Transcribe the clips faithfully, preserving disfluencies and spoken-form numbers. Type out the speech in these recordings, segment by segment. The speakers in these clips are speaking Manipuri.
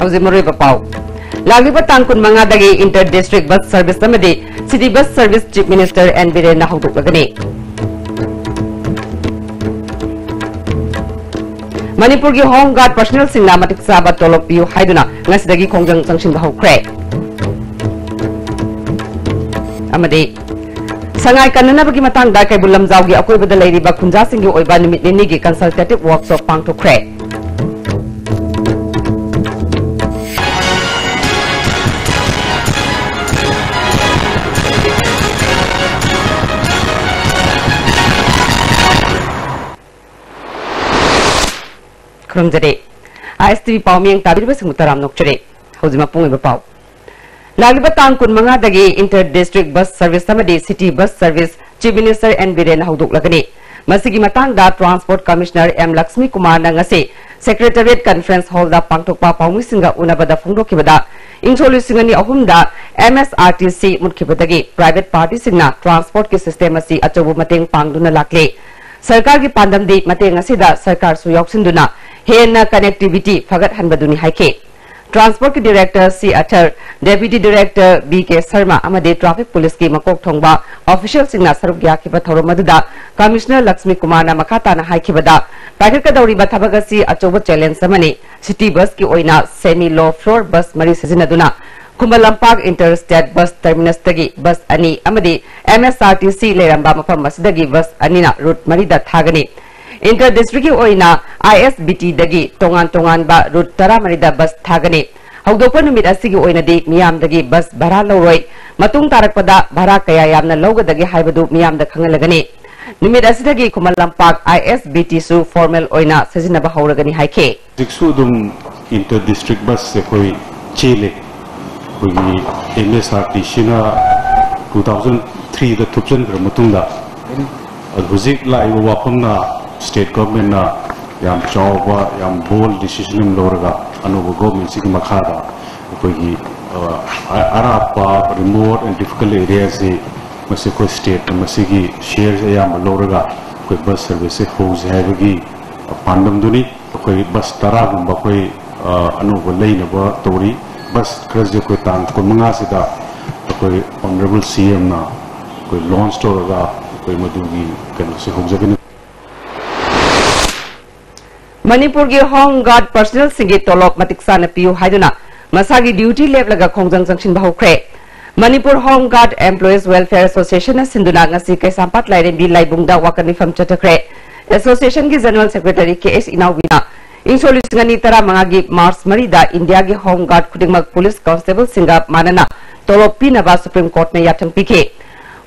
ꯍꯧꯖꯤꯛ ꯃꯔꯨꯑꯣꯏꯕ ꯄꯥꯎ꯫ ꯂꯥꯛꯂꯤꯕ ꯇꯥꯡ ꯀꯨꯟꯃꯉꯥꯗꯒꯤ inter district bus service ꯑꯃꯗꯤ city bus service Chief Minister N Birenꯅ ꯍꯧꯗꯣꯛꯂꯒꯅꯤ꯫ ꯃꯅꯤꯄꯨꯔꯒꯤ Home Guard personnelꯁꯤꯡꯅ ꯃꯇꯤꯛ ꯆꯥꯕ ꯇꯣꯂꯣꯞ ꯄꯤꯌꯨ ꯍꯥꯏꯗꯨꯅ ꯉꯁꯤꯗꯒꯤ ꯈꯣꯡꯖꯪ ꯆꯪꯁꯤꯟꯕ ꯍꯧꯈ꯭ꯔꯦ꯫ ꯑꯃꯗꯤ ꯁꯉꯥꯏ ꯀꯟꯅꯅꯕꯒꯤ ꯃꯇꯥꯡꯗ ꯀꯩꯕꯨꯜ ꯂꯝꯖꯥꯎꯒꯤ ꯑꯀꯣꯏꯕꯗ ꯂꯩꯔꯤꯕ ꯈꯨꯟꯖꯥꯁꯤꯡꯒꯤ ꯑꯣꯏꯕ ꯅꯨꯃꯤꯠ ꯅꯤꯅꯤꯒꯤ consultative workshop ꯄꯥꯡꯊꯣꯛꯈ꯭ꯔꯦ꯫ ꯈꯨꯔꯨꯝꯖꯔꯤ꯫ ISTV ꯄꯥꯎ ꯃꯤꯌꯦꯡ ꯇꯥꯕꯤꯔꯤꯕꯁꯤꯡꯕꯨ ꯇꯔꯥꯝꯅ ꯑꯣꯛꯆꯔꯤ꯫ ꯍꯧꯖꯤꯛ ꯃꯄꯨꯡ ꯑꯣꯏꯕ ꯄꯥꯎ꯫ ꯂꯥꯛꯂꯤꯕ ꯇꯥꯡ ꯀꯨꯟꯃꯉꯥꯗꯒꯤ inter district bus service ꯑꯃꯗꯤ city bus service Chief Minister N Birenꯅ ꯍꯧꯗꯣꯛꯂꯒꯅꯤ꯫ ꯃꯁꯤꯒꯤ ꯃꯇꯥꯡꯗ Transport Commissioner M Lakshmi Kumarꯅ ꯉꯁꯤ Secretariat Conference Hallꯗ ꯄꯥꯡꯊꯣꯛꯄ ꯄꯥꯎꯃꯤꯁꯤꯡꯒ ꯎꯅꯕꯗ ꯐꯣꯡꯗꯣꯛꯈꯤꯕꯗ, ꯏꯪ ꯁꯣꯛ ꯂꯤꯁꯤꯡ ꯑꯅꯤ ꯑꯍꯨꯝꯗ MSRTC ꯃꯨꯠꯈꯤꯕꯗꯒꯤ private partyꯁꯤꯡꯅ transportꯀꯤ system ꯑꯁꯤ ꯑꯆꯧꯕ ꯃꯇꯦꯡ ꯄꯥꯡꯗꯨꯅ ꯂꯥꯛꯂꯤ꯫ ꯁꯔꯀꯥꯔꯒꯤ ꯄꯥꯟꯗꯝꯗꯤ ꯃꯇꯦꯡ ꯑꯁꯤꯗ ꯁꯔꯀꯥꯔꯁꯨ ꯌꯥꯎꯁꯤꯟꯗꯨꯅ ꯍꯦꯟꯅ connectivity ꯐꯒꯠꯍꯟꯕꯗꯨꯅꯤ ꯍꯥꯏꯈꯤ꯫ Transportꯀꯤ Director C Athar, Deputy Director B K Sharma ꯑꯃꯗꯤ Traffic Policeꯀꯤ ꯃꯀꯣꯛ ꯊꯣꯡꯕ officialꯁꯤꯡꯅ ꯁꯔꯨꯛ ꯌꯥꯈꯤꯕ ꯊꯧꯔꯝ ꯑꯗꯨꯗ Commissioner ꯂꯛꯁꯃꯤ ꯀꯨꯃꯥꯔꯅ ꯃꯈꯥ ꯇꯥꯅ ꯍꯥꯏꯈꯤꯕꯗ, ꯄꯥꯏꯈꯠꯀꯗꯧꯔꯤꯕ ꯊꯕꯛ ꯑꯁꯤ ꯑꯆꯧꯕ challenge ꯑꯃꯅꯤ꯫ City busꯀꯤ ꯑꯣꯏꯅ semi low floor bus ꯃꯔꯤ ꯁꯤꯖꯤꯟꯅꯗꯨꯅ Khuman Lampak inter state bus terminusꯇꯒꯤ bus ꯑꯅꯤ ꯑꯃꯗꯤ MSRTC ꯂꯩꯔꯝꯕ ꯃꯐꯝ ꯑꯁꯤꯗꯒꯤ bus ꯑꯅꯤꯅ route ꯃꯔꯤꯗ ꯊꯥꯒꯅꯤ꯫ Inter districtꯀꯤ ꯑꯣꯏꯅ ISBTꯗꯒꯤ ꯇꯣꯉꯥꯟ ꯇꯣꯉꯥꯟꯕ route ꯇꯔꯥꯃꯔꯤꯗ bus ꯊꯥꯒꯅꯤ꯫ ꯍꯧꯗꯣꯛꯄ ꯅꯨꯃꯤꯠ ꯑꯁꯤꯒꯤ ꯑꯣꯏꯅꯗꯤ ꯃꯤꯌꯥꯝꯗꯒꯤ bus ꯚꯔꯥ ꯂꯧꯔꯣꯏ꯫ ꯃꯇꯨꯡ ꯇꯥꯔꯛꯄꯗ ꯚꯔꯥ ꯀꯌꯥ ꯌꯥꯝꯅ ꯂꯧꯒꯗꯒꯦ ꯍꯥꯏꯕꯗꯨ ꯃꯤꯌꯥꯝꯗ ꯈꯪꯍꯜꯂꯒꯅꯤ꯫ ꯅꯨꯃꯤꯠ ꯑꯁꯤꯗꯒꯤ ꯈꯨꯃꯟ ꯂꯝꯄꯥꯛ ISBTꯁꯨ formal ꯑꯣꯏꯅ ꯁꯤꯖꯤꯟꯅꯕ ꯍꯧꯔꯒꯅꯤ ꯍꯥꯏꯈꯤ꯫ ꯍꯧꯖꯤꯛꯁꯨ ꯑꯗꯨꯝ inter district bus ꯑꯩꯈꯣꯏ ꯆꯦꯜꯂꯤ꯫ ꯑꯩꯈꯣꯏꯒꯤ MSRTCꯅ two thousand threeꯗ ꯊꯨꯞꯆꯟꯈ꯭ꯔ ꯃꯇꯨꯡꯗ, ꯑꯗꯨ ꯍꯧꯖꯤꯛ ꯂꯥꯛꯏꯕ ꯋꯥꯐꯝꯅ state governmentꯅ ꯌꯥꯝ ꯆꯥꯎꯕ, ꯌꯥꯝ bold decision ꯑꯃ ꯂꯧꯔꯒ, ꯑꯅꯧꯕ governmentꯁꯤꯒꯤ ꯃꯈꯥꯗ ꯑꯩꯈꯣꯏꯒꯤ, ꯑ, ꯑ-, ꯑꯔꯥꯞꯄ, remote and difficult areaꯁꯤ ꯃꯁꯤ ꯑꯩꯈꯣꯏ stateꯅ ꯃꯁꯤꯒꯤ shareꯁꯦ ꯑꯌꯥꯝꯕ ꯂꯧꯔꯒ ꯑꯩꯈꯣꯏ bus serviceꯁꯦ ꯍꯧꯁꯦ ꯍꯥꯏꯕꯒꯤ ꯄꯥꯟꯗꯝꯗꯨꯅꯤ꯫ ꯑꯩꯈꯣꯏ bus ꯇꯔꯥꯒꯨꯝꯕ ꯑꯩꯈꯣꯏ, ꯑ, ꯑꯅꯧꯕ ꯂꯩꯅꯕ ꯇꯧꯔꯤ꯫ ꯕꯁ ꯈꯔꯁꯦ ꯑꯩꯈꯣꯏ ꯇꯥꯡ ꯀꯨꯟꯃꯉꯥꯁꯤꯗ ꯑꯩꯈꯣꯏ ꯑꯣꯅꯔꯦꯕꯜ ꯁꯤ ꯑꯦꯝꯅ ꯑꯩꯈꯣꯏ ꯂꯣꯟꯆ ꯇꯧꯔꯒ ꯑꯩꯈꯣꯏ ꯃꯗꯨꯒꯤ ꯀꯩꯅꯣꯁꯦ ꯍꯧꯖꯒꯅꯤ꯫ ꯃꯅꯤꯄꯨꯔꯒꯤ ꯍꯣꯝ ꯒꯥꯔꯗ ꯄꯔꯁꯅꯦꯜꯁꯤꯡꯒꯤ ꯇꯣꯂꯣꯞ ꯃꯇꯤꯛ ꯆꯥꯅ ꯄꯤꯌꯨ ꯍꯥꯏꯗꯨꯅ ꯃꯁꯥꯒꯤ ꯗ꯭ꯌꯨꯇꯤ ꯂꯦꯞꯂꯒ ꯈꯣꯡꯖꯪ ꯆꯪꯁꯤꯟꯕ ꯍꯧꯈ꯭ꯔꯦ꯫ ꯃꯅꯤꯄꯨꯔ ꯍꯣꯝ ꯒꯥꯔꯗ ꯑꯦꯝꯄ꯭ꯂꯣꯌꯤꯁ ꯋꯦꯜꯐꯤꯌꯔ ꯑꯦꯁꯣꯁꯤꯌꯦꯁꯟꯅ ꯁꯤꯟꯗꯨꯅ ꯉꯁꯤ ꯀꯩꯁꯥꯝꯄꯥꯠ ꯂꯥꯏꯔꯦꯝꯕꯤ ꯂꯥꯏꯕꯨꯡꯗ ꯋꯥꯀꯠ ꯃꯤꯐꯝ ꯆꯠꯊꯈ꯭ꯔꯦ꯫ ꯑꯦꯁꯣꯁꯤꯌꯦꯁꯟꯒꯤ ꯖꯦꯅꯔꯦꯜ ꯁꯦꯀ꯭ꯔꯦꯇꯔꯤ ꯀꯦ ꯑꯦꯁ ꯏꯅꯥꯎꯕꯤꯅ ꯏꯪ ꯁꯣꯛ ꯂꯤꯁꯤꯡ ꯑꯅꯤ ꯇꯔꯥꯃꯉꯥꯒꯤ ꯃꯥꯔꯆ ꯃꯔꯤꯗ ꯏꯟꯗꯤꯌꯥꯒꯤ ꯍꯣꯝ ꯒꯥꯔꯗ ꯈꯨꯗꯤꯡꯃꯛ ꯄꯨꯂꯤꯁ ꯀꯣꯟꯁꯇꯦꯕꯜꯁꯤꯡꯒ ꯃꯥꯟꯅꯅ ꯇꯣꯂꯣꯞ ꯄꯤꯅꯕ ꯁꯨꯄ꯭ꯔꯤꯝ ꯀꯣꯔꯠꯅ ꯌꯥꯊꯪ ꯄꯤꯈꯤ꯫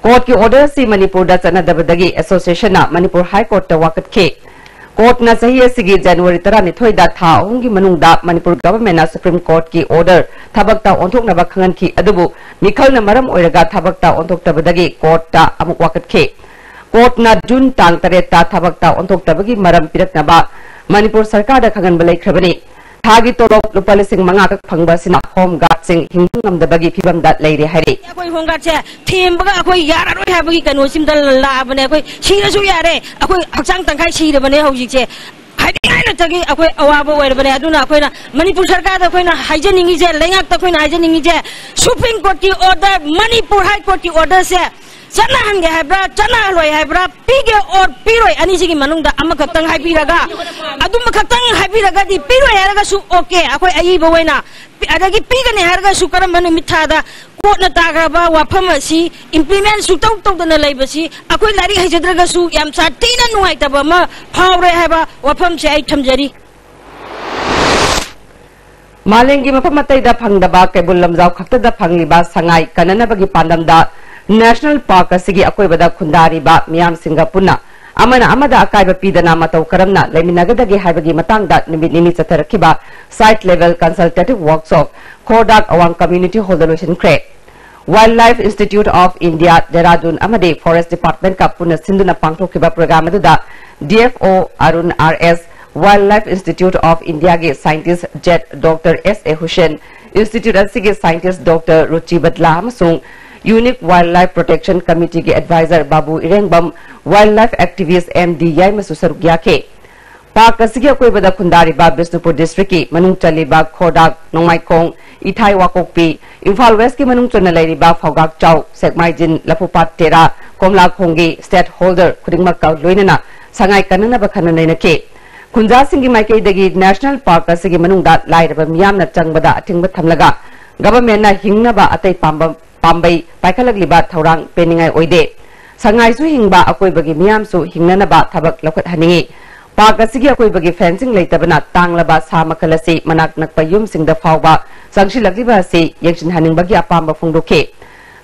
ꯀꯣꯔꯠꯀꯤ ꯑꯣꯔꯗꯔ ꯑꯁꯤ ꯃꯅꯤꯄꯨꯔꯗ ꯆꯠꯅꯗꯕꯗꯒꯤ ꯑꯦꯁꯣꯁꯤꯌꯦꯁꯟꯅ ꯃꯅꯤꯄꯨꯔ ꯍꯥꯏ ꯀꯣꯔꯠꯇ ꯋꯥꯀꯠꯈꯤ꯫ ꯀꯣꯔꯠꯅ ꯆꯍꯤ ꯑꯁꯤꯒꯤ ꯖꯅꯋꯥꯔꯤ ꯇꯔꯥꯅꯤꯊꯣꯏꯗ ꯊꯥ ꯑꯍꯨꯝꯒꯤ ꯃꯅꯨꯡꯗ ꯃꯅꯤꯄꯨꯔ ꯒꯚꯔꯟꯃꯦꯟꯠꯅ ꯁꯨꯄ꯭ꯔꯤꯝ ꯀꯣꯔꯠꯀꯤ ꯑꯣꯔꯗꯔ ꯊꯕꯛꯇ ꯑꯣꯟꯊꯣꯛꯅꯕ ꯈꯪꯍꯟꯈꯤ, ꯑꯗꯨꯕꯨ ꯃꯤꯈꯜꯅ ꯃꯔꯝ ꯑꯣꯏꯔꯒ ꯊꯕꯛꯇ ꯑꯣꯟꯊꯣꯛꯇꯕꯗꯒꯤ ꯀꯣꯔꯠꯇ ꯑꯃꯨꯛ ꯋꯥꯀꯠꯈꯤ꯫ ꯀꯣꯔꯠꯅ ꯖꯨꯟ ꯇꯥꯡ ꯇꯔꯦꯠꯇ ꯊꯕꯛꯇ ꯑꯣꯟꯊꯣꯛꯇꯕꯒꯤ ꯃꯔꯝ ꯄꯤꯔꯛꯅꯕ ꯃꯅꯤꯄꯨꯔ ꯁꯔꯀꯥꯔꯗ ꯈꯪꯍꯟꯕ ꯂꯩꯈ꯭ꯔꯕꯅꯤ꯫ ꯊꯥꯒꯤ ꯇꯣꯂꯣꯞ ꯂꯨꯄꯥ ꯂꯤꯁꯤꯡ ꯃꯉꯥ ꯈꯛ ꯐꯪꯕ ꯑꯁꯤꯅ ꯍꯣꯝ ꯒꯥꯔꯗꯁꯤꯡ ꯍꯤꯡꯕ ꯉꯝꯗꯕꯒꯤ ꯐꯤꯕꯝꯗ ꯂꯩꯔꯦ ꯍꯥꯏꯔꯤ꯫ ꯑꯩꯈꯣꯏ ꯍꯣꯝ ꯒꯥꯔꯗꯁꯦ ꯊꯦꯝꯕꯒ ꯑꯩꯈꯣꯏ ꯌꯥꯔꯔꯣꯏ ꯍꯥꯏꯕꯒꯤ ꯀꯩꯅꯣꯁꯤꯃꯗ ꯂꯥꯛꯑꯕꯅꯦ꯫ ꯑꯩꯈꯣꯏ ꯁꯤꯔꯁꯨ ꯌꯥꯔꯦ, ꯑꯩꯈꯣꯏ ꯍꯛꯆꯥꯡ ꯇꯪꯈꯥꯏ ꯁꯤꯔꯕꯅꯦ ꯍꯧꯖꯤꯛꯁꯦ꯫ ꯍꯥꯏꯅꯤꯡꯉꯥꯏ ꯂꯩꯇꯒꯤ ꯑꯩꯈꯣꯏ ꯑꯋꯥꯕ ꯑꯣꯏꯔꯕꯅꯦ꯫ ꯑꯗꯨꯅ ꯑꯩꯈꯣꯏꯅ ꯃꯅꯤꯄꯨꯔ ꯁꯔꯀꯥꯔꯗ ꯑꯩꯈꯣꯏꯅ ꯍꯥꯏꯖꯅꯤꯡꯉꯤꯁꯦ, ꯂꯩꯉꯥꯛꯇ ꯑꯩꯈꯣꯏꯅ ꯍꯥꯏꯖꯅꯤꯡꯉꯤꯁꯦ, ꯁꯨꯄ꯭ꯔꯤꯝ ꯀꯣꯔꯠꯀꯤ ꯑꯣꯔꯗꯔ, ꯃꯅꯤꯄꯨꯔ ꯍꯥꯏ ꯀꯣꯔꯠꯀꯤ ꯑꯣꯔꯗꯔꯁꯦ ꯆꯠꯅꯍꯟꯒꯦ ꯍꯥꯏꯕ꯭ꯔꯥ, ꯆꯠꯅꯍꯜꯂꯣꯏ ꯍꯥꯏꯕ꯭ꯔꯥ, ꯄꯤꯒꯦ ꯑꯣꯔ ꯄꯤꯔꯣꯏ, ꯑꯅꯤꯁꯤꯒꯤ ꯃꯅꯨꯡꯗ ꯑꯃꯈꯛꯇꯪ ꯍꯥꯏꯕꯤꯔꯒ, ꯑꯗꯨꯃꯈꯛꯇꯪ ꯍꯥꯏꯕꯤꯔꯒꯗꯤ, ꯄꯤꯔꯣꯏ ꯍꯥꯏꯔꯒꯁꯨ ꯑꯣꯀꯦ, ꯑꯩꯈꯣꯏ ꯑꯏꯕ ꯑꯣꯏꯅ, ꯑꯗꯒꯤ ꯄꯤꯒꯅꯤ ꯍꯥꯏꯔꯒꯁꯨ ꯀꯔꯝꯕ ꯅꯨꯃꯤꯠ ꯊꯥꯗ ꯀꯣꯔꯠꯅ ꯇꯥꯈ꯭ꯔꯕ ꯋꯥꯐꯝ ꯑꯁꯤ ꯏꯝꯄ꯭ꯂꯤꯃꯦꯟ ꯁꯨꯛꯇꯧ ꯇꯧꯗꯅ ꯂꯩꯕꯁꯤ ꯑꯩꯈꯣꯏ ꯂꯥꯏꯔꯤꯛ ꯍꯩꯖꯗ꯭ꯔꯒꯁꯨ ꯌꯥꯝ ꯁꯥꯊꯤꯅ ꯅꯨꯡꯉꯥꯏꯇꯕ ꯑꯃ ꯐꯥꯎꯔꯦ ꯍꯥꯏꯕ ꯋꯥꯐꯝꯁꯦ ꯑꯩ ꯊꯝꯖꯔꯤ꯫ ꯃꯥꯂꯦꯝꯒꯤ ꯃꯐꯝ ꯑꯇꯩꯗ ꯐꯪꯗꯕ ꯀꯩꯕꯨꯜ ꯂꯝꯖꯥꯎ ꯈꯛꯇꯗ ꯐꯪꯂꯤꯕ ꯁꯉꯥꯏ ꯀꯟꯅꯅꯕꯒꯤ ꯄꯥꯟꯗꯝꯗ ꯅꯦꯁꯅꯦꯜ ꯄꯥꯔꯛ ꯑꯁꯤꯒꯤ ꯑꯀꯣꯏꯕꯗ ꯈꯨꯟꯗꯥꯔꯤꯕ ꯃꯤꯌꯥꯝꯁꯤꯡꯒ ꯄꯨꯟꯅ ꯑꯃꯅ ꯑꯃꯗ ꯑꯀꯥꯏꯕ ꯄꯤꯗꯅ ꯃꯇꯧ ꯀꯔꯝꯅ ꯂꯩꯃꯤꯟꯅꯒꯗꯒꯦ ꯍꯥꯏꯕꯒꯤ ꯃꯇꯥꯡꯗ ꯅꯨꯃꯤꯠ ꯅꯤꯅꯤ ꯆꯠꯊꯔꯛꯈꯤꯕ site level consultative workshop ꯈꯣꯔꯗꯥꯛ ꯑꯋꯥꯡ ꯀꯝꯃ꯭ꯌꯨꯅꯤꯇꯤ ꯍꯣꯜꯗ ꯂꯣꯏꯁꯤꯟꯈ꯭ꯔꯦ꯫ Wildlife Institute of India, Dehradun ꯑꯃꯗꯤ Forest Department ꯀ ꯄꯨꯟꯅ ꯁꯤꯟꯗꯨꯅ ꯄꯥꯡꯊꯣꯛꯈꯤꯕ ꯄ꯭ꯔꯣꯒ꯭ꯔꯥꯝ ꯑꯗꯨꯗ D F O Arun R S, Wildlife Institute of India ꯒꯤ scientist ꯖꯦꯠ ꯗꯣꯛꯇꯔ ꯑꯦꯁ ꯑꯦ ꯍꯨꯁꯦꯟ, institute ꯑꯁꯤꯒꯤ scientist ꯗꯣꯛꯇꯔ ꯔꯨꯆꯤ ꯕꯠꯂꯥ ꯑꯃꯁꯨꯡ Unique Wildlife Protection Committee ꯒꯤ advisor ꯕꯥꯕꯨ ꯏꯔꯦꯡꯕꯝ, wildlife activist M D ꯌꯥꯏꯃꯁꯨ ꯁꯔꯨꯛ ꯌꯥꯈꯤ꯫ ꯄꯥꯔꯛ ꯑꯁꯤꯒꯤ ꯑꯀꯣꯏꯕꯗ ꯈꯨꯟꯗꯥꯔꯤꯕ ꯕꯤꯁꯅꯨꯄꯨꯔ ꯗꯤꯁꯇ꯭ꯔꯤꯛꯀꯤ ꯃꯅꯨꯡ ꯆꯜꯂꯤꯕ ꯈꯣꯔꯗꯥꯛ, ꯅꯣꯡꯃꯥꯏꯈꯣꯡ, ꯏꯊꯥꯏ ꯋꯥꯀꯣꯛꯄꯤ, ꯏꯝꯐꯥꯜ ꯋꯦꯁꯀꯤ ꯃꯅꯨꯡ ꯆꯟꯅ ꯂꯩꯔꯤꯕ ꯐꯧꯒꯥꯛꯆꯥꯎ, ꯁꯦꯛꯃꯥꯏꯖꯤꯟ, ꯂꯐꯨꯄꯥꯠ ꯇꯦꯔꯥ, ꯀꯣꯝꯂꯥꯈꯣꯡꯒꯤ ꯁ꯭ꯇꯦꯛ ꯍꯣꯜꯗꯔ ꯈꯨꯗꯤꯡꯃꯛꯀ ꯂꯣꯏꯅꯅ ꯁꯉꯥꯏ ꯀꯟꯅꯅꯕ ꯈꯟꯅ ꯅꯩꯅꯈꯤ꯫ ꯈꯨꯟꯖꯥꯁꯤꯡꯒꯤ ꯃꯥꯏꯀꯩꯗꯒꯤ ꯅꯦꯁꯅꯦꯜ ꯄꯥꯔꯛ ꯑꯁꯤꯒꯤ ꯃꯅꯨꯡꯗ ꯂꯥꯏꯔꯕ ꯃꯤꯌꯥꯝꯅ ꯆꯪꯕꯗ ꯑꯊꯤꯡꯕ ꯊꯝꯂꯒ ꯒꯚꯔꯟꯃꯦꯟꯠꯅ ꯍꯤꯡꯅꯕ ꯑꯇꯩ ꯄꯥꯝꯕ-, ꯄꯥꯝꯕꯩ ꯄꯥꯏꯈꯠꯂꯛꯂꯤꯕ ꯊꯧꯔꯥꯡ ꯄꯦꯟꯅꯤꯡꯉꯥꯏ ꯑꯣꯏꯗꯦ꯫ ꯁꯉꯥꯏꯁꯨ ꯍꯤꯡꯕ, ꯑꯀꯣꯏꯕꯒꯤ ꯃꯤꯌꯥꯝꯁꯨ ꯍꯤꯡꯅꯅꯕ ꯊꯕꯛ ꯂꯧꯈꯠꯍꯟꯅꯤꯡꯏ꯫ ꯄꯥꯔꯛ ꯑꯁꯤꯒꯤ ꯑꯀꯣꯏꯕꯒꯤ ꯐꯦꯟꯁꯤꯡ ꯂꯩꯇꯕꯅ ꯇꯥꯡꯂꯕ ꯁꯥ ꯃꯈꯜ ꯑꯁꯤ ꯃꯅꯥꯛ ꯅꯛꯄ ꯌꯨꯝꯁꯤꯡꯗ ꯐꯥꯎꯕ ꯆꯪꯁꯤꯜꯂꯛꯂꯤꯕ ꯑꯁꯤ ꯌꯦꯡꯁꯤꯟꯍꯟꯅꯤꯡꯕꯒꯤ ꯑꯄꯥꯝꯕ ꯐꯣꯡꯗꯣꯛꯈꯤ꯫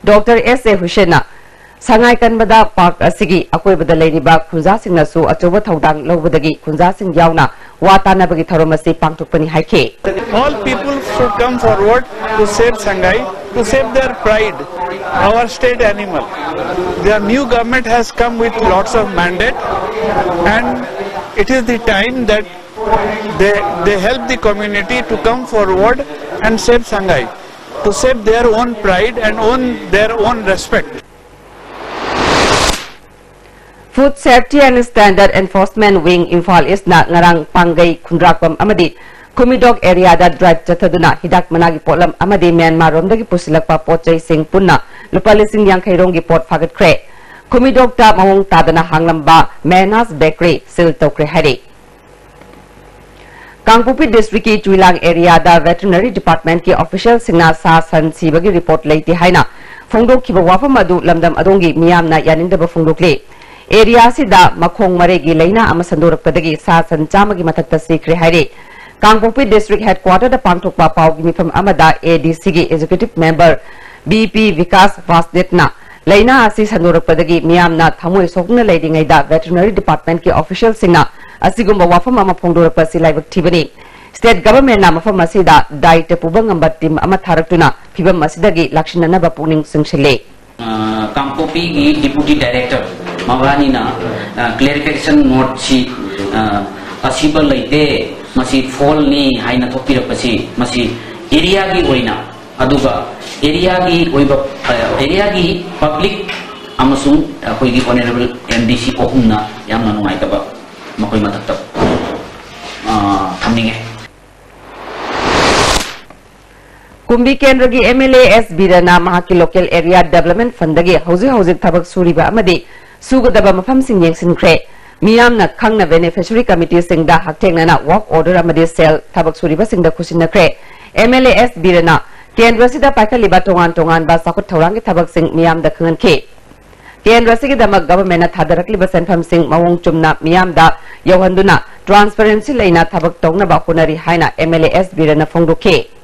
ꯗꯣꯛꯇꯔ ꯑꯦꯁ ꯑꯦ ꯍꯨꯁꯦꯟꯅ ꯁꯉꯥꯏ ꯀꯟꯕꯗ ꯄꯥꯔꯛ ꯑꯁꯤꯒꯤ ꯑꯀꯣꯏꯕꯗ ꯂꯩꯔꯤꯕ ꯈꯨꯟꯖꯥꯁꯤꯡꯅꯁꯨ ꯑꯆꯧꯕ ꯊꯧꯗꯥꯡ ꯂꯧꯕꯗꯒꯤ ꯈꯨꯟꯖꯥꯁꯤꯡ ꯌꯥꯎꯅ ꯋꯥ ꯇꯥꯅꯕꯒꯤ ꯊꯧꯔꯝ ꯑꯁꯤ ꯄꯥꯡꯊꯣꯛꯄꯅꯤ ꯍꯥꯏꯈꯤ꯫ All people should come forward to save Sangai, to save their pride, our state animal. The new government has come with lots of mandate, and it is the time that they, they help the community to come forward and save Sangai, to save their own pride and own their own respect. Food Safety and Standard Enforcement Wing Imphal East ꯅ ꯉꯔꯥꯡ ꯄꯥꯡꯒꯩ, ꯈꯨꯟꯗ꯭ꯔꯥꯛꯄꯝ ꯑꯃꯗꯤ ꯈꯨꯃꯤꯗꯣꯛ ꯑꯦꯔꯤꯌꯥꯗ ꯗ꯭ꯔꯥꯏꯚ ꯆꯠꯊꯗꯨꯅ ꯍꯤꯗꯥꯛ ꯃꯅꯥꯒꯤ ꯄꯣꯠꯂꯝ ꯑꯃꯗꯤ ꯃ꯭ꯌꯥꯟꯃꯥꯔ ꯔꯣꯝꯗꯒꯤ ꯄꯨꯁꯤꯜꯂꯛꯄ ꯄꯣꯠ ꯆꯩꯁꯤꯡ ꯄꯨꯟꯅ ꯂꯨꯄꯥ ꯂꯤꯁꯤꯡ ꯌꯥꯡꯈꯩ ꯔꯣꯝꯒꯤ ꯄꯣꯠ ꯐꯥꯒꯠꯈ꯭ꯔꯦ꯫ ꯈꯨꯃꯤꯗꯣꯛꯇ ꯃꯑꯣꯡ ꯇꯥꯗꯅ ꯍꯥꯡꯂꯝꯕ ꯃꯦꯍꯅꯥꯖ ꯕꯦꯀꯔꯤ ꯁꯤꯜ ꯇꯧꯈ꯭ꯔꯦ ꯍꯥꯏꯔꯤ꯫ ꯀꯥꯡꯄꯣꯛꯄꯤ ꯗꯤꯁꯇ꯭ꯔꯤꯛꯀꯤ ꯆꯨꯏꯂꯥꯡ ꯑꯦꯔꯤꯌꯥꯗ ꯚꯦꯇꯔꯤꯅꯔꯤ ꯗꯤꯄꯥꯔꯠꯃꯦꯟꯠꯀꯤ ꯑꯣꯐꯤꯁꯤꯌꯦꯜꯁꯤꯡꯅ ꯁꯥ ꯁꯟ ꯁꯤꯕꯒꯤ ꯔꯤꯄꯣꯔꯠ ꯂꯩꯇꯦ ꯍꯥꯏꯅ ꯐꯣꯡꯗꯣꯛꯈꯤꯕ ꯋꯥꯐꯝ ꯑꯗꯨ ꯂꯝꯗꯝ ꯑꯗꯣꯝꯒꯤ ꯃꯤꯌꯥꯝꯅ ꯌꯥꯅꯤꯡꯗꯕ ꯐꯣꯡꯗꯣꯛꯂꯤ꯫ ꯑꯦꯔꯤꯌꯥ ꯑꯁꯤꯗ ꯃꯈꯣꯡ ꯃꯔꯩꯒꯤ ꯂꯥꯏꯅꯥ ꯑꯃ ꯁꯟꯗꯣꯔꯛꯄꯗꯒꯤ ꯁꯥ ꯁꯟ ꯆꯥꯝꯃꯒꯤ ꯃꯊꯛꯇ ꯁꯤꯈ꯭ꯔꯦ ꯍꯥꯏꯔꯤ꯫ ꯀꯥꯡꯄꯣꯛꯄꯤ ꯗꯤꯁꯇ꯭ꯔꯤꯛ ꯍꯦꯗꯀ꯭ꯋꯥꯇꯔꯗ ꯄꯥꯡꯊꯣꯛꯄ ꯄꯥꯎꯒꯤ ꯃꯤꯐꯝ ꯑꯃꯗ ꯑꯦ ꯗꯤ ꯁꯤꯒꯤ executive member B P Bikash ꯚꯥꯁꯅꯦꯠꯅ ꯂꯥꯏꯅꯥ ꯑꯁꯤ ꯁꯟꯗꯣꯔꯛꯄꯗꯒꯤ ꯃꯤꯌꯥꯝꯅ ꯊꯃꯣꯏ ꯁꯣꯛꯅ ꯂꯩꯔꯤꯉꯩꯗ ꯚꯦꯇꯔꯤꯅꯔꯤ ꯗꯤꯄꯥꯔꯠꯃꯦꯟꯠꯀꯤ ꯑꯣꯐꯤꯁꯤꯌꯦꯜꯁꯤꯡꯅ ꯑꯁꯤꯒꯨꯝꯕ ꯋꯥꯐꯝ ꯑꯃ ꯐꯣꯡꯗꯣꯔꯛꯄ ꯑꯁꯤ ꯂꯥꯏꯕꯛ ꯊꯤꯕꯅꯤ꯫ ꯁ꯭ꯇꯦꯠ ꯒꯚꯔꯟꯃꯦꯟꯠꯅ ꯃꯐꯝ ꯑꯁꯤꯗ ꯗꯥꯌꯤꯠꯕ ꯄꯨꯕ ꯉꯝꯕ ꯇꯤꯝ ꯑꯃ ꯊꯥꯔꯛꯇꯨꯅ ꯐꯤꯚꯝ ꯑꯁꯤꯗꯒꯤ ꯂꯥꯛꯁꯤꯟꯅꯅꯕ ꯄꯨꯛꯅꯤꯡ ꯆꯤꯡꯁꯤꯜꯂꯤ꯫ ꯑ, ꯀꯥꯡꯄꯣꯛꯄꯤꯒꯤ ꯗꯤꯄꯨꯇꯤ ꯗꯥꯏꯔꯦꯛꯇꯔ ꯃꯕꯥꯅꯤꯅ, ꯑ, ꯀ꯭ꯂꯦꯔꯤꯐꯤꯀꯦꯁꯟ ꯅꯣꯠꯁꯤ, ꯑ, ꯑꯁꯤꯕ ꯂꯩꯇꯦ, ꯃꯁꯤ ꯐꯣꯜꯅꯤ ꯍꯥꯏꯅ ꯊꯣꯛꯄꯤꯔꯛꯄꯁꯤ, ꯃꯁꯤ ꯑꯦꯔꯤꯌꯥꯒꯤ ꯑꯣꯏꯅ, ꯑꯗꯨꯒ ꯑꯦꯔꯤꯌꯥꯒꯤ ꯑꯣꯏꯕ, ꯑ, ꯑꯦꯔꯤꯌꯥꯒꯤ ꯄꯕ꯭ꯂꯤꯛ ꯑꯃꯁꯨꯡ ꯑꯩꯈꯣꯏꯒꯤ ꯑꯣꯅꯔꯦꯕꯜ ꯑꯦꯝ ꯗꯤ ꯁꯤ ꯑꯍꯨꯝꯅ ꯌꯥꯝꯅ ꯅꯨꯡꯉꯥꯏꯇꯕ ꯃꯈꯣꯏ ꯃꯊꯛꯇ ꯀꯨꯝꯕꯤ ꯀꯦꯟꯗ꯭ꯔꯒꯤ M L A S ꯕꯤꯔꯦꯟꯅ ꯃꯍꯥꯛꯀꯤ local area development fundꯗꯒꯤ ꯍꯧꯖꯤꯛ ꯍꯧꯖꯤꯛ ꯊꯕꯛ ꯁꯨꯔꯤꯕ ꯑꯃꯗꯤ ꯁꯨꯒꯗꯕ ꯃꯐꯝꯁꯤꯡ ꯌꯦꯡꯁꯤꯟꯈ꯭ꯔꯦ꯫ ꯃꯤꯌꯥꯝꯅ ꯈꯪꯅ beneficiary committeeꯁꯤꯡꯗ ꯍꯛꯊꯦꯡꯅꯅ work order ꯑꯃꯗꯤ ꯁꯦꯜ ꯊꯕꯛ ꯁꯨꯔꯤꯕꯁꯤꯡꯗ ꯈꯨꯠꯁꯤꯟꯅꯈ꯭ꯔꯦ꯫ M L A S ꯕꯤꯔꯦꯟꯅ ꯀꯦꯟꯗ꯭ꯔꯁꯤꯗ ꯄꯥꯏꯈꯠꯂꯤꯕ ꯇꯣꯉꯥꯟ ꯇꯣꯉꯥꯟꯕ ꯆꯥꯎꯈꯠ ꯊꯧꯔꯥꯡꯒꯤ ꯊꯕꯛꯁꯤꯡ ꯃꯤꯌꯥꯝꯗ ꯈꯪꯍꯟꯈꯤ꯫ ꯀꯦꯟꯗ꯭ꯔ ꯑꯁꯤꯒꯤꯗꯃꯛ governmentꯅ ꯊꯥꯗꯔꯛꯂꯤꯕ ꯁꯦꯟꯐꯝꯁꯤꯡ ꯃꯑꯣꯡ ꯆꯨꯝꯅ ꯃꯤꯌꯥꯝꯗ ꯌꯧꯍꯟꯗꯨꯅ transparency ꯂꯩꯅ ꯊꯕꯛ ꯇꯧꯅꯕ ꯍꯣꯠꯅꯔꯤ ꯍꯥꯏꯅ M L A S ꯕꯤꯔꯦꯟꯅ ꯐꯣꯡꯗꯣꯛꯈꯤ꯫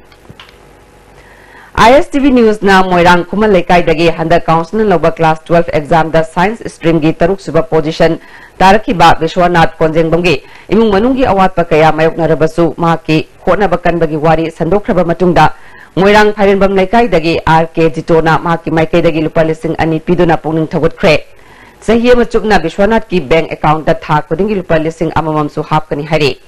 I S T V Newsꯅ ꯃꯣꯏꯔꯥꯡ ꯈꯨꯃꯟ ꯂꯩꯀꯥꯏꯗꯒꯤ ꯍꯟꯗꯛ councilꯅ ꯂꯧꯕ class twelve examꯗ science streamꯒꯤ ꯇꯔꯨꯛ ꯁꯨꯕ position ꯇꯥꯔꯛꯈꯤꯕ ꯕꯤꯁ꯭ꯋꯥꯅꯥꯊ ꯀꯣꯟꯖꯦꯡꯕꯝꯒꯤ ꯏꯃꯨꯡ ꯃꯅꯨꯡꯒꯤ ꯑꯋꯥꯠꯄ ꯀꯌꯥ ꯃꯥꯌꯣꯛꯅꯔꯕꯁꯨ ꯃꯍꯥꯛꯀꯤ ꯍꯣꯠꯅꯕ ꯀꯟꯕꯒꯤ ꯋꯥꯔꯤ ꯁꯟꯗꯣꯛꯈ꯭ꯔꯕ ꯃꯇꯨꯡꯗ ꯃꯣꯏꯔꯥꯡ ꯐꯥꯏꯔꯦꯟꯕꯝ ꯂꯩꯀꯥꯏꯗꯒꯤ R K ꯖꯤꯇꯣꯅ ꯃꯍꯥꯛꯀꯤ ꯃꯥꯏꯀꯩꯗꯒꯤ ꯂꯨꯄꯥ ꯂꯤꯁꯤꯡ ꯑꯅꯤ ꯄꯤꯗꯨꯅ ꯄꯨꯛꯅꯤꯡ ꯊꯧꯒꯠꯈ꯭ꯔꯦ꯫ ꯆꯍꯤ ꯑꯃ ꯆꯨꯞꯅ ꯕꯤꯁ꯭ꯋꯥꯅꯥꯊꯀꯤ bank accountꯇ ꯊꯥ ꯈꯨꯗꯤꯡꯒꯤ ꯂꯨꯄꯥ ꯂꯤꯁꯤꯡ ꯑꯃꯃꯝꯁꯨ ꯍꯥꯞꯀꯅꯤ ꯍꯥꯏꯔꯤ꯫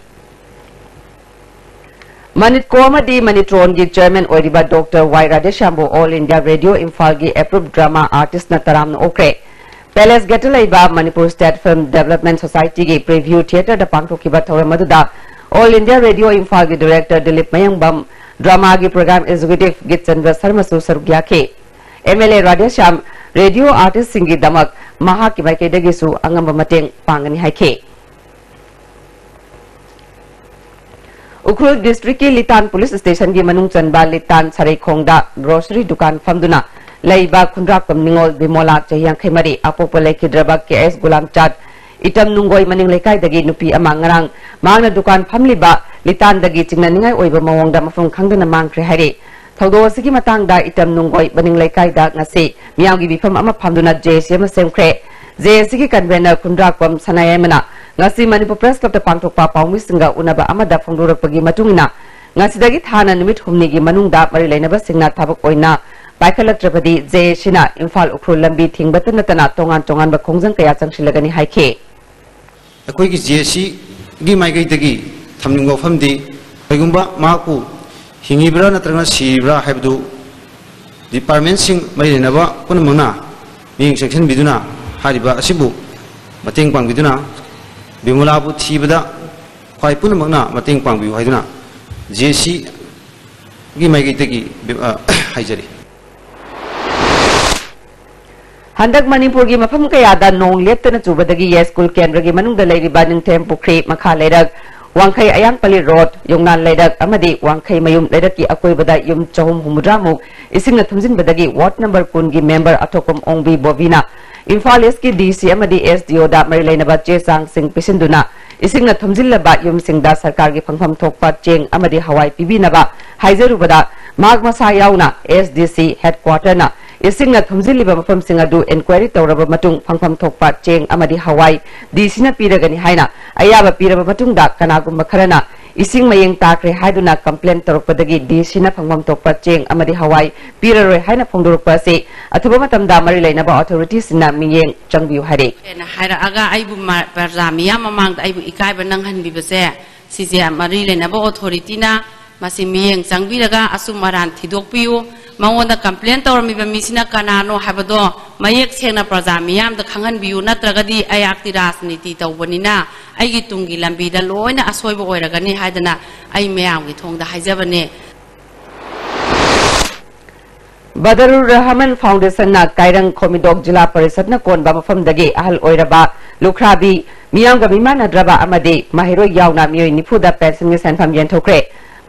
ꯃꯅꯤꯠꯀꯣ ꯑꯃꯗꯤ ꯃꯅꯤꯇ꯭ꯔꯣꯟꯒꯤ chairman ꯑꯣꯏꯔꯤꯕ Doctor Y ꯔꯥꯙꯦꯁ꯭ꯌꯥꯝꯕꯨ All India Radio ꯏꯝꯐꯥꯜꯒꯤ approved drama artistꯅ ꯇꯔꯥꯝꯅ ꯑꯣꯛꯈ꯭ꯔꯦ꯫ Palace Gateꯇ ꯂꯩꯕ Manipur State Film Development Societyꯒꯤ Preview Theatreꯗ ꯄꯥꯡꯊꯣꯛꯈꯤꯕ ꯊꯧꯔꯝ ꯑꯗꯨꯗ All India Radio ꯏꯝꯐꯥꯜꯒꯤ director ꯗꯤꯂꯤꯞ ꯃꯌꯥꯡꯕꯝ, dramaꯒꯤ program executive ꯒꯤꯠꯆꯟꯗ꯭ꯔ ꯁꯔꯃꯁꯨ ꯁꯔꯨꯛ ꯌꯥꯈꯤ꯫ M L A Radheshyam radio artistꯁꯤꯡꯒꯤꯗꯃꯛ ꯃꯍꯥꯛꯀꯤ ꯃꯥꯏꯀꯩꯗꯒꯤꯁꯨ ꯑꯉꯝꯕ ꯃꯇꯦꯡ ꯄꯥꯡꯒꯅꯤ ꯍꯥꯏꯈꯤ꯫ ꯎꯈ꯭ꯔꯨꯜ districtꯀꯤ ꯂꯤꯇꯥꯟ police stationꯒꯤ ꯃꯅꯨꯡ ꯆꯟꯕ ꯂꯤꯇꯥꯟ ꯁꯔꯩꯈꯣꯡꯗ grocery ꯗꯨꯀꯥꯟ ꯐꯝꯗꯨꯅ ꯂꯩꯕ ꯈꯨꯟꯗ꯭ꯔꯥꯛꯄꯝ ꯅꯤꯉꯣꯜ ꯕꯤꯃꯣꯂꯥ, ꯆꯍꯤ ꯌꯥꯡꯈꯩ ꯃꯔꯤ, ꯑꯄꯣꯛꯄ ꯂꯩꯈꯤꯗ꯭ꯔꯕ K S ꯒꯨꯂꯥꯝꯆꯥꯠ, ꯏꯇꯝ ꯅꯨꯡꯒꯣꯏ ꯃꯅꯤꯡ ꯂꯩꯀꯥꯏꯗꯒꯤ ꯅꯨꯄꯤ ꯑꯃ ꯉꯔꯥꯡ ꯃꯍꯥꯛꯅ ꯗꯨꯀꯥꯟ ꯐꯝꯂꯤꯕ ꯂꯤꯇꯥꯟꯗꯒꯤ ꯆꯤꯡꯅꯅꯤꯡꯉꯥꯏ ꯑꯣꯏꯕ ꯃꯑꯣꯡꯗ ꯃꯐꯝ ꯈꯪꯗꯅ ꯃꯥꯡꯈ꯭ꯔꯦ ꯍꯥꯏꯔꯤ꯫ ꯊꯧꯗꯣꯛ ꯑꯁꯤꯒꯤ ꯃꯇꯥꯡꯗ ꯏꯇꯝ ꯅꯨꯡꯒꯣꯏ ꯃꯅꯤꯡ ꯂꯩꯀꯥꯏꯗ ꯉꯁꯤ ꯃꯤꯌꯥꯝꯒꯤ ꯃꯤꯐꯝ ꯑꯃ ꯐꯝꯗꯨꯅ J A C ꯑꯃ ꯁꯦꯝꯈ꯭ꯔꯦ꯫ J A Cꯒꯤ convener ꯈꯨꯟꯗ꯭ꯔꯥꯛꯄꯝ ꯁꯅꯥꯌꯥꯏꯃꯅ ꯉꯁꯤ ꯃꯅꯤꯄꯨꯔ Press Clubꯇ ꯄꯥꯡꯊꯣꯛꯄ ꯄꯥꯎꯃꯤꯁꯤꯡꯒ ꯎꯅꯕ ꯑꯃꯗ ꯐꯣꯡꯗꯣꯔꯛꯄꯒꯤ ꯃꯇꯨꯡ ꯏꯟꯅ, ꯉꯁꯤꯗꯒꯤ ꯊꯥꯅ ꯅꯨꯃꯤꯠ ꯍꯨꯝꯅꯤꯒꯤ ꯃꯅꯨꯡꯗ ꯃꯔꯤ ꯂꯩꯅꯕꯁꯤꯡꯅ ꯊꯕꯛ ꯑꯣꯏꯅ ꯄꯥꯏꯈꯠꯂꯛꯇ꯭ꯔꯕꯗꯤ J A Cꯅ ꯏꯝꯐꯥꯜ ꯎꯈ꯭ꯔꯨꯜ ꯂꯝꯕꯤ ꯊꯤꯡꯕꯇ ꯅꯠꯇꯅ ꯇꯣꯉꯥꯟ ꯇꯣꯉꯥꯟꯕ ꯈꯣꯡꯖꯪ ꯀꯌꯥ ꯆꯪꯁꯤꯜꯂꯒꯅꯤ ꯍꯥꯏꯈꯤ꯫ ꯑꯩꯈꯣꯏꯒꯤ J A Cꯒꯤ ꯃꯥꯏꯀꯩꯗꯒꯤ ꯊꯝꯅꯤꯡꯕ ꯋꯥꯐꯝꯗꯤ, ꯀꯔꯤꯒꯨꯝꯕ ꯃꯍꯥꯛꯄꯨ ꯍꯤꯡꯉꯤꯕ꯭ꯔꯥ ꯅꯠꯇ꯭ꯔꯒꯅ ꯁꯤꯔꯤꯕ꯭ꯔꯥ ꯍꯥꯏꯕꯗꯨ departmentꯁꯤꯡ ꯃꯔꯤ ꯂꯩꯅꯕ ꯄꯨꯝꯅꯃꯛꯅ ꯃꯤꯠꯌꯦꯡ ꯆꯪꯁꯤꯟꯕꯤꯗꯨꯅ ꯍꯥꯏꯔꯤꯕ ꯑꯁꯤꯕꯨ ꯃꯇꯦꯡ ꯄꯥꯡꯕꯤꯗꯨꯅ ꯕꯤꯃꯣꯂꯥꯕꯨ ꯊꯤꯕꯗ ꯈ꯭ꯋꯥꯏ ꯄꯨꯝꯅꯃꯛꯅ ꯃꯇꯦꯡ ꯄꯥꯡꯕꯤꯌꯨ ꯍꯥꯏꯗꯨꯅ J A C ꯒꯤ ꯃꯥꯏꯀꯩꯗꯒꯤ, ꯑ, ꯍꯥꯏꯖꯔꯤ꯫ ꯍꯟꯗꯛ ꯃꯅꯤꯄꯨꯔꯒꯤ ꯃꯐꯝ ꯀꯌꯥꯗ ꯅꯣꯡ ꯂꯦꯞꯇꯅ ꯆꯨꯕꯗꯒꯤ ꯌꯥꯏꯁ꯭ꯀꯨꯜ ꯀꯦꯟꯗ꯭ꯔꯒꯤ ꯃꯅꯨꯡꯗ ꯂꯩꯔꯤꯕ ꯅꯤꯡꯊꯦꯝ ꯄꯨꯈ꯭ꯔꯤ, ꯃꯈꯥ ꯂꯩꯔꯛ, ꯋꯥꯡꯈꯩ ꯑꯌꯥꯡꯄꯜꯂꯤ ꯔꯣꯗ, ꯌꯣꯡꯅꯥꯟ ꯂꯩꯔꯛ ꯑꯃꯗꯤ ꯋꯥꯡꯈꯩ ꯃꯌꯨꯝ ꯂꯩꯔꯛꯀꯤ ꯑꯀꯣꯏꯕꯗ ꯌꯨꯝ ꯆꯍꯨꯝ ꯍꯨꯝꯐꯨꯇꯔꯥ ꯃꯨꯛ ꯏꯁꯤꯡꯅ ꯊꯨꯝꯖꯤꯟꯕꯗꯒꯤ ꯋꯥꯔꯗ ꯅꯝꯕꯔ ꯀꯨꯟꯒꯤ ꯃꯦꯝꯕꯔ ꯑꯊꯣꯛꯄꯝ ꯑꯣꯡꯕꯤ ꯕꯣꯕꯤꯅ ꯏꯝꯐꯥꯜ ꯏꯁꯀꯤ ꯗꯤ ꯁꯤ ꯑꯃꯗꯤ ꯑꯦꯁ ꯗꯤ ꯑꯣꯗ ꯃꯔꯤ ꯂꯩꯅꯕ ꯆꯦ ꯆꯥꯡꯁꯤꯡ ꯄꯤꯁꯤꯟꯗꯨꯅ ꯏꯁꯤꯡꯅ ꯊꯨꯝꯖꯤꯜꯂꯕ ꯌꯨꯝꯁꯤꯡꯗ ꯁꯔꯀꯥꯔꯒꯤ ꯐꯪꯐꯝ ꯊꯣꯛꯄ ꯆꯦꯡ ꯑꯃꯗꯤ ꯍꯋꯥꯏ ꯄꯤꯕꯤꯅꯕ ꯍꯥꯏꯖꯔꯨꯕꯗ, ꯃꯍꯥꯛ ꯃꯁꯥ ꯌꯥꯎꯅ ꯑꯦꯁ ꯗꯤ ꯁꯤ ꯍꯦꯗꯀ꯭ꯋꯥꯇꯔꯅ ꯏꯁꯤꯡꯅ ꯊꯨꯝꯖꯤꯜꯂꯤꯕ ꯃꯐꯝꯁꯤꯡ ꯑꯗꯨ ꯏꯟꯀ꯭ꯋꯥꯏꯔꯤ ꯇꯧꯔꯕ ꯃꯇꯨꯡ ꯐꯪꯐꯝ ꯊꯣꯛꯄ ꯆꯦꯡ ꯑꯃꯗꯤ ꯍꯋꯥꯏ ꯗꯤ ꯁꯤꯅ ꯄꯤꯔꯒꯅꯤ ꯍꯥꯏꯅ ꯑꯌꯥꯕ ꯄꯤꯔꯕ ꯃꯇꯨꯡꯗ, ꯀꯅꯥꯒꯨꯝꯕ ꯈꯔꯅ ꯏꯁꯤꯡ ꯃꯌꯦꯡ ꯇꯥꯈ꯭ꯔꯦ ꯍꯥꯏꯗꯨꯅ ꯀꯝꯄ꯭ꯂꯦꯟ ꯇꯧꯔꯛꯄꯗꯒꯤ ꯗꯤ ꯁꯤꯅ ꯐꯪꯐꯝ ꯊꯣꯛꯄ ꯆꯦꯡ ꯑꯃꯗꯤ ꯍꯋꯥꯏ ꯄꯤꯔꯔꯣꯏ ꯍꯥꯏꯅ ꯐꯣꯡꯗꯣꯔꯛꯄ ꯑꯁꯤ ꯑꯊꯨꯕ ꯃꯇꯝꯗ ꯃꯔꯤ ꯂꯩꯅꯕ ꯑꯣꯊꯣꯔꯤꯇꯤꯁꯤꯡꯅ ꯃꯤꯠꯌꯦꯡ ꯆꯪꯕꯤꯌꯨ ꯍꯥꯏꯔꯤ꯫ ꯍꯥꯏꯅ ꯍꯥꯏꯔꯛꯑꯒ ꯑꯩꯕꯨ ꯃ-, ꯄ꯭ꯔꯖꯥ ꯃꯤꯌꯥꯝ ꯃꯃꯥꯡꯗ ꯑꯩꯕꯨ ꯏꯀꯥꯏꯕ ꯅꯪꯍꯟꯕꯤꯕꯁꯦ, ꯁꯤꯁꯦ ꯃꯔꯤ ꯂꯩꯅꯕ ꯑꯣꯊꯣꯔꯤꯇꯤꯅ ꯃꯁꯤ ꯃꯤꯠꯌꯦꯡ ꯆꯪꯕꯤꯔꯒ ꯑꯆꯨꯝ ꯑꯔꯥꯟ ꯊꯤꯗꯣꯛꯄꯤꯌꯨ꯫ ꯃꯉꯣꯟꯗ ꯀꯝꯄ꯭ꯂꯦꯟ ꯇꯧꯔꯝꯃꯤꯕ ꯃꯤꯁꯤꯅ ꯀꯅꯥꯅꯣ ꯍꯥꯏꯕꯗꯣ ꯃꯌꯦꯛ ꯁꯦꯡꯅ ꯄ꯭ꯔꯖꯥ ꯃꯤꯌꯥꯝꯗ ꯈꯪꯍꯟꯕꯤꯌꯨ, ꯅꯠꯇ꯭ꯔꯒꯗꯤ ꯑꯩꯍꯥꯛꯇꯤ ꯔꯥꯖꯅꯤꯇꯤ ꯇꯧꯕꯅꯤꯅ ꯑꯩꯒꯤ ꯇꯨꯡꯒꯤ ꯂꯝꯕꯤꯗ ꯂꯣꯏꯅ ꯑꯁꯣꯏꯕ ꯑꯣꯏꯔꯒꯅꯤ ꯍꯥꯏꯗꯅ ꯑꯩ ꯃꯌꯥꯝꯒꯤ ꯊꯣꯡꯗ ꯍꯥꯏꯖꯕꯅꯦ꯫ ꯕꯗꯔꯨꯔ ꯔꯍꯃꯟ ꯐꯥꯎꯟꯗꯦꯁꯟꯅ ꯀꯥꯏꯔꯪ ꯈꯣꯃꯤꯗꯣꯛ ꯖꯤꯂꯥ ꯄꯔꯤꯁꯠꯅ ꯀꯣꯟꯕ ꯃꯐꯝꯗꯒꯤ ꯑꯍꯜ ꯑꯣꯏꯔꯕ, ꯂꯨꯈ꯭ꯔꯥꯕꯤ, ꯃꯤꯌꯥꯝꯒ ꯃꯤꯃꯥꯟꯅꯗ꯭ꯔꯕ ꯑꯃꯗꯤ ꯃꯍꯩꯔꯣꯏ ꯌꯥꯎꯅ ꯃꯤꯑꯣꯏ ꯅꯤꯐꯨꯗ ꯄꯦꯟꯁꯟꯒꯤ ꯁꯦꯟꯐꯝ ꯌꯦꯟꯊꯣꯛꯈ꯭ꯔꯦ꯫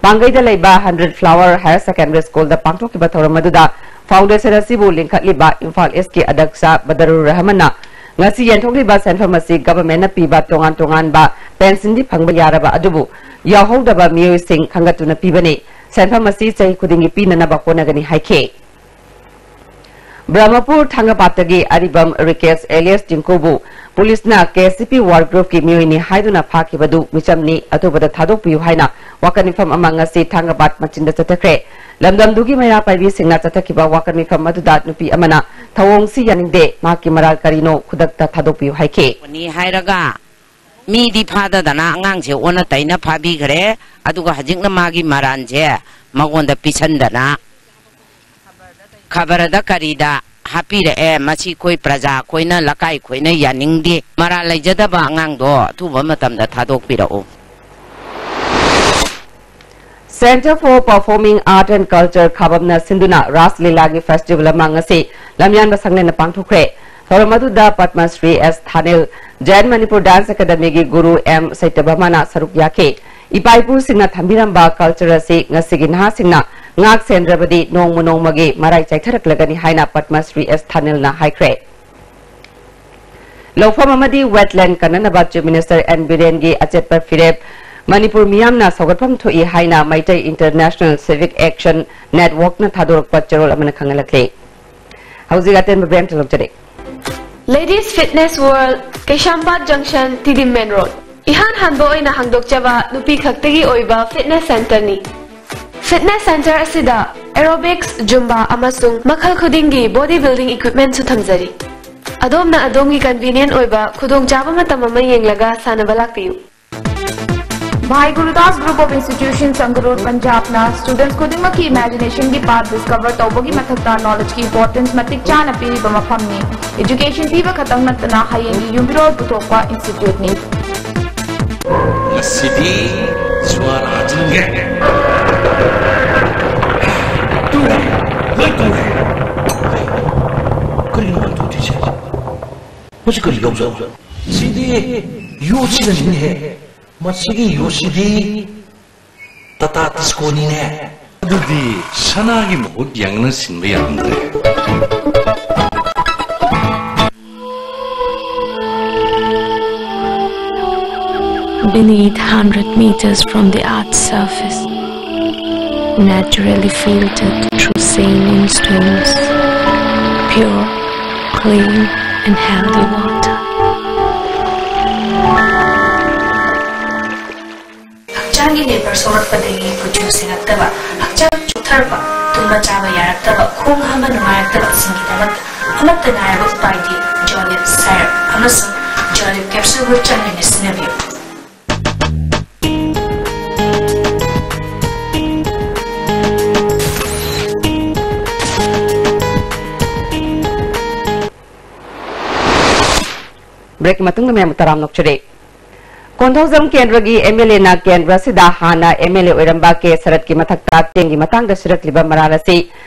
ꯄꯥꯡꯒꯩꯗ ꯂꯩꯕ ꯍꯟꯗ꯭ꯔꯦꯠ ꯐ꯭ꯂꯥꯋꯔ ꯍꯥꯌꯔ ꯁꯦꯀꯦꯟꯗꯔꯤ ꯁ꯭ꯀꯨꯜꯗ ꯄꯥꯡꯊꯣꯛꯈꯤꯕ ꯊꯧꯔꯝ ꯑꯗꯨꯗ ꯐꯥꯎꯟꯗꯦꯁꯟ ꯑꯁꯤꯕꯨ ꯂꯤꯡꯈꯠꯂꯤꯕ ꯏꯝꯐꯥꯜ ꯏꯁꯀꯤ ꯑꯗꯛꯁ ꯕꯗꯔꯨꯔ ꯔꯍꯃꯟꯅ ꯉꯁꯤ ꯌꯦꯟꯊꯣꯛꯂꯤꯕ ꯁꯦꯟꯐꯝ ꯑꯁꯤ ꯒꯚꯔꯟꯃꯦꯟꯠꯅ ꯄꯤꯕ ꯇꯣꯉꯥꯟ ꯇꯣꯉꯥꯟꯕ ꯄꯦꯟꯁꯟꯗꯤ ꯐꯪꯕ ꯌꯥꯔꯕ ꯑꯗꯨꯕꯨ ꯌꯥꯎꯍꯧꯗꯕ ꯃꯤꯑꯣꯏꯁꯤꯡ ꯈꯟꯒꯠꯇꯨꯅ ꯄꯤꯕꯅꯤ꯫ ꯁꯦꯟꯐꯝ ꯑꯁꯤ ꯆꯍꯤ ꯈꯨꯗꯤꯡꯒꯤ ꯄꯤꯅꯅꯕ ꯍꯣꯠꯅꯒꯅꯤ ꯍꯥꯏꯈꯤ꯫ ꯕ꯭ꯔꯍꯃꯄꯨꯔ ꯊꯥꯡꯒꯄꯥꯠꯇꯒꯤ ꯑꯔꯤꯕꯝ ꯔꯤꯀꯦꯁ ꯑꯦꯂꯤꯌꯁ ꯇꯤꯡꯀꯨꯕꯨ ꯄꯨꯂꯤꯁꯅ ꯀꯦ ꯑꯦꯁ ꯁꯤ ꯄꯤ ꯋꯥꯔ ꯒ꯭ꯔꯨꯞꯀꯤ ꯃꯤꯑꯣꯏꯅꯤ ꯍꯥꯏꯗꯨꯅ ꯐꯥꯈꯤꯕꯗꯨ ꯃꯤꯆꯝꯅꯤ, ꯑꯊꯨꯕꯗ ꯊꯥꯗꯣꯛꯄꯤꯌꯨ ꯍꯥꯏꯅ ꯋꯥꯀꯠ ꯃꯤꯐꯝ ꯑꯃ ꯉꯁꯤ ꯊꯥꯡꯒꯄꯥꯠ ꯃꯆꯤꯟꯗ ꯆꯠꯊꯈ꯭ꯔꯦ꯫ ꯂꯝꯗꯝꯗꯨꯒꯤ ꯃꯩꯔꯥ ꯄꯥꯏꯕꯤꯁꯤꯡꯅ ꯆꯠꯊꯈꯤꯕ ꯋꯥꯀꯠ ꯃꯤꯐꯝ ꯑꯗꯨꯗ ꯅꯨꯄꯤ ꯑꯃꯅ ꯊꯧꯑꯣꯡꯁꯤ ꯌꯥꯅꯤꯡꯗꯦ, ꯃꯍꯥꯛꯀꯤ ꯃꯔꯥꯜ ꯀꯔꯤꯅꯣ ꯈꯨꯗꯛꯇ ꯊꯥꯗꯣꯛꯄꯤꯌꯨ ꯍꯥꯏꯈꯤ꯫ ꯅꯤ ꯍꯥꯏꯔꯒ ꯃꯤꯗꯤ ꯐꯥꯗꯗꯅ ꯑꯉꯥꯡꯁꯦ ꯑꯣꯟꯅ ꯇꯩꯅ ꯐꯥꯕꯤꯈ꯭ꯔꯦ꯫ ꯑꯗꯨꯒ ꯍꯧꯖꯤꯛꯅ ꯃꯥꯒꯤ ꯃꯔꯥꯟꯁꯦ ꯃꯉꯣꯟꯗ ꯄꯤꯁꯟꯗꯅ ꯈꯕꯔꯗ ꯀꯔꯤꯗ ꯍꯥꯞꯄꯤꯔꯛꯑꯦ꯫ ꯃꯁꯤ ꯑꯩꯈꯣꯏ ꯄ꯭ꯔꯖꯥ ꯑꯩꯈꯣꯏꯅ, ꯂꯩꯀꯥꯏ ꯑꯩꯈꯣꯏꯅ ꯌꯥꯅꯤꯡꯗꯦ꯫ ꯃꯔꯥꯜ ꯂꯩꯖꯗꯕ ꯑꯉꯥꯡꯗꯣ ꯑꯊꯨꯕ ꯃꯇꯝꯗ ꯊꯥꯗꯣꯛꯄꯤꯔꯛꯎ꯫ Centre for Performing Art and Culture ꯈꯥꯕꯝꯅ ꯁꯤꯟꯗꯨꯅ ꯔꯥꯁ ꯂꯤꯂꯥꯒꯤ festival ꯑꯃ ꯉꯁꯤ ꯂꯝꯌꯥꯟꯕ ꯁꯪꯂꯦꯟꯗ ꯄꯥꯡꯊꯣꯛꯈ꯭ꯔꯦ꯫ ꯊꯧꯔꯝ ꯑꯗꯨꯗ ꯄꯗꯃ ꯁ꯭ꯔꯤ ꯑꯦꯁ ꯊꯥꯅꯤꯜ, Jain Manipur Dance Academyꯒꯤ ꯒꯨꯔꯨ ꯑꯦꯝ ꯁꯇ꯭ꯌꯚꯥꯃꯥꯅ ꯁꯔꯨꯛ ꯌꯥꯈꯤ꯫ ꯏꯄꯥ ꯏꯄꯨꯁꯤꯡꯅ ꯊꯝꯕꯤꯔꯝꯕ culture ꯑꯁꯤ ꯉꯁꯤꯒꯤ ꯅꯍꯥꯁꯤꯡꯅ ꯉꯥꯛ ꯁꯦꯟꯗ꯭ꯔꯕꯗꯤ ꯅꯣꯡꯃ ꯅꯣꯡꯃꯒꯤ ꯃꯔꯥꯏ ꯆꯥꯏꯊꯔꯛꯂꯒꯅꯤ ꯍꯥꯏꯅ ꯄꯗꯃ ꯁ꯭ꯔꯤ ꯑꯦꯁ ꯊꯥꯅꯤꯜꯅ ꯍꯥꯏꯈ꯭ꯔꯦ꯫ ꯂꯧꯐꯝ ꯑꯃꯗꯤ wetland ꯀꯟꯅꯅꯕ Chief Minister ꯑꯦꯟ ꯕꯤꯔꯦꯟꯒꯤ ꯑꯆꯦꯠꯄ ꯐꯤꯔꯦꯞ ꯃꯅꯤꯄꯨꯔ ꯃꯤꯌꯥꯝꯅ ꯁꯧꯒꯠꯐꯝ ꯊꯣꯛꯏ ꯍꯥꯏꯅ ꯃꯩꯇꯩ International Civic Action Networkꯅ ꯊꯥꯗꯣꯔꯛꯄ ꯆꯦꯔꯣꯜ ꯑꯃꯅ ꯈꯪꯍꯜꯂꯛꯂꯤ꯫ ꯍꯧꯖꯤꯛ ꯑꯇꯦꯟꯕ ꯕ꯭ꯔꯦꯛ ꯊꯣꯛꯂꯛꯆꯔꯤ꯫ Ladies Fitness World, ꯀꯩꯁꯥꯝꯄꯥꯠ Junction, ꯇꯤꯗꯤꯝ Main Road꯫ ꯏꯍꯥꯟ ꯍꯥꯟꯕ ꯑꯣꯏꯅ ꯍꯥꯡꯗꯣꯛꯆꯕ ꯅꯨꯄꯤ ꯈꯛꯇꯒꯤ ꯑꯣꯏꯕ fitness centreꯅꯤ꯫ Fitness centre ꯑꯁꯤꯗ aerobics, Zumba ꯑꯃꯁꯨꯡ ꯃꯈꯜ ꯈꯨꯗꯤꯡꯒꯤ body building equipmentꯁꯨ ꯊꯝꯖꯔꯤ꯫ ꯑꯗꯣꯝꯅ ꯑꯗꯣꯝꯒꯤ convenient ꯑꯣꯏꯕ ꯈꯨꯗꯣꯡꯆꯥꯕ ꯃꯇꯝ ꯑꯃ ꯌꯦꯡꯂꯒ ꯁꯥꯟꯅꯕ ꯂꯥꯛꯄꯤꯌꯨ꯫ Bhai Gurudas Group of Institutions, Sangrur, Punjabꯅ students ꯈꯨꯗꯤꯡꯃꯛꯀꯤ imaginationꯒꯤ path discover ꯇꯧꯕꯒꯤ ꯃꯊꯛꯇ knowledgeꯀꯤ importance ꯃꯇꯤꯛ ꯆꯥꯅ ꯄꯤꯔꯤꯕ ꯃꯐꯝꯅꯤ꯫ Education ꯄꯤꯕ ꯈꯛꯇꯪ ꯅꯠꯇꯅ ꯍꯌꯦꯡꯒꯤ ꯌꯨꯝꯕꯤꯔꯣꯜ ꯄꯨꯊꯣꯛꯄ instituteꯅꯤ꯫ ꯉꯁꯤꯗꯤ ꯖꯨꯋꯥꯔ ꯍꯥꯖꯤꯟꯒꯦ꯫ ꯇꯨꯔꯦ, ꯂꯣꯏ ꯇꯨꯔꯦ꯫ ꯀꯔꯤꯅꯣ ꯇꯨꯔꯤꯁꯦ? ꯃꯁꯤ ꯀꯔꯤ ꯌꯥꯎꯖꯥꯠꯅꯣ? ꯁꯤꯗꯤ ꯌꯣꯠꯁꯤꯗꯅꯤꯅꯦꯍꯦ꯫ ꯃꯁꯤꯒꯤ ꯌꯣꯠꯁꯤꯗꯤ ꯇꯥꯇꯥ ꯇꯤꯁꯀꯣꯅꯤꯅꯦ꯫ ꯑꯗꯨꯗꯤ ꯁꯅꯥꯒꯤ ꯃꯍꯨꯠ ꯌꯥꯡꯅ ꯁꯤꯟꯕ ꯌꯥꯔꯝꯗ꯭ꯔꯦ꯫ Beneath, hundred meters from the earth's surface, naturally filtered through saline stones, pure, clean and healthy water. ꯍꯛꯆꯥꯡꯒꯤ ꯂꯦꯕꯔ ꯁꯣꯛꯂꯛꯄꯗꯒꯤ ꯀꯨꯆꯨ ꯁꯦꯡꯉꯛꯇꯕ, ꯍꯛꯆꯥꯡ ꯆꯣꯛꯊꯔꯛꯄ, ꯇꯨꯝꯕ ꯆꯥꯕ ꯌꯥꯔꯛꯇꯕ, ꯈꯣꯡ ꯍꯥꯝꯕ ꯅꯨꯡꯉꯥꯏꯔꯛꯇꯕꯁꯤꯡꯒꯤꯗꯃꯛꯇ ꯑꯃꯠꯇ ꯉꯥꯏꯔꯕ ꯎꯄꯥꯏꯗꯤ Jolib syrup ꯑꯃꯁꯨꯡ Jolib capsule ꯒ ꯆꯥꯡꯌꯦꯡꯅ ꯁꯤꯖꯤꯟꯅꯕꯤꯌꯨ꯫ Break ꯀꯤ ꯃꯇꯨꯡꯗ ꯃꯌꯥꯝ ꯇꯔꯥꯝꯅ ꯑꯣꯛꯆꯔꯤ꯫ ꯀꯣꯟꯊꯧꯖꯝ ꯀꯦꯟꯗ꯭ꯔꯒꯤ ꯑꯦꯝ ꯑꯦꯜ ꯑꯦꯅ ꯀꯦꯟꯗ꯭ꯔ ꯑꯁꯤꯗ ꯍꯥꯟꯅ ꯑꯦꯝ ꯑꯦꯜ ꯑꯦ ꯑꯣꯏꯔꯝꯕ ꯀꯦ ꯁꯔꯠꯀꯤ ꯃꯊꯛꯇ ꯆꯦꯡꯒꯤ ꯃꯇꯥꯡꯗ ꯁꯤꯔꯛꯂꯤꯕ ꯃꯔꯥꯜ ꯑꯁꯤ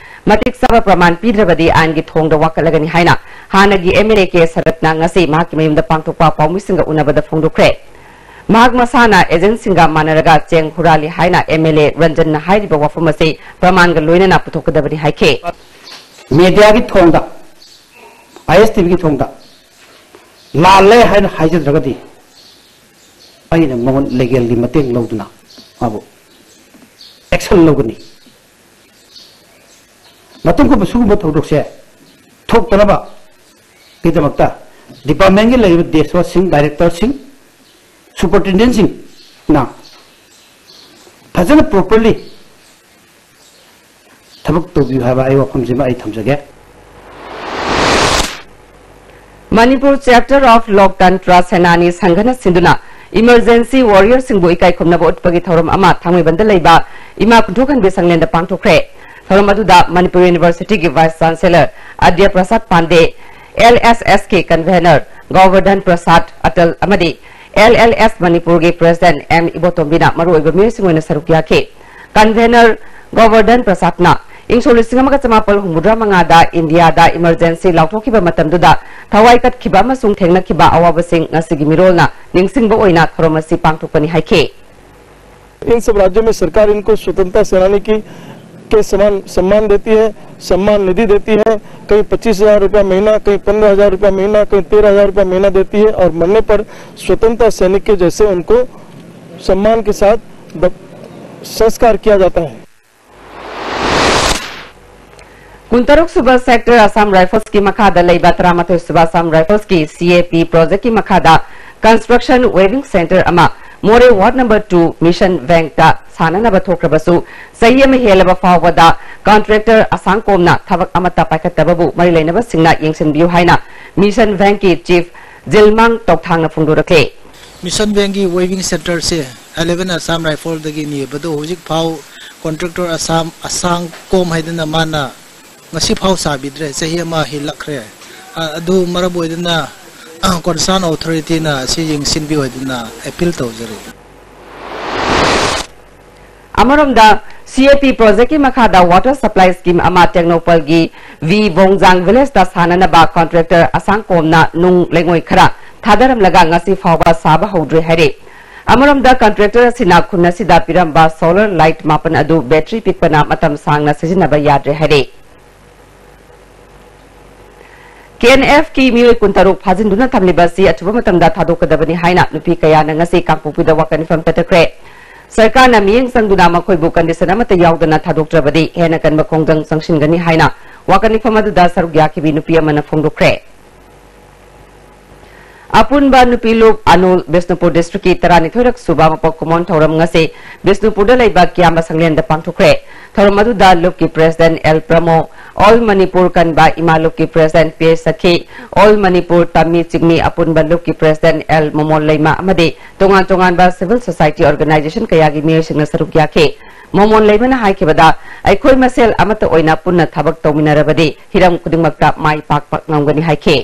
ꯃꯇꯤꯛ ꯆꯥꯕ ꯄ꯭ꯔꯃꯥꯟ ꯄꯤꯗ꯭ꯔꯕꯗꯤ ꯑꯥꯏꯟꯒꯤ ꯊꯣꯡꯗ ꯋꯥꯀꯠꯂꯒꯅꯤ ꯍꯥꯏꯅ ꯍꯥꯟꯅꯒꯤ ꯑꯦꯝ ꯑꯦꯜ ꯑꯦ ꯀꯦ ꯁꯔꯠꯅ ꯉꯁꯤ ꯃꯍꯥꯛꯀꯤ ꯃꯌꯨꯝꯗ ꯄꯥꯡꯊꯣꯛꯄ ꯄꯥꯎꯃꯤꯁꯤꯡꯒ ꯎꯅꯕꯗ ꯐꯣꯡꯗꯣꯛꯈ꯭ꯔꯦ꯫ ꯃꯍꯥꯛ ꯃꯁꯥꯅ ꯑꯦꯖꯦꯟꯠꯁꯤꯡꯒ ꯃꯥꯟꯅꯔꯒ ꯆꯦꯡ ꯍꯨꯔꯥꯜꯂꯤ ꯍꯥꯏꯅ ꯑꯦꯝ ꯑꯦꯜ ꯑꯦ ꯔꯟꯖꯟꯅ ꯍꯥꯏꯔꯤꯕ ꯋꯥꯐꯝ ꯑꯁꯤ ꯄ꯭ꯔꯃꯥꯟꯒ ꯂꯣꯏꯅꯅ ꯄꯨꯊꯣꯛꯀꯗꯕꯅꯤ ꯍꯥꯏꯈꯤ꯫ ꯃꯦꯗꯤꯌꯥꯒꯤ ꯊꯣꯡꯗ, ꯑꯥꯏ ꯑꯦꯁ ꯇꯤ ꯚꯤꯒꯤ ꯊꯣꯡꯗ ꯂꯥꯜꯂꯦ ꯍꯥꯏꯅ ꯍꯥꯏꯖꯗ꯭ꯔꯒꯗꯤ ꯑꯩꯅ ꯃꯉꯣꯟ ꯂꯤꯒꯦꯜꯒꯤ ꯃꯇꯦꯡ ꯂꯧꯗꯨꯅ ꯃꯥꯕꯨ ꯑꯦꯛꯁꯟ ꯂꯧꯒꯅꯤ꯫ ꯃꯇꯨꯡ ꯀꯨꯝꯕ ꯁꯤꯒꯨꯝꯕ ꯊꯧꯗꯣꯛꯁꯦ ꯊꯣꯛꯇꯅꯕꯒꯤꯗꯃꯛꯇ ꯗꯤꯄꯥꯔꯠꯃꯦꯟꯒꯤ ꯂꯩꯔꯤꯕ ꯗꯤꯁꯄꯦꯆꯔꯁꯤꯡ, ꯗꯥꯏꯔꯦꯛꯇꯔꯁꯤꯡ, ꯁꯨꯄꯔꯤꯟꯇꯦꯟꯗꯦꯟꯠꯁꯤꯡꯅ ꯐꯖꯅ ꯄ꯭ꯔꯣꯄꯔꯂꯤ ꯊꯕꯛ ꯇꯧꯕꯤꯌꯨ ꯍꯥꯏꯕ ꯑꯩ ꯋꯥꯐꯝꯁꯤꯃ ꯑꯩ ꯊꯝꯖꯒꯦ꯫ Manipur Chapter of Loktantra Senani ꯁꯪꯘꯅ ꯁꯤꯟꯗꯨꯅ emergency warriorꯁꯤꯡꯕꯨ ꯏꯀꯥꯏ ꯈꯨꯝꯅꯕ ꯎꯠꯄꯒꯤ ꯊꯧꯔꯝ ꯑꯃ ꯊꯥꯡꯃꯩꯕꯟꯗ ꯂꯩꯕ ꯏꯃꯥ ꯈꯨꯟꯗ꯭ꯔꯣꯛꯍꯟꯕꯤ ꯁꯪꯂꯦꯟꯗ ꯄꯥꯡꯊꯣꯛꯈ꯭ꯔꯦ꯫ ꯊꯧꯔꯝ ꯑꯗꯨꯗ ꯃꯅꯤꯄꯨꯔ ꯌꯨꯅꯤꯚꯔꯁꯤꯇꯤꯒꯤ Vice Chancellor ꯑꯗ꯭ꯌ ꯄ꯭ꯔꯁꯥꯗ ꯄꯥꯟꯗꯦ, ꯑꯦꯜ ꯑꯦꯁ ꯑꯦꯁꯀꯤ convenor ꯒꯣꯕꯔꯙꯟ ꯄ꯭ꯔꯁꯥꯗ ꯑꯇꯜ ꯑꯃꯗꯤ ꯑꯦꯜ ꯑꯦꯜ ꯑꯦꯁ ꯃꯅꯤꯄꯨꯔꯒꯤ President ꯑꯦꯝ ꯏꯕꯣꯇꯣꯝꯕꯤꯅ ꯃꯔꯨꯑꯣꯏꯕ ꯃꯤꯑꯣꯏꯁꯤꯡ ꯑꯣꯏꯅ ꯁꯔꯨꯛ ꯌꯥꯈꯤ꯫ Convenor ꯒꯣꯕꯔꯙꯟ ꯄ꯭ꯔꯁꯥꯗꯅ ꯏꯪ ꯁꯣꯛ ꯂꯤꯁꯤꯡ ꯑꯃꯒ ꯆꯃꯥꯄꯜ ꯍꯨꯝꯐꯨꯇꯔꯥ ꯃꯉꯥꯗ ꯏꯟꯗꯤꯌꯥꯗ emergency ꯂꯥꯎꯊꯣꯛꯈꯤꯕ ꯃꯇꯝꯗꯨꯗ ꯊꯋꯥꯏ ꯀꯠꯈꯤꯕ ꯑꯃꯁꯨꯡ ꯊꯦꯡꯅꯈꯤꯕ ꯑꯋꯥꯕꯁꯤꯡ ꯉꯁꯤꯒꯤ ꯃꯤꯔꯣꯜꯅ ꯅꯤꯡꯁꯤꯡꯕ ꯑꯣꯏꯅ ꯊꯧꯔꯝ ꯑꯁꯤ ꯄꯥꯡꯊꯣꯛꯄꯅꯤ ꯍꯥꯏꯈꯤ꯫ इन सब राज्यों में सरकार इनको स्वतंत्रता सेनानी की के समान सम्मान देती है, सम्मान निधि देती है। कहीं पच्चीस हजार रुपया महीना, कहीं पंद्रह हजार रुपया महीना, कहीं तेरह हजार रुपया महीना देती है और मरने पर स्वतंत्रता सैनिक के जैसे उनको सम्मान के साथ द- संस्कार किया जाता है। ꯀꯨꯟꯇꯔꯨꯛ ꯁꯨꯕ Sector Assam Riflesꯀꯤ ꯃꯈꯥꯗ ꯂꯩꯕ ꯇꯔꯥꯃꯥꯊꯣꯏ ꯁꯨꯕ Assam Riflesꯀꯤ C A P projectꯀꯤ ꯃꯈꯥꯗ construction weaving centre ꯑꯃ ꯃꯣꯔꯦ ward number two Mission Bankꯇ ꯁꯥꯅꯅꯕ ꯊꯣꯛꯈ꯭ꯔꯕꯁꯨ, ꯆꯍꯤ ꯑꯃ ꯍꯦꯜꯂꯕ ꯐꯥꯎꯕꯗ contractor ꯑꯁꯥꯡꯀꯣꯝꯅ ꯊꯕꯛ ꯑꯃꯠꯇ ꯄꯥꯏꯈꯠꯇꯕꯕꯨ ꯃꯔꯤ ꯂꯩꯅꯕꯁꯤꯡꯅ ꯌꯦꯡꯁꯤꯟꯕꯤꯌꯨ ꯍꯥꯏꯅ Mission Bankꯀꯤ Chief ꯖꯤꯜꯃꯥꯡ ꯇꯧꯊꯥꯡꯅ ꯐꯣꯡꯗꯣꯔꯛꯂꯦ꯫ Mission Bankꯀꯤ weaving centreꯁꯦ eleven Assam Riflesꯗꯒꯤ ꯅꯤꯕꯗꯨ ꯍꯧꯖꯤꯛ ꯐꯥꯎ contractor ꯑꯁꯥꯝ ꯑꯁꯥꯡꯀꯣꯝ ꯍꯥꯏꯗꯅ ꯃꯥꯅ ꯉꯁꯤ ꯐꯥꯎ ꯁꯥꯕꯤꯗ꯭ꯔꯦ, ꯆꯍꯤ ꯑꯃ ꯍꯦꯜꯂꯛꯈ꯭ꯔꯦ꯫ ꯑ- ꯑꯗꯨ ꯃꯔꯝ ꯑꯣꯏꯗꯅ ꯀꯟꯁꯔꯟ ꯑꯣꯊꯣꯔꯤꯇꯤꯅ ꯑꯁꯤ ꯌꯦꯡꯁꯤꯟꯕꯤꯌꯨ ꯍꯥꯏꯗꯨꯅ ꯑꯦꯄꯤꯜ ꯇꯧꯖꯔꯤ꯫ ꯑꯃꯔꯣꯝꯗ, ꯁꯤ ꯑꯦ ꯄꯤ ꯄ꯭ꯔꯣꯖꯦꯛꯀꯤ ꯃꯈꯥꯗ ꯋꯥꯇꯔ ꯁꯄ꯭ꯂꯥꯏ ꯁ꯭ꯀꯤꯝ ꯑꯃ ꯇꯦꯡꯅꯧꯄꯜꯒꯤ ꯚꯤ ꯕꯣꯡꯖꯥꯡ ꯚꯤꯂꯦꯖꯇ ꯁꯥꯟꯅꯅꯕ ꯀꯟꯇ꯭ꯔꯦꯛꯇꯔ ꯑꯁꯥꯡꯀꯣꯝꯅ ꯅꯨꯡ ꯂꯩꯉꯣꯏ ꯈꯔ ꯊꯥꯗꯔꯝꯂꯒ ꯉꯁꯤ ꯐꯥꯎꯕ ꯁꯥꯕ ꯍꯧꯗ꯭ꯔꯤ ꯍꯥꯏꯔꯤ꯫ ꯑꯃꯔꯣꯝꯗ, ꯀꯟꯇ꯭ꯔꯦꯛꯇꯔ ꯑꯁꯤꯅ ꯈꯨꯟ ꯑꯁꯤꯗ ꯄꯤꯔꯝꯕ ꯁꯣꯂꯔ ꯂꯥꯏꯠ ꯃꯥꯄꯟ ꯑꯗꯨ ꯕꯦꯇ꯭ꯔꯤ ꯄꯤꯛꯄꯅ ꯃꯇꯝ ꯁꯥꯡꯅ ꯁꯤꯖꯤꯟꯅꯕ ꯌꯥꯗ꯭ꯔꯦ ꯍꯥꯏꯔꯤ꯫ ꯀꯦ ꯑꯦꯟ ꯑꯦꯐꯀꯤ ꯃꯤꯑꯣꯏ ꯀꯨꯟꯇꯔꯨꯛ ꯐꯥꯖꯤꯟꯗꯨꯅ ꯊꯝꯂꯤꯕ ꯑꯁꯤ ꯑꯊꯨꯕ ꯃꯇꯝꯗ ꯊꯥꯗꯣꯛꯀꯗꯕꯅꯤ ꯍꯥꯏꯅ ꯅꯨꯄꯤ ꯀꯌꯥꯅ ꯉꯁꯤ ꯀꯥꯡꯄꯣꯛꯄꯤꯗ ꯋꯥꯀꯠ ꯃꯤꯐꯝ ꯆꯠꯊꯈ꯭ꯔꯦ꯫ ꯁꯔꯀꯥꯔꯅ ꯃꯤꯠꯌꯦꯡ ꯆꯪꯗꯨꯅ ꯃꯈꯣꯏꯕꯨ ꯀꯟꯗꯤꯁꯟ ꯑꯃꯠꯇ ꯌꯥꯎꯗꯅ ꯊꯥꯗꯣꯛꯇ꯭ꯔꯕꯗꯤ ꯍꯦꯟꯅ ꯀꯟꯕ ꯈꯣꯡꯖꯪ ꯆꯪꯁꯤꯟꯒꯅꯤ ꯍꯥꯏꯅ ꯋꯥꯀꯠ ꯃꯤꯐꯝ ꯑꯗꯨꯗ ꯁꯔꯨꯛ ꯌꯥꯈꯤꯕꯤ ꯅꯨꯄꯤ ꯑꯃꯅ ꯐꯣꯡꯗꯣꯛꯈ꯭ꯔꯦ꯫ ꯑꯄꯨꯟꯕ ꯅꯨꯄꯤ ꯂꯨꯞ ꯑꯅꯣꯜ ꯕꯤꯁꯅꯨꯄꯨꯔ ꯗꯤꯁꯇ꯭ꯔꯤꯛꯀꯤ ꯇꯔꯥꯅꯤꯊꯣꯏꯔꯛ ꯁꯨꯕ ꯃꯄꯣꯛ ꯀꯨꯝꯑꯣꯟ ꯊꯧꯔꯝ ꯉꯁꯤ ꯕꯤꯁꯅꯨꯄꯨꯔꯗ ꯂꯩꯕ ꯀꯤꯌꯥꯝꯕ ꯁꯪꯂꯦꯟꯗ ꯄꯥꯡꯊꯣꯛꯈ꯭ꯔꯦ꯫ ꯊꯧꯔꯝ ꯑꯗꯨꯗ ꯂꯨꯞꯀꯤ president L Pramo, all Manipur ꯀꯟꯕ ꯏꯃꯥ ꯂꯨꯞꯀꯤ president P S Sakhi, all Manipur ꯇꯝꯃꯤ ꯆꯤꯡꯃꯤ ꯑꯄꯨꯟꯕ ꯂꯨꯞꯀꯤ ꯄ꯭ꯔꯦꯁꯤꯗꯦꯟꯠ ꯑꯦꯜ ꯃꯣꯃꯣꯟ ꯂꯩꯃ ꯑꯃꯗꯤ ꯇꯣꯉꯥꯟ ꯇꯣꯉꯥꯟꯕ ꯁꯤꯚꯤꯜ ꯁꯣꯁꯥꯏꯇꯤ ꯑꯣꯔꯒꯅꯥꯏꯖꯦꯁꯟ ꯀꯌꯥꯒꯤ ꯃꯤꯑꯣꯏꯁꯤꯡꯅ ꯁꯔꯨꯛ ꯌꯥꯈꯤ꯫ ꯃꯣꯃꯣꯟ ꯂꯩꯃꯅ ꯍꯥꯏꯈꯤꯕꯗ, ꯑꯩꯈꯣꯏ ꯃꯁꯦꯜ ꯑꯃꯠꯇ ꯑꯣꯏꯅ ꯄꯨꯟꯅ ꯊꯕꯛ ꯇꯧꯃꯤꯟꯅꯔꯕꯗꯤ ꯍꯤꯔꯝ ꯈꯨꯗꯤꯡꯃꯛꯇ ꯃꯥꯏ ꯄꯥꯛꯄ ꯉꯝꯒꯅꯤ ꯍꯥꯏꯈꯤ꯫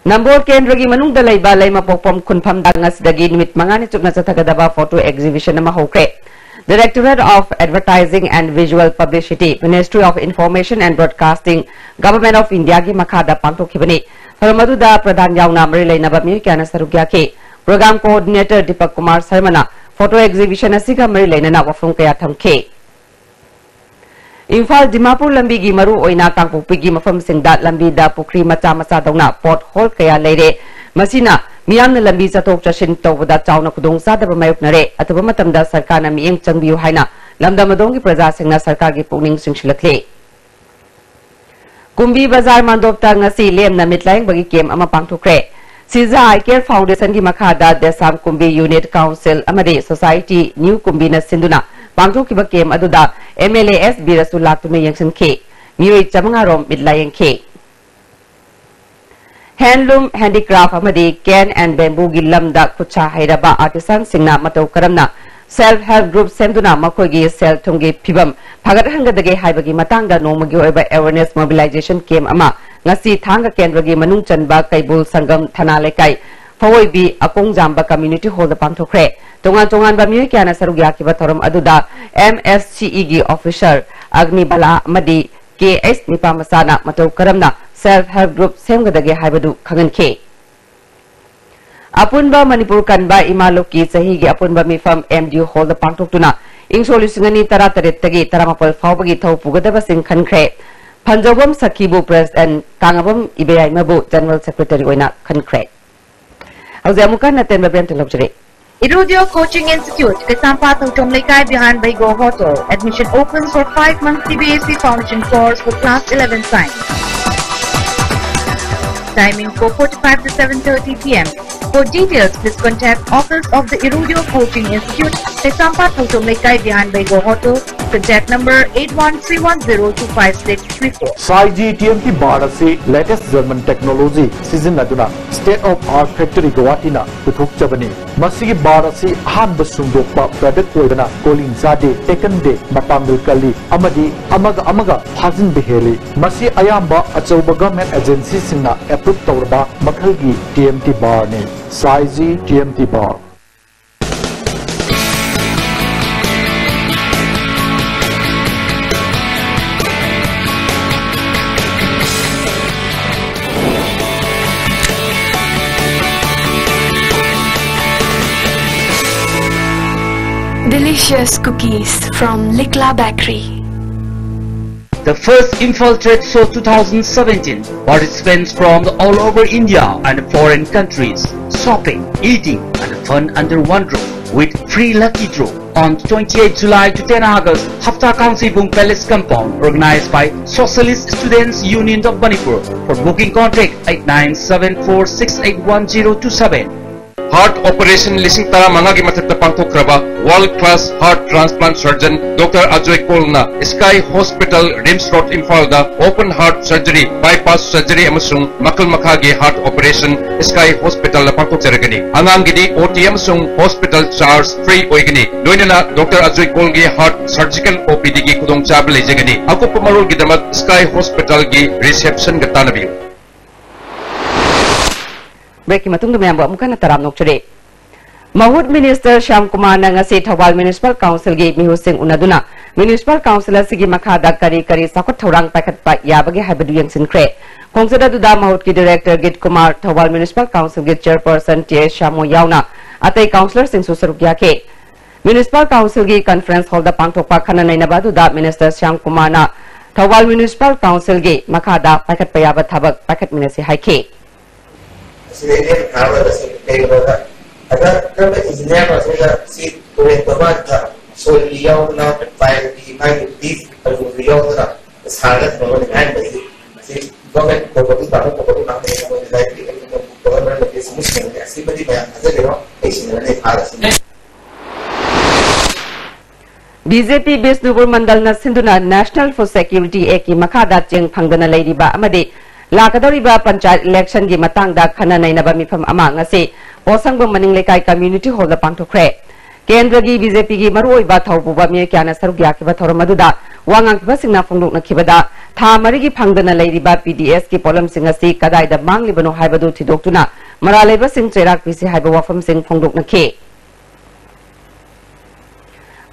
ꯅꯝꯕꯣꯜ ꯀꯦꯟꯗ꯭ꯔꯒꯤ ꯃꯅꯨꯡꯗ ꯂꯩꯕ ꯂꯩꯃꯄꯣꯛꯐꯝ ꯈꯨꯟꯐꯝꯗ ꯉꯁꯤꯗꯒꯤ ꯅꯨꯃꯤꯠ ꯃꯉꯥꯅꯤ ꯆꯨꯞꯅ ꯆꯠꯊꯒꯗꯕ ꯐꯣꯇꯣ ꯑꯦꯛꯖꯤꯕꯤꯁꯟ ꯑꯃ ꯍꯧꯈ꯭ꯔꯦ꯫ Directorate of Advertising and Visual Publicity, Ministry of Information and Broadcasting, Government of Indiaꯒꯤ ꯃꯈꯥꯗ ꯄꯥꯡꯊꯣꯛꯈꯤꯕꯅꯤ꯫ ꯊꯧꯔꯝ ꯑꯗꯨꯗ ꯄ꯭ꯔꯙꯥꯟ ꯌꯥꯎꯅ ꯃꯔꯤ ꯂꯩꯅꯕ ꯃꯤꯑꯣꯏ ꯀꯌꯥꯅ ꯁꯔꯨꯛ ꯌꯥꯈꯤ꯫ ꯄ꯭ꯔꯣꯒ꯭ꯔꯥꯝ ꯀꯣꯑꯣꯔꯗꯤꯅꯦꯇꯔ ꯗꯤꯄꯛ ꯀꯨꯃꯥꯔ ꯁꯔꯃꯅ ꯐꯣꯇꯣ ꯑꯦꯛꯖꯤꯕꯤꯁꯟ ꯑꯁꯤꯒ ꯃꯔꯤ ꯂꯩꯅꯅ ꯋꯥꯐꯝ ꯀꯌꯥ ꯊꯝꯈꯤ꯫ ꯏꯝꯐꯥꯜ ꯗꯤꯃꯥꯄꯨꯔ ꯂꯝꯕꯤꯒꯤ ꯃꯔꯨ ꯑꯣꯏꯅ ꯀꯥꯡꯄꯣꯛꯄꯤꯒꯤ ꯃꯐꯝꯁꯤꯡꯗ ꯂꯝꯕꯤꯗ ꯄꯨꯈ꯭ꯔꯤ ꯃꯆꯥ ꯃꯆꯥꯗꯧꯅ ꯄꯣꯠ ꯍꯣꯜ ꯀꯌꯥ ꯂꯩꯔꯦ꯫ ꯃꯁꯤꯅ ꯃꯤꯌꯥꯝꯅ ꯂꯝꯕꯤ ꯆꯠꯊꯣꯛ ꯆꯠꯁꯤꯟ ꯇꯧꯕꯗ ꯆꯥꯎꯅ ꯈꯨꯗꯣꯡꯆꯥꯗꯕ ꯃꯥꯌꯣꯛꯅꯔꯦ꯫ ꯑꯊꯨꯕ ꯃꯇꯝꯗ ꯁꯔꯀꯥꯔꯅ ꯃꯤꯠꯌꯦꯡ ꯆꯪꯕꯤꯌꯨ ꯍꯥꯏꯅ ꯂꯝꯗꯝ ꯑꯗꯣꯝꯒꯤ ꯄ꯭ꯔꯖꯥꯁꯤꯡꯅ ꯁꯔꯀꯥꯔꯒꯤ ꯄꯨꯛꯅꯤꯡ ꯆꯤꯡꯁꯤꯜꯂꯛꯂꯤ꯫ ꯀꯨꯝꯕꯤ ꯕꯖꯥꯔ ꯃꯥꯟꯗꯣꯞꯇ ꯉꯁꯤ ꯂꯦꯝꯅ ꯃꯤꯠ ꯂꯥꯌꯦꯡꯕꯒꯤ ꯀꯦꯝ ꯑꯃ ꯄꯥꯡꯊꯣꯛꯈ꯭ꯔꯦ꯫ ꯁꯤꯖꯥ ꯑꯥꯏ ꯀꯦꯌꯔ ꯐꯥꯎꯟꯗꯦꯁꯟꯒꯤ ꯃꯈꯥꯗ ꯗꯦꯁꯥꯝ ꯀꯨꯝꯕꯤ ꯌꯨꯅꯤꯠ ꯀꯥꯎꯟꯁꯤꯜ ꯑꯃꯗꯤ ꯁꯣꯁꯥꯏꯇꯤ ꯅ꯭ꯌꯨ ꯀꯨꯝꯕꯤꯅ ꯁꯤꯟꯗꯨꯅ ꯄꯥꯡꯊꯣꯛꯈꯤꯕ ꯀꯦꯝ ꯑꯗꯨꯗ ꯑꯦꯝ ꯑꯦꯜ ꯑꯦ ꯑꯦꯁ ꯕꯤꯔꯁꯨ ꯂꯥꯛꯇꯨꯅ ꯌꯦꯡꯁꯤꯟꯈꯤ꯫ ꯃꯤꯑꯣꯏ ꯆꯥꯃꯉꯥ ꯔꯣꯝ ꯃꯤꯠ ꯂꯥꯌꯦꯡꯈꯤ꯫ ꯍꯦꯟꯂꯨꯝ, ꯍꯦꯟꯗꯤꯀ꯭ꯔꯥꯐ ꯑꯃꯗꯤ ꯀꯦꯟ ꯑꯦꯟ ꯕꯦꯝꯕꯨꯒꯤ ꯂꯝꯗ ꯈꯨꯠꯁꯥ ꯍꯩꯔꯕ ꯑꯥꯔꯇꯤꯁꯥꯟꯁꯤꯡꯅ ꯃꯇꯧ ꯀꯔꯝꯅ ꯁꯦꯜꯐ ꯍꯦꯜꯞ ꯒ꯭ꯔꯨꯞ ꯁꯦꯝꯗꯨꯅ ꯃꯈꯣꯏꯒꯤ ꯁꯦꯜ ꯊꯨꯝꯒꯤ ꯐꯤꯕꯝ ꯐꯒꯠꯍꯟꯒꯗꯒꯦ ꯍꯥꯏꯕꯒꯤ ꯃꯇꯥꯡꯗ ꯅꯣꯡꯃꯒꯤ ꯑꯣꯏꯕ ꯑꯦꯋꯦꯔꯅꯦꯁ ꯃꯣꯕꯤꯂꯥꯏꯖꯦꯁꯟ ꯀꯦꯝ ꯑꯃ ꯉꯁꯤ ꯊꯥꯡꯒ ꯀꯦꯟꯗ꯭ꯔꯒꯤ ꯃꯅꯨꯡ ꯆꯟꯕ ꯀꯩꯕꯨꯜ ꯁꯪꯒꯝ ꯊꯅꯥ ꯂꯩꯀꯥꯏ ꯐꯋꯣꯏꯕꯤ ꯑꯀꯣꯡꯖꯥꯝꯕ ꯀꯝꯃ꯭ꯌꯨꯅꯤꯇꯤ ꯍꯣꯜꯗ ꯄꯥꯡꯊꯣꯛꯈ꯭ꯔꯦ꯫ ꯇꯣꯉꯥꯟ ꯇꯣꯉꯥꯟꯕ ꯃꯤꯑꯣꯏ ꯀꯌꯥꯅ ꯁꯔꯨꯛ ꯌꯥꯈꯤꯕ ꯊꯧꯔꯝ ꯑꯗꯨꯗ ꯑꯦꯝ ꯑꯦꯐ ꯁꯤ ꯏꯒꯤ ꯑꯣꯐꯤꯁꯔ ꯑꯒꯅꯤꯕꯂꯥ ꯑꯃꯗꯤ ꯀꯦ ꯑꯩꯆ ꯅꯤꯄꯥꯃꯆꯥꯅ ꯃꯇꯧ ꯀꯔꯝꯅ ꯁꯦꯜꯐ ꯍꯦꯜꯞ ꯒ꯭ꯔꯨꯞ ꯁꯦꯝꯒꯗꯒꯦ ꯍꯥꯏꯕꯗꯨ ꯈꯪꯍꯟꯈꯤ꯫ ꯑꯄꯨꯟꯕ ꯃꯅꯤꯄꯨꯔ ꯀꯟꯕ ꯏꯃꯥ ꯂꯣꯛꯀꯤ ꯆꯍꯤꯒꯤ ꯑꯄꯨꯟꯕ ꯃꯤꯐꯝ ꯑꯦꯝ ꯗꯤ ꯌꯨ ꯍꯣꯜꯗ ꯄꯥꯡꯊꯣꯛꯇꯨꯅ ꯏꯪꯁꯣꯛ ꯂꯤꯁꯤꯡ ꯑꯅꯤ ꯇꯔꯥꯇꯔꯦꯠꯇꯒꯤ ꯇꯔꯥꯃꯥꯄꯜ ꯐꯥꯎꯕꯒꯤ ꯊꯧ ꯄꯨꯒꯗꯕꯁꯤꯡ ꯈꯟꯈ꯭ꯔꯦ꯫ ꯐꯟꯖꯧꯕꯝ ꯁꯈꯤꯕꯨ ꯄ꯭ꯔꯦꯁꯤꯗꯦꯟ, ꯀꯥꯡꯉꯕꯝ ꯏꯕꯦꯌꯥꯏꯃꯕꯨ ꯖꯦꯅꯔꯦꯜ ꯁꯦꯀ꯭ꯔꯦꯇꯔꯤ ꯑꯣꯏꯅ ꯈꯟꯈ꯭ꯔꯦ꯫ ꯍꯧꯖꯤꯛ ꯑꯃꯨꯛꯀ ꯍꯟꯅ ꯑꯇꯦꯟꯕ ꯕ꯭ꯔꯦꯛ ꯂꯧꯖꯔꯤ꯫ Irudio Coaching Institute, ꯀꯩꯁꯥꯝꯄꯥꯠ ꯊꯧꯆꯣꯝ ꯂꯩꯀꯥꯏ, behind Baigo Hotel. Admission open for five months C B S E foundation course for class eleven science. Timing, four forty-five to seven thirty P M. For details, please contact office of the Irudio Coaching Institute, Kaisampatha Thongthom Lekai, behind Baigo Hotel. Contact number eight one three one zero two five six three four. Saiji T M T bar ꯑꯁꯤ latest German technology ꯁꯤꯖꯤꯟꯅꯗꯨꯅ state of art factory ꯒꯧꯍꯥꯇꯤꯅ ꯄꯨꯊꯣꯛꯆꯕꯅꯤ꯫ ꯃꯁꯤꯒꯤ bar ꯑꯁꯤ ꯑꯍꯥꯟꯕ ꯁꯨꯡꯗꯣꯛꯄ product ꯑꯣꯏꯕꯅ ꯀꯣꯂꯤꯡ ꯆꯥꯗꯦ, ꯇꯦꯛꯀꯟꯗꯦ, ꯃꯄꯥꯡꯒꯜ ꯀꯜꯂꯤ ꯑꯃꯗꯤ ꯑꯃꯒ ꯑꯃꯒ ꯐꯥꯖꯤꯟꯕ ꯍꯦꯜꯂꯤ꯫ ꯃꯁꯤ ꯑꯌꯥꯝꯕ ꯑꯆꯧꯕ government agency ꯁꯤꯡꯅ approve ꯇꯧꯔꯕ ꯃꯈꯜꯒꯤ T M T bar ꯅꯤ꯫ Saiji T M T bar. Delicious cookies from Likla Bakery. The first Imphal Trade Show two thousand seventeen. Participants from all over India and foreign countries. Shopping, eating, and fun under one roof. with free lucky draw on twenty-eighth July to ten August, Hafta Kangseibung Palace Compound, organized by Socialist Students Union of Manipur. For booking, contact eight nine seven four six eight one zero two seven. Heart operation ꯂꯤꯁꯤꯡ ꯇꯔꯥꯃꯉꯥꯒꯤ ꯃꯊꯛꯇ ꯄꯥꯡꯊꯣꯛꯈ꯭ꯔꯕ world class heart transplant surgeon Doctor Ajoy Kaulꯅ Sky Hospital, RIMS Road, ꯏꯝꯐꯥꯜꯗ open heart surgery, bypass surgery ꯑꯃꯁꯨꯡ ꯃꯈꯜ ꯃꯈꯥꯒꯤ heart operation Sky Hospitalꯗ ꯄꯥꯡꯊꯣꯛꯆꯔꯒꯅꯤ꯫ ꯑꯉꯥꯡꯒꯤꯗꯤ OT ꯑꯃꯁꯨꯡ hospital charge free ꯑꯣꯏꯒꯅꯤ꯫ ꯂꯣꯏꯅꯅ Doctor Ajoy Kaulꯒꯤ heart surgical OPDꯒꯤ ꯈꯨꯗꯣꯡꯆꯥꯕ ꯂꯩꯖꯒꯅꯤ꯫ ꯑꯀꯨꯞꯄ ꯃꯔꯣꯜꯒꯤꯗꯃꯛ Sky Hospitalꯒꯤ receptionꯒ ꯇꯥꯟꯅꯕꯤꯌꯨ꯫ Breakꯀꯤ ꯃꯇꯨꯡꯗ ꯃꯌꯥꯝꯕꯨ ꯑꯃꯨꯛ ꯍꯟꯅ ꯇꯔꯥꯝꯅ ꯑꯣꯛꯆꯔꯤ꯫ ꯃꯍꯨꯠ Minister ꯁ꯭ꯌꯥꯝ ꯀꯨꯃꯥꯔꯅ ꯉꯁꯤ ꯊꯧꯕꯥꯜ Municipal Councilꯒꯤ ꯃꯤꯍꯨꯠꯁꯤꯡ ꯎꯅꯗꯨꯅ Municipal Council ꯑꯁꯤꯒꯤ ꯃꯈꯥꯗ ꯀꯔꯤ ꯀꯔꯤ ꯆꯥꯎꯈꯠ ꯊꯧꯔꯥꯡ ꯄꯥꯏꯈꯠꯄ ꯌꯥꯕꯒꯦ ꯍꯥꯏꯕꯗꯨ ꯌꯦꯡꯁꯤꯟꯈ꯭ꯔꯦ꯫ ꯈꯣꯡꯆꯠ ꯑꯗꯨꯗ ꯃꯍꯨꯠꯀꯤ Director ꯒꯤꯠ ꯀꯨꯃꯥꯔ, ꯊꯧꯕꯥꯜ Municipal Councilꯒꯤ Chairperson ꯇꯤ ꯑꯦꯁ ꯁ꯭ꯌꯥꯃꯣ ꯌꯥꯎꯅ ꯑꯇꯩ councillorꯁꯤꯡꯁꯨ ꯁꯔꯨꯛ ꯌꯥꯈꯤ꯫ Municipal Councilꯒꯤ Conference Hallꯗ ꯄꯥꯡꯊꯣꯛꯄ ꯈꯟꯅ ꯅꯩꯅꯕ ꯑꯗꯨꯗ Minister ꯁ꯭ꯌꯥꯝ ꯀꯨꯃꯥꯔꯅ ꯊꯧꯕꯥꯜ Municipal Councilꯒꯤ ꯃꯈꯥꯗ ꯄꯥꯏꯈꯠꯄ ꯌꯥꯕ ꯊꯕꯛ ꯄꯥꯏꯈꯠꯃꯤꯟꯅꯁꯤ ꯍꯥꯏꯈꯤ꯫ ꯑꯁꯤꯗ ꯑꯩꯅ ꯊꯥꯕꯗ ꯁꯤ ꯀꯩꯅꯣꯗ ꯑꯗ ꯀꯔꯝꯕ engineer ꯑꯁꯤꯗ ꯁꯤ ꯇꯨꯔꯦꯟ ꯃꯃꯥꯡꯗ soilꯗꯤ ꯌꯥꯎꯗꯅ, pileꯗꯤ ꯃꯥꯒꯤ leaf ꯑꯔꯨꯕꯗꯤ ꯌꯥꯎꯗꯅ ꯁꯥꯔꯒ ꯊꯝꯃꯒ ꯍꯥꯏꯔꯤꯕꯁꯤ ꯁꯤ government property, private property ꯉꯥꯛꯇꯅꯤ꯫ ꯑꯩꯈꯣꯏꯅ ꯂꯥꯏꯔꯤꯛ ꯑꯩꯈꯣꯏꯅ government ꯑꯁꯤꯃꯗꯤ ꯃꯌꯥꯝ ꯊꯥꯖꯕꯤꯔꯣ꯫ ꯑꯩ ꯁꯤꯟꯅꯔꯅꯤ ꯐꯥꯔꯁꯤ꯫ ꯕꯤ ꯖꯦ ꯄꯤ ꯕꯤꯁꯅꯨꯄꯨꯔ ꯃꯟꯗꯜꯅ ꯁꯤꯟꯗꯨꯅ National Food Security Actꯀꯤ ꯃꯈꯥꯗ ꯆꯦꯡ ꯐꯪꯗꯅ ꯂꯩꯔꯤꯕ ꯑꯃꯗꯤ ꯂꯥꯛꯀꯗꯧꯔꯤꯕ ꯄꯟꯆꯥꯌꯠ electionꯒꯤ ꯃꯇꯥꯡꯗ ꯈꯟꯅ ꯅꯩꯅꯕ ꯃꯤꯐꯝ ꯑꯃ ꯉꯁꯤ ꯄꯣꯠꯁꯪꯕꯝ ꯃꯅꯤꯡ ꯂꯩꯀꯥꯏ community hallꯗ ꯄꯥꯡꯊꯣꯛꯈ꯭ꯔꯦ꯫ ꯀꯦꯟꯗ꯭ꯔꯒꯤ ꯕꯤ ꯖꯦ ꯄꯤꯒꯤ ꯃꯔꯨꯑꯣꯏꯕ ꯊꯧ ꯄꯨꯕ ꯃꯤꯑꯣꯏ ꯀꯌꯥꯅ ꯁꯔꯨꯛ ꯌꯥꯈꯤꯕ ꯊꯧꯔꯝ ꯑꯗꯨꯗ ꯋꯥ ꯉꯥꯡꯈꯤꯕꯁꯤꯡꯅ ꯐꯣꯡꯗꯣꯛꯅꯈꯤꯕꯗ, ꯊꯥ ꯃꯔꯤꯒꯤ ꯐꯪꯗꯅ ꯂꯩꯔꯤꯕ ꯄꯤ ꯗꯤ ꯑꯦꯁꯀꯤ ꯄꯣꯠꯂꯝꯁꯤꯡ ꯑꯁꯤ ꯀꯗꯥꯏꯗ ꯃꯥꯡꯂꯤꯕꯅꯣ ꯍꯥꯏꯕꯗꯨ ꯊꯤꯗꯣꯛꯇꯨꯅ ꯃꯔꯥꯜ ꯂꯩꯕꯁꯤꯡ ꯆꯩꯔꯥꯛ ꯄꯤꯁꯤ ꯍꯥꯏꯕ ꯋꯥꯐꯝꯁꯤꯡ ꯐꯣꯡꯗꯣꯛꯅꯈꯤ꯫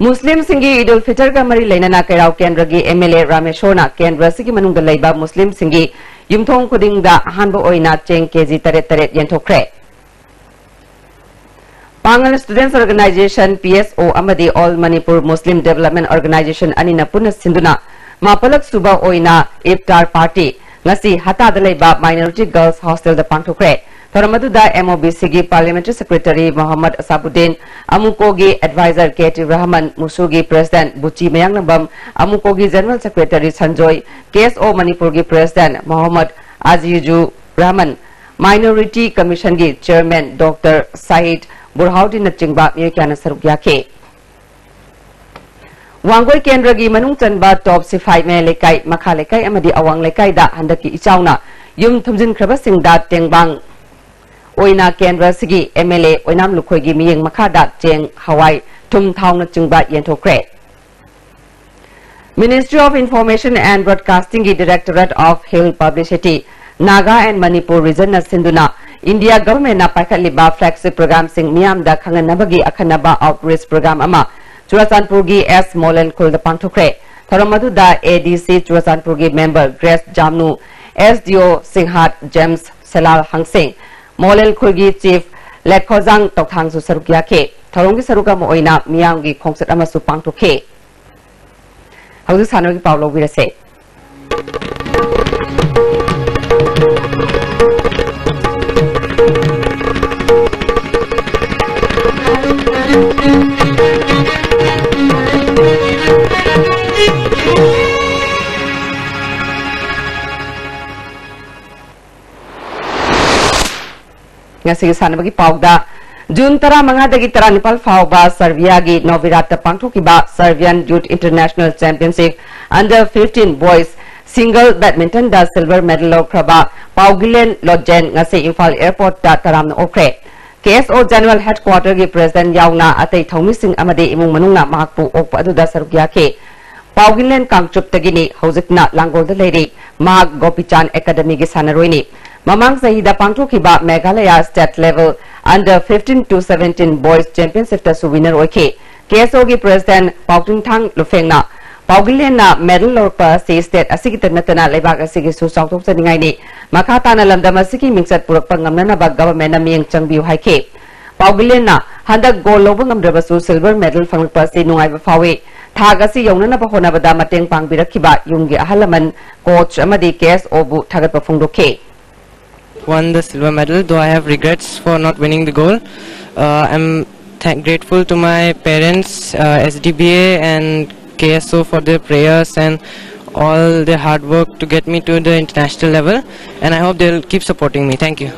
ꯃꯨꯁꯂꯤꯝꯁꯤꯡꯒꯤ ꯏꯗ ꯎꯜ ꯐꯤꯇꯔꯒ ꯃꯔꯤ ꯂꯩꯅꯅ ꯀꯩꯔꯥꯎ ꯀꯦꯟꯗ꯭ꯔꯒꯤ ꯑꯦꯝ ꯑꯦꯜ ꯑꯦ ꯔꯥꯃꯦꯁꯣꯔꯅ ꯀꯦꯟꯗ꯭ꯔ ꯑꯁꯤꯒꯤ ꯃꯅꯨꯡꯗ ꯂꯩꯕ ꯃꯨꯁꯂꯤꯝꯁꯤꯡꯒꯤ ꯌꯨꯝꯊꯣꯡ ꯈꯨꯗꯤꯡꯗ ꯑꯍꯥꯟꯕ ꯑꯣꯏꯅ ꯆꯦꯡ ꯀꯦ ꯖꯤ ꯇꯔꯦꯠ ꯇꯔꯦꯠ ꯌꯦꯟꯊꯣꯛꯈ꯭ꯔꯦ꯫ ꯄꯥꯉꯜ Students Organisation, ꯄꯤ ꯑꯦꯁ ꯑꯣ, ꯑꯃꯗꯤ All Manipur Muslim Development Organisation ꯑꯅꯤꯅ ꯄꯨꯟꯅ ꯁꯤꯟꯗꯨꯅ ꯃꯥꯄꯜꯂꯛ ꯁꯨꯕ ꯑꯣꯏꯅ ꯏꯐꯇꯥꯔ ꯄꯥꯔꯇꯤ ꯉꯁꯤ ꯍꯇꯥꯗ ꯂꯩꯕ Minority Girls Hostelꯗ ꯄꯥꯡꯊꯣꯛꯈ꯭ꯔꯦ꯫ ꯊꯧꯔꯝ ꯑꯗꯨꯗ MOBCꯒꯤ Parliamentary Secretary Mohammad ꯑꯁꯥꯕꯨꯗꯗꯤꯟ, AMUCOꯒꯤ Advisor KT Rahman, MUSUꯒꯤ President ꯕꯨꯆꯤ ꯃꯌꯥꯡꯂꯝꯕꯝ, AMUCOꯒꯤ General Secretary ꯁꯟꯖꯣꯏ, KSO ꯃꯅꯤꯄꯨꯔꯒꯤ President Mohammad ꯑꯖꯤꯖꯨ Rahman, Minority Commissionꯒꯤ Chairman Doctor ꯁꯍꯤꯗ ꯕꯨꯔꯍꯥꯎꯗꯤꯟꯅꯆꯤꯡꯕ ꯃꯤꯑꯣꯏ ꯀꯌꯥꯅ ꯁꯔꯨꯛ ꯌꯥꯈꯤ꯫ ꯋꯥꯡꯒꯣꯏ ꯀꯦꯟꯗ꯭ꯔꯒꯤ ꯃꯅꯨꯡ ꯆꯟꯕ ꯇꯣꯞ ꯁꯤꯐꯥꯏ ꯃꯌꯥꯏ ꯂꯩꯀꯥꯏ, ꯃꯈꯥ ꯂꯩꯀꯥꯏ ꯑꯃꯗꯤ ꯑꯋꯥꯡ ꯂꯩꯀꯥꯏꯗ ꯍꯟꯗꯛꯀꯤ ꯏꯆꯥꯎꯅ ꯌꯨꯝ ꯊꯨꯝꯖꯤꯟꯈ꯭ꯔꯕꯁꯤꯡꯗ ꯇꯦꯡꯕꯥꯡ ꯑꯣꯏꯅ ꯀꯦꯟꯗ꯭ꯔ ꯑꯁꯤꯒꯤ MLA ꯑꯣꯏꯅꯥꯝ ꯂꯨꯈꯣꯏꯒꯤ ꯃꯤꯠꯌꯦꯡ ꯃꯈꯥꯗ ꯆꯦꯡ, ꯍꯋꯥꯏ, ꯊꯨꯝ, ꯊꯥꯎꯅꯆꯤꯡꯕ ꯌꯦꯟꯊꯣꯛꯈ꯭ꯔꯦ꯫ Ministry of Information and Broadcastingꯒꯤ Directorate of Hill Publicity, Naga and Manipur Regionꯅ ꯁꯤꯟꯗꯨꯅ India Governmentꯅ ꯄꯥꯏꯈꯠꯂꯤꯕ flagship programꯁꯤꯡ ꯃꯤꯌꯥꯝꯗ ꯈꯪꯍꯟꯅꯕꯒꯤ ꯑꯈꯟꯅꯕ outreach program ꯑꯃ ꯆꯨꯔꯥꯆꯥꯟꯄꯨꯔꯒꯤ ꯑꯦꯁ ꯃꯣꯂꯦꯟ ꯈꯨꯜꯗ ꯄꯥꯡꯊꯣꯛꯈ꯭ꯔꯦ꯫ ꯊꯧꯔꯝ ꯑꯗꯨꯗ ADC ꯆꯨꯔꯥꯆꯥꯟꯄꯨꯔꯒꯤ member Grace Jamnu, SDO Singhat James, Selal ꯍꯪꯁꯤꯡ, ꯃꯣꯂꯦꯟ ꯈꯨꯜꯒꯤ chief ꯂꯦꯛꯈꯣꯖꯥꯡ ꯇꯧꯊꯥꯡꯁꯨ ꯁꯔꯨꯛ ꯌꯥꯈꯤ꯫ ꯊꯧꯔꯝꯒꯤ ꯁꯔꯨꯛ ꯑꯃ ꯑꯣꯏꯅ ꯃꯤꯌꯥꯝꯒꯤ ꯈꯣꯡꯆꯠ ꯑꯃꯁꯨ ꯄꯥꯡꯊꯣꯛꯈꯤ꯫ ꯍꯧꯖꯤꯛ ꯁꯥꯟꯅꯕꯒꯤ ꯄꯥꯎ ꯂꯧꯕꯤꯔꯁꯦ꯫ ꯉꯁꯤꯒꯤ ꯁꯥꯟꯅꯕꯒꯤ ꯄꯥꯎꯗ, ꯖꯨꯟ ꯇꯔꯥꯃꯉꯥꯗꯒꯤ ꯇꯔꯥꯅꯤꯄꯥꯜ ꯐꯥꯎꯕ ꯁꯔꯕꯤꯌꯥꯒꯤ ꯅꯣꯚꯤꯔꯥꯠꯇ ꯄꯥꯡꯊꯣꯛꯈꯤꯕ Serbian Youth International Championship Under fifteen Boys Single Badmintonꯗ silver medal ꯂꯧꯈ꯭ꯔꯕ ꯄꯥꯎꯒꯤꯂꯦꯟ ꯂꯣꯖꯦꯟ ꯉꯁꯤ ꯏꯝꯐꯥꯜ airportꯇ ꯇꯔꯥꯝꯅ ꯑꯣꯛꯈ꯭ꯔꯦ꯫ KSO General Headquarterꯒꯤ President ꯌꯥꯎꯅ ꯑꯇꯩ ꯊꯧꯃꯤꯁꯤꯡ ꯑꯃꯗꯤ ꯏꯃꯨꯡ ꯃꯅꯨꯡꯅ ꯃꯍꯥꯛꯄꯨ ꯑꯣꯛꯄ ꯑꯗꯨꯗ ꯁꯔꯨꯛ ꯌꯥꯈꯤ꯫ ꯄꯥꯎꯒꯤꯂꯦꯟ ꯀꯥꯡꯆꯨꯞꯇꯒꯤꯅꯤ, ꯍꯧꯖꯤꯛꯅ ꯂꯥꯡꯒꯣꯜꯗ ꯂꯩꯔꯤ꯫ ꯃꯍꯥꯛ ꯒꯣꯄꯤꯆꯥꯟ ꯑꯦꯀꯥꯗꯃꯤꯒꯤ ꯁꯥꯟꯅꯔꯣꯏꯅꯤ꯫ ꯃꯃꯥꯡ ꯆꯍꯤꯗ ꯄꯥꯡꯊꯣꯛꯈꯤꯕ Meghalaya State Level Under fifteen to seventeen Boys Championshipꯇꯁꯨ winner ꯑꯣꯏꯈꯤ꯫ KSOꯒꯤ President ꯄꯥꯎꯇꯤꯡꯊꯥꯡ ꯂꯨꯐꯦꯡꯅ ꯄꯥꯎꯒꯤꯂꯦꯟꯅ medal ꯂꯧꯔꯛꯄ ꯑꯁꯤ state ꯑꯁꯤꯒꯤꯇ ꯅꯠꯇꯅ ꯂꯩꯕꯥꯛ ꯑꯁꯤꯒꯤꯁꯨ ꯆꯥꯎꯊꯣꯛꯆꯅꯤꯡꯉꯥꯏꯅꯤ꯫ ꯃꯈꯥ ꯇꯥꯅ ꯂꯝꯗꯝ ꯑꯁꯤꯒꯤ ꯃꯤꯡꯆꯠ ꯄꯨꯔꯛꯄ ꯉꯝꯅꯅꯕ governmentꯅ ꯃꯤꯠꯌꯦꯡ ꯆꯪꯕꯤꯌꯨ ꯍꯥꯏꯈꯤ꯫ ꯄꯥꯎꯒꯤꯂꯦꯟꯅ ꯍꯟꯗꯛ gold ꯂꯧꯕ ꯉꯝꯗ꯭ꯔꯕꯁꯨ silver medal ꯐꯪꯂꯛꯄ ꯑꯁꯤ ꯅꯨꯡꯉꯥꯏꯕ ꯐꯥꯎꯏ꯫ ꯊꯥꯛ ꯑꯁꯤ ꯌꯧꯅꯅꯕ ꯍꯣꯠꯅꯕꯗ ꯃꯇꯦꯡ ꯄꯥꯡꯕꯤꯔꯛꯈꯤꯕ ꯌꯨꯝꯒꯤ ꯑꯍꯜ ꯂꯃꯟ, coach ꯑꯃꯗꯤ KSOꯕꯨ ꯊꯥꯒꯠꯄ ꯐꯣꯡꯗꯣꯛꯈꯤ꯫ won the silver medal, though I have regrets for not winning the gold. Uh, I'm th- grateful to my parents, uh, S D B A, and K S O for their prayers and all their hard work to get me to the international level. And I hope they'll keep supporting me. Thank you.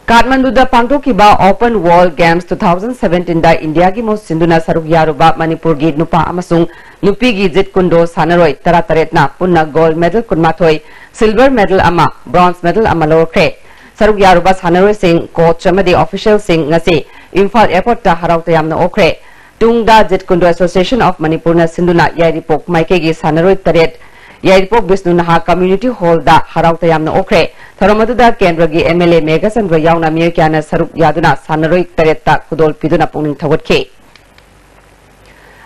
ꯀꯥꯊꯃꯟꯗꯨꯗ ꯄꯥꯡꯊꯣꯛꯈꯤꯕ Open World Games two thousand seventeen ꯗ ꯏꯟꯗꯤꯌꯥꯒꯤ ꯃꯍꯨꯠ ꯁꯤꯟꯗꯨꯅ ꯁꯔꯨꯛ ꯌꯥꯔꯨꯕ ꯃꯅꯤꯄꯨꯔꯒꯤ ꯅꯨꯄꯥ ꯑꯃꯁꯨꯡ ꯅꯨꯄꯤꯒꯤ ꯖꯤꯠ ꯀꯨꯟꯗꯣ ꯁꯥꯟꯅꯔꯣꯏ ꯇꯔꯥꯇꯔꯦꯠꯅ ꯄꯨꯟꯅ gold medal ꯀꯨꯟꯃꯥꯊꯣꯏ, silver medal ꯑꯃ, bronze medal ꯑꯃ ꯂꯧꯔꯛꯈ꯭ꯔꯦ꯫ ꯁꯔꯨꯛ ꯌꯥꯔꯨꯕ ꯁꯥꯟꯅꯔꯣꯏꯁꯤꯡ, coach ꯑꯃꯗꯤ officialꯁꯤꯡ ꯉꯁꯤ ꯏꯝꯐꯥꯜ airportꯇ ꯍꯔꯥꯎ ꯇꯌꯥꯝꯅ ꯑꯣꯛꯈ꯭ꯔꯦ꯫ ꯇꯨꯡꯗ ꯖꯤꯠ ꯀꯨꯟꯗꯣ Association of ꯃꯅꯤꯄꯨꯔꯅ ꯁꯤꯟꯗꯨꯅ ꯌꯥꯏꯔꯤꯄꯣꯛ ꯃꯥꯏꯀꯩꯒꯤ ꯁꯥꯟꯅꯔꯣꯏ ꯇꯔꯦꯠ ꯌꯥꯏꯔꯤꯄꯣꯛ ꯕꯤꯁꯅꯨ ꯅꯍꯥ community hallꯗ ꯍꯔꯥꯎ ꯇꯌꯥꯝꯅ ꯑꯣꯛꯈ꯭ꯔꯦ꯫ ꯊꯧꯔꯝ ꯑꯗꯨꯗ ꯀꯦꯟꯗ꯭ꯔꯒꯤ M L A ꯃꯦꯘꯆꯟꯗ꯭ꯔ ꯌꯥꯎꯅ ꯃꯤꯑꯣꯏ ꯀꯌꯥꯅ ꯁꯔꯨꯛ ꯌꯥꯗꯨꯅ ꯁꯥꯟꯅꯔꯣꯏ ꯇꯔꯦꯠꯇ ꯈꯨꯗꯣꯜ ꯄꯤꯗꯨꯅ ꯄꯨꯛꯅꯤꯡ ꯊꯧꯒꯠꯈꯤ꯫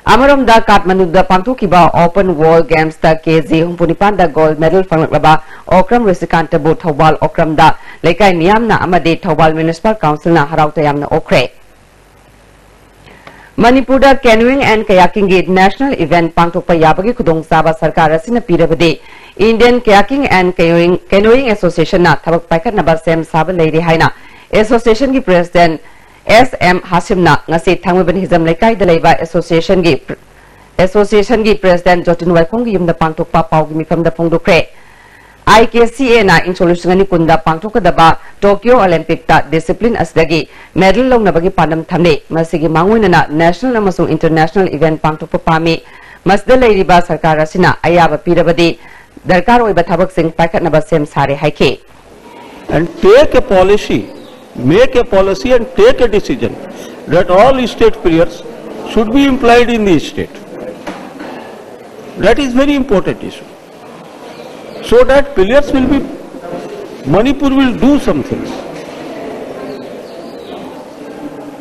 ꯑꯃꯔꯣꯝꯗ ꯀꯥꯊꯃꯟꯗꯨꯗ ꯄꯥꯡꯊꯣꯛꯈꯤꯕ Open World Gamesꯇ K G ꯍꯨꯝꯐꯨ ꯅꯤꯄꯥꯟꯗ gold medal ꯐꯪꯂꯛꯂꯕ ꯑꯣꯀ꯭ꯔꯝ ꯔꯤꯁꯤꯀꯥꯟꯇꯕꯨ ꯊꯧꯕꯥꯜ ꯑꯣꯀ꯭ꯔꯝꯗ ꯂꯩꯀꯥꯏ ꯃꯤꯌꯥꯝꯅ ꯑꯃꯗꯤ ꯊꯧꯕꯥꯜ Municipal Councilꯅ ꯍꯔꯥꯎ ꯇꯌꯥꯝꯅ ꯑꯣꯛꯈ꯭ꯔꯦ꯫ ꯃꯅꯤꯄꯨꯔꯗ canoeing and kayakingꯒꯤ national event ꯄꯥꯡꯊꯣꯛꯄ ꯌꯥꯕꯒꯤ ꯈꯨꯗꯣꯡꯆꯥꯕ ꯁꯔꯀꯥꯔ ꯑꯁꯤꯅ ꯄꯤꯔꯕꯗꯤ Indian Kayaking and Canoeing, Canoeing Associationꯅ ꯊꯕꯛ ꯄꯥꯏꯈꯠꯅꯕ ꯁꯦꯝ ꯁꯥꯕ ꯂꯩꯔꯤ ꯍꯥꯏꯅ associationꯒꯤ president S M ꯍꯥꯁꯤꯝꯅ ꯉꯁꯤ ꯊꯥꯡꯃꯩꯕꯟ ꯍꯤꯖꯝ ꯂꯩꯀꯥꯏꯗ ꯂꯩꯕ associationꯒꯤ, associationꯒꯤ president ꯖꯣꯇꯤꯟ ꯋꯥꯏꯈꯣꯝꯒꯤ ꯌꯨꯝꯗ ꯄꯥꯡꯊꯣꯛꯄ ꯄꯥꯎꯒꯤ ꯃꯤꯐꯝꯗ ꯐꯣꯡꯗꯣꯛꯈ꯭ꯔꯦ꯫ I K C Aꯅ ꯏꯪ ꯁꯣꯛ ꯂꯤꯁꯤꯡ ꯑꯅꯤ ꯀꯨꯟꯗ ꯄꯥꯡꯊꯣꯛꯀꯗꯕ Tokyo Olympicꯇ discipline ꯑꯁꯤꯗꯒꯤ medal ꯂꯧꯅꯕꯒꯤ ꯄꯥꯟꯗꯝ ꯊꯝꯂꯤ꯫ ꯃꯁꯤꯒꯤ ꯃꯥꯡꯑꯣꯏꯅꯅ national ꯑꯃꯁꯨꯡ international event ꯄꯥꯡꯊꯣꯛꯄ ꯄꯥꯝꯃꯤ꯫ ꯃꯁꯤꯗ ꯂꯩꯔꯤꯕ ꯁꯔꯀꯥꯔ ꯑꯁꯤꯅ ꯑꯌꯥꯕ ꯄꯤꯔꯕꯗꯤ ꯗꯔꯀꯥꯔ ꯑꯣꯏꯕ ꯊꯕꯛꯁꯤꯡ ꯄꯥꯏꯈꯠꯅꯕ ꯁꯦꯝ ꯁꯥꯔꯦ ꯍꯥꯏꯈꯤ꯫ And take a policy, make a policy and take a decision that all state players should be employed in the state. That is very important issue. So that players will be, Manipur will do something.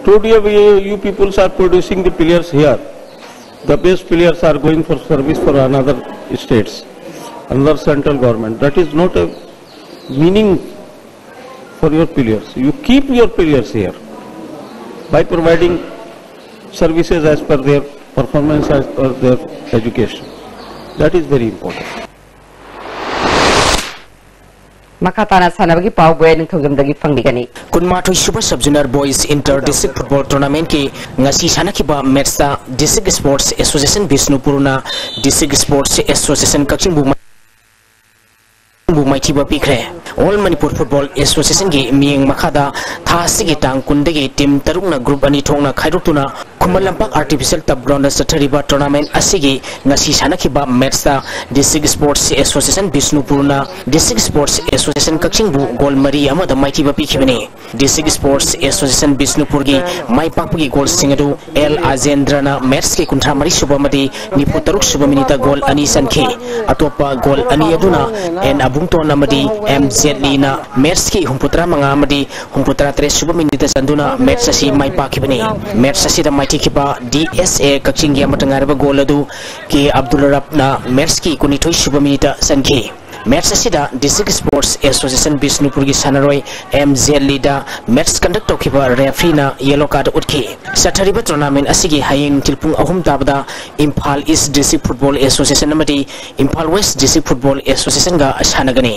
Today we, you peoples are producing the players here. The best players are going for service for another states, another central government. That is not a meaning for your players. You keep your players here by providing services as per their performance, as per their education. That is very important. ꯃꯈꯥ ꯇꯥꯅ ꯁꯥꯟꯅꯕꯒꯤ ꯄꯥꯎ ꯒꯣꯌꯥ ꯅꯤꯡꯊꯧꯖꯝꯗꯒꯤ ꯐꯪꯕꯤꯒꯅꯤ꯫ ꯀꯨꯟꯃꯥꯊꯣꯏ ꯁꯨꯕ Sub Junior Boys Inter District Football Tournamentꯀꯤ ꯉꯁꯤ ꯁꯥꯟꯅꯈꯤꯕ matchꯇ District Sports Association ꯕꯤꯁꯅꯨꯄꯨꯔꯅ District Sports Association ꯀꯛꯆꯤꯡꯕꯨ ꯕꯨ ꯃꯥꯏꯊꯤꯕ ꯄꯤꯈ꯭ꯔꯦ꯫ All Manipur Football Associationꯒꯤ ꯃꯤꯠꯌꯦꯡ ꯃꯈꯥꯗ ꯊꯥ ꯑꯁꯤꯒꯤ ꯇꯥꯡ ꯀꯨꯟꯗꯒꯤ team ꯇꯔꯨꯛꯅ group ꯑꯅꯤ ꯊꯣꯛꯅ ꯈꯥꯏꯗꯣꯛꯇꯨꯅ ꯈꯨꯃꯟ ꯂꯝꯄꯥꯛ Artificial Turf Groundꯗ ꯆꯠꯊꯔꯤꯕ tournament ꯑꯁꯤꯒꯤ ꯉꯁꯤ ꯁꯥꯟꯅꯈꯤꯕ matchꯇ District Sports Association ꯕꯤꯁꯅꯨꯄꯨꯔꯅ District Sports Association ꯀꯛꯆꯤꯡꯕꯨ goal ꯃꯔꯤ ꯑꯃꯗ ꯃꯥꯏꯊꯤꯕ ꯄꯤꯈꯤꯕꯅꯤ꯫ District Sports Association ꯕꯤꯁꯅꯨꯄꯨꯔꯒꯤ ꯃꯥꯏ ꯄꯥꯛꯄꯒꯤ goalꯁꯤꯡ ꯑꯗꯨ L ꯑꯖꯦꯟꯗ꯭ꯔꯅ matchꯀꯤ ꯀꯨꯟꯊ꯭ꯔꯥ ꯃꯔꯤ ꯁꯨꯕ ꯑꯃꯗꯤ ꯅꯤꯐꯨ ꯇꯔꯨꯛ ꯁꯨꯕ minuteꯇ goal ꯑꯅꯤ ꯆꯟꯈꯤ꯫ ꯑꯇꯣꯞꯄ goal ꯑꯅꯤ ꯑꯗꯨꯅ N ꯑꯕꯨꯡꯇꯣꯟ ꯑꯃꯗꯤ M ꯖꯦꯠꯂꯤꯅ matchꯀꯤ ꯍꯨꯝꯐꯨ ꯇꯔꯥ ꯃꯉꯥ ꯑꯃꯗꯤ ꯍꯨꯝꯐꯨ ꯇꯔꯥ ꯇꯔꯦꯠ ꯁꯨꯕ minuteꯇ ꯆꯟꯗꯨꯅ match ꯑꯁꯤ ꯃꯥꯏ ꯄꯥꯛꯈꯤꯕꯅꯤ꯫ Match ꯑꯁꯤꯗ ꯃꯥꯏꯊꯤꯈꯤꯕ D S A ꯀꯛꯆꯤꯡꯒꯤ ꯑꯃꯠꯇ ꯉꯥꯏꯔꯕ goal ꯑꯗꯨ K ꯑꯕꯗꯨꯜ ꯔꯕꯅ matchꯀꯤ ꯀꯨꯟꯅꯤꯊꯣꯏ ꯁꯨꯕ minuteꯇ ꯆꯟꯈꯤ꯫ Match ꯑꯁꯤꯗ District Sports Association ꯕꯤꯁꯅꯨꯄꯨꯔꯒꯤ ꯁꯥꯟꯅꯔꯣꯏ M ꯖꯦꯠꯂꯤꯗ match conduct ꯇꯧꯈꯤꯕ refereeꯅ yellow card ꯎꯠꯈꯤ꯫ ꯆꯠꯊꯔꯤꯕ tournament ꯑꯁꯤꯒꯤ ꯍꯌꯦꯡ ꯅꯨꯡꯊꯤꯜ ꯄꯨꯡ ꯑꯍꯨꯝ ꯇꯥꯕꯗ Imphal East District Football Association ꯑꯃꯗꯤ ꯏꯝꯐꯥꯜ West District Football Associationꯒ ꯁꯥꯟꯅꯒꯅꯤ꯫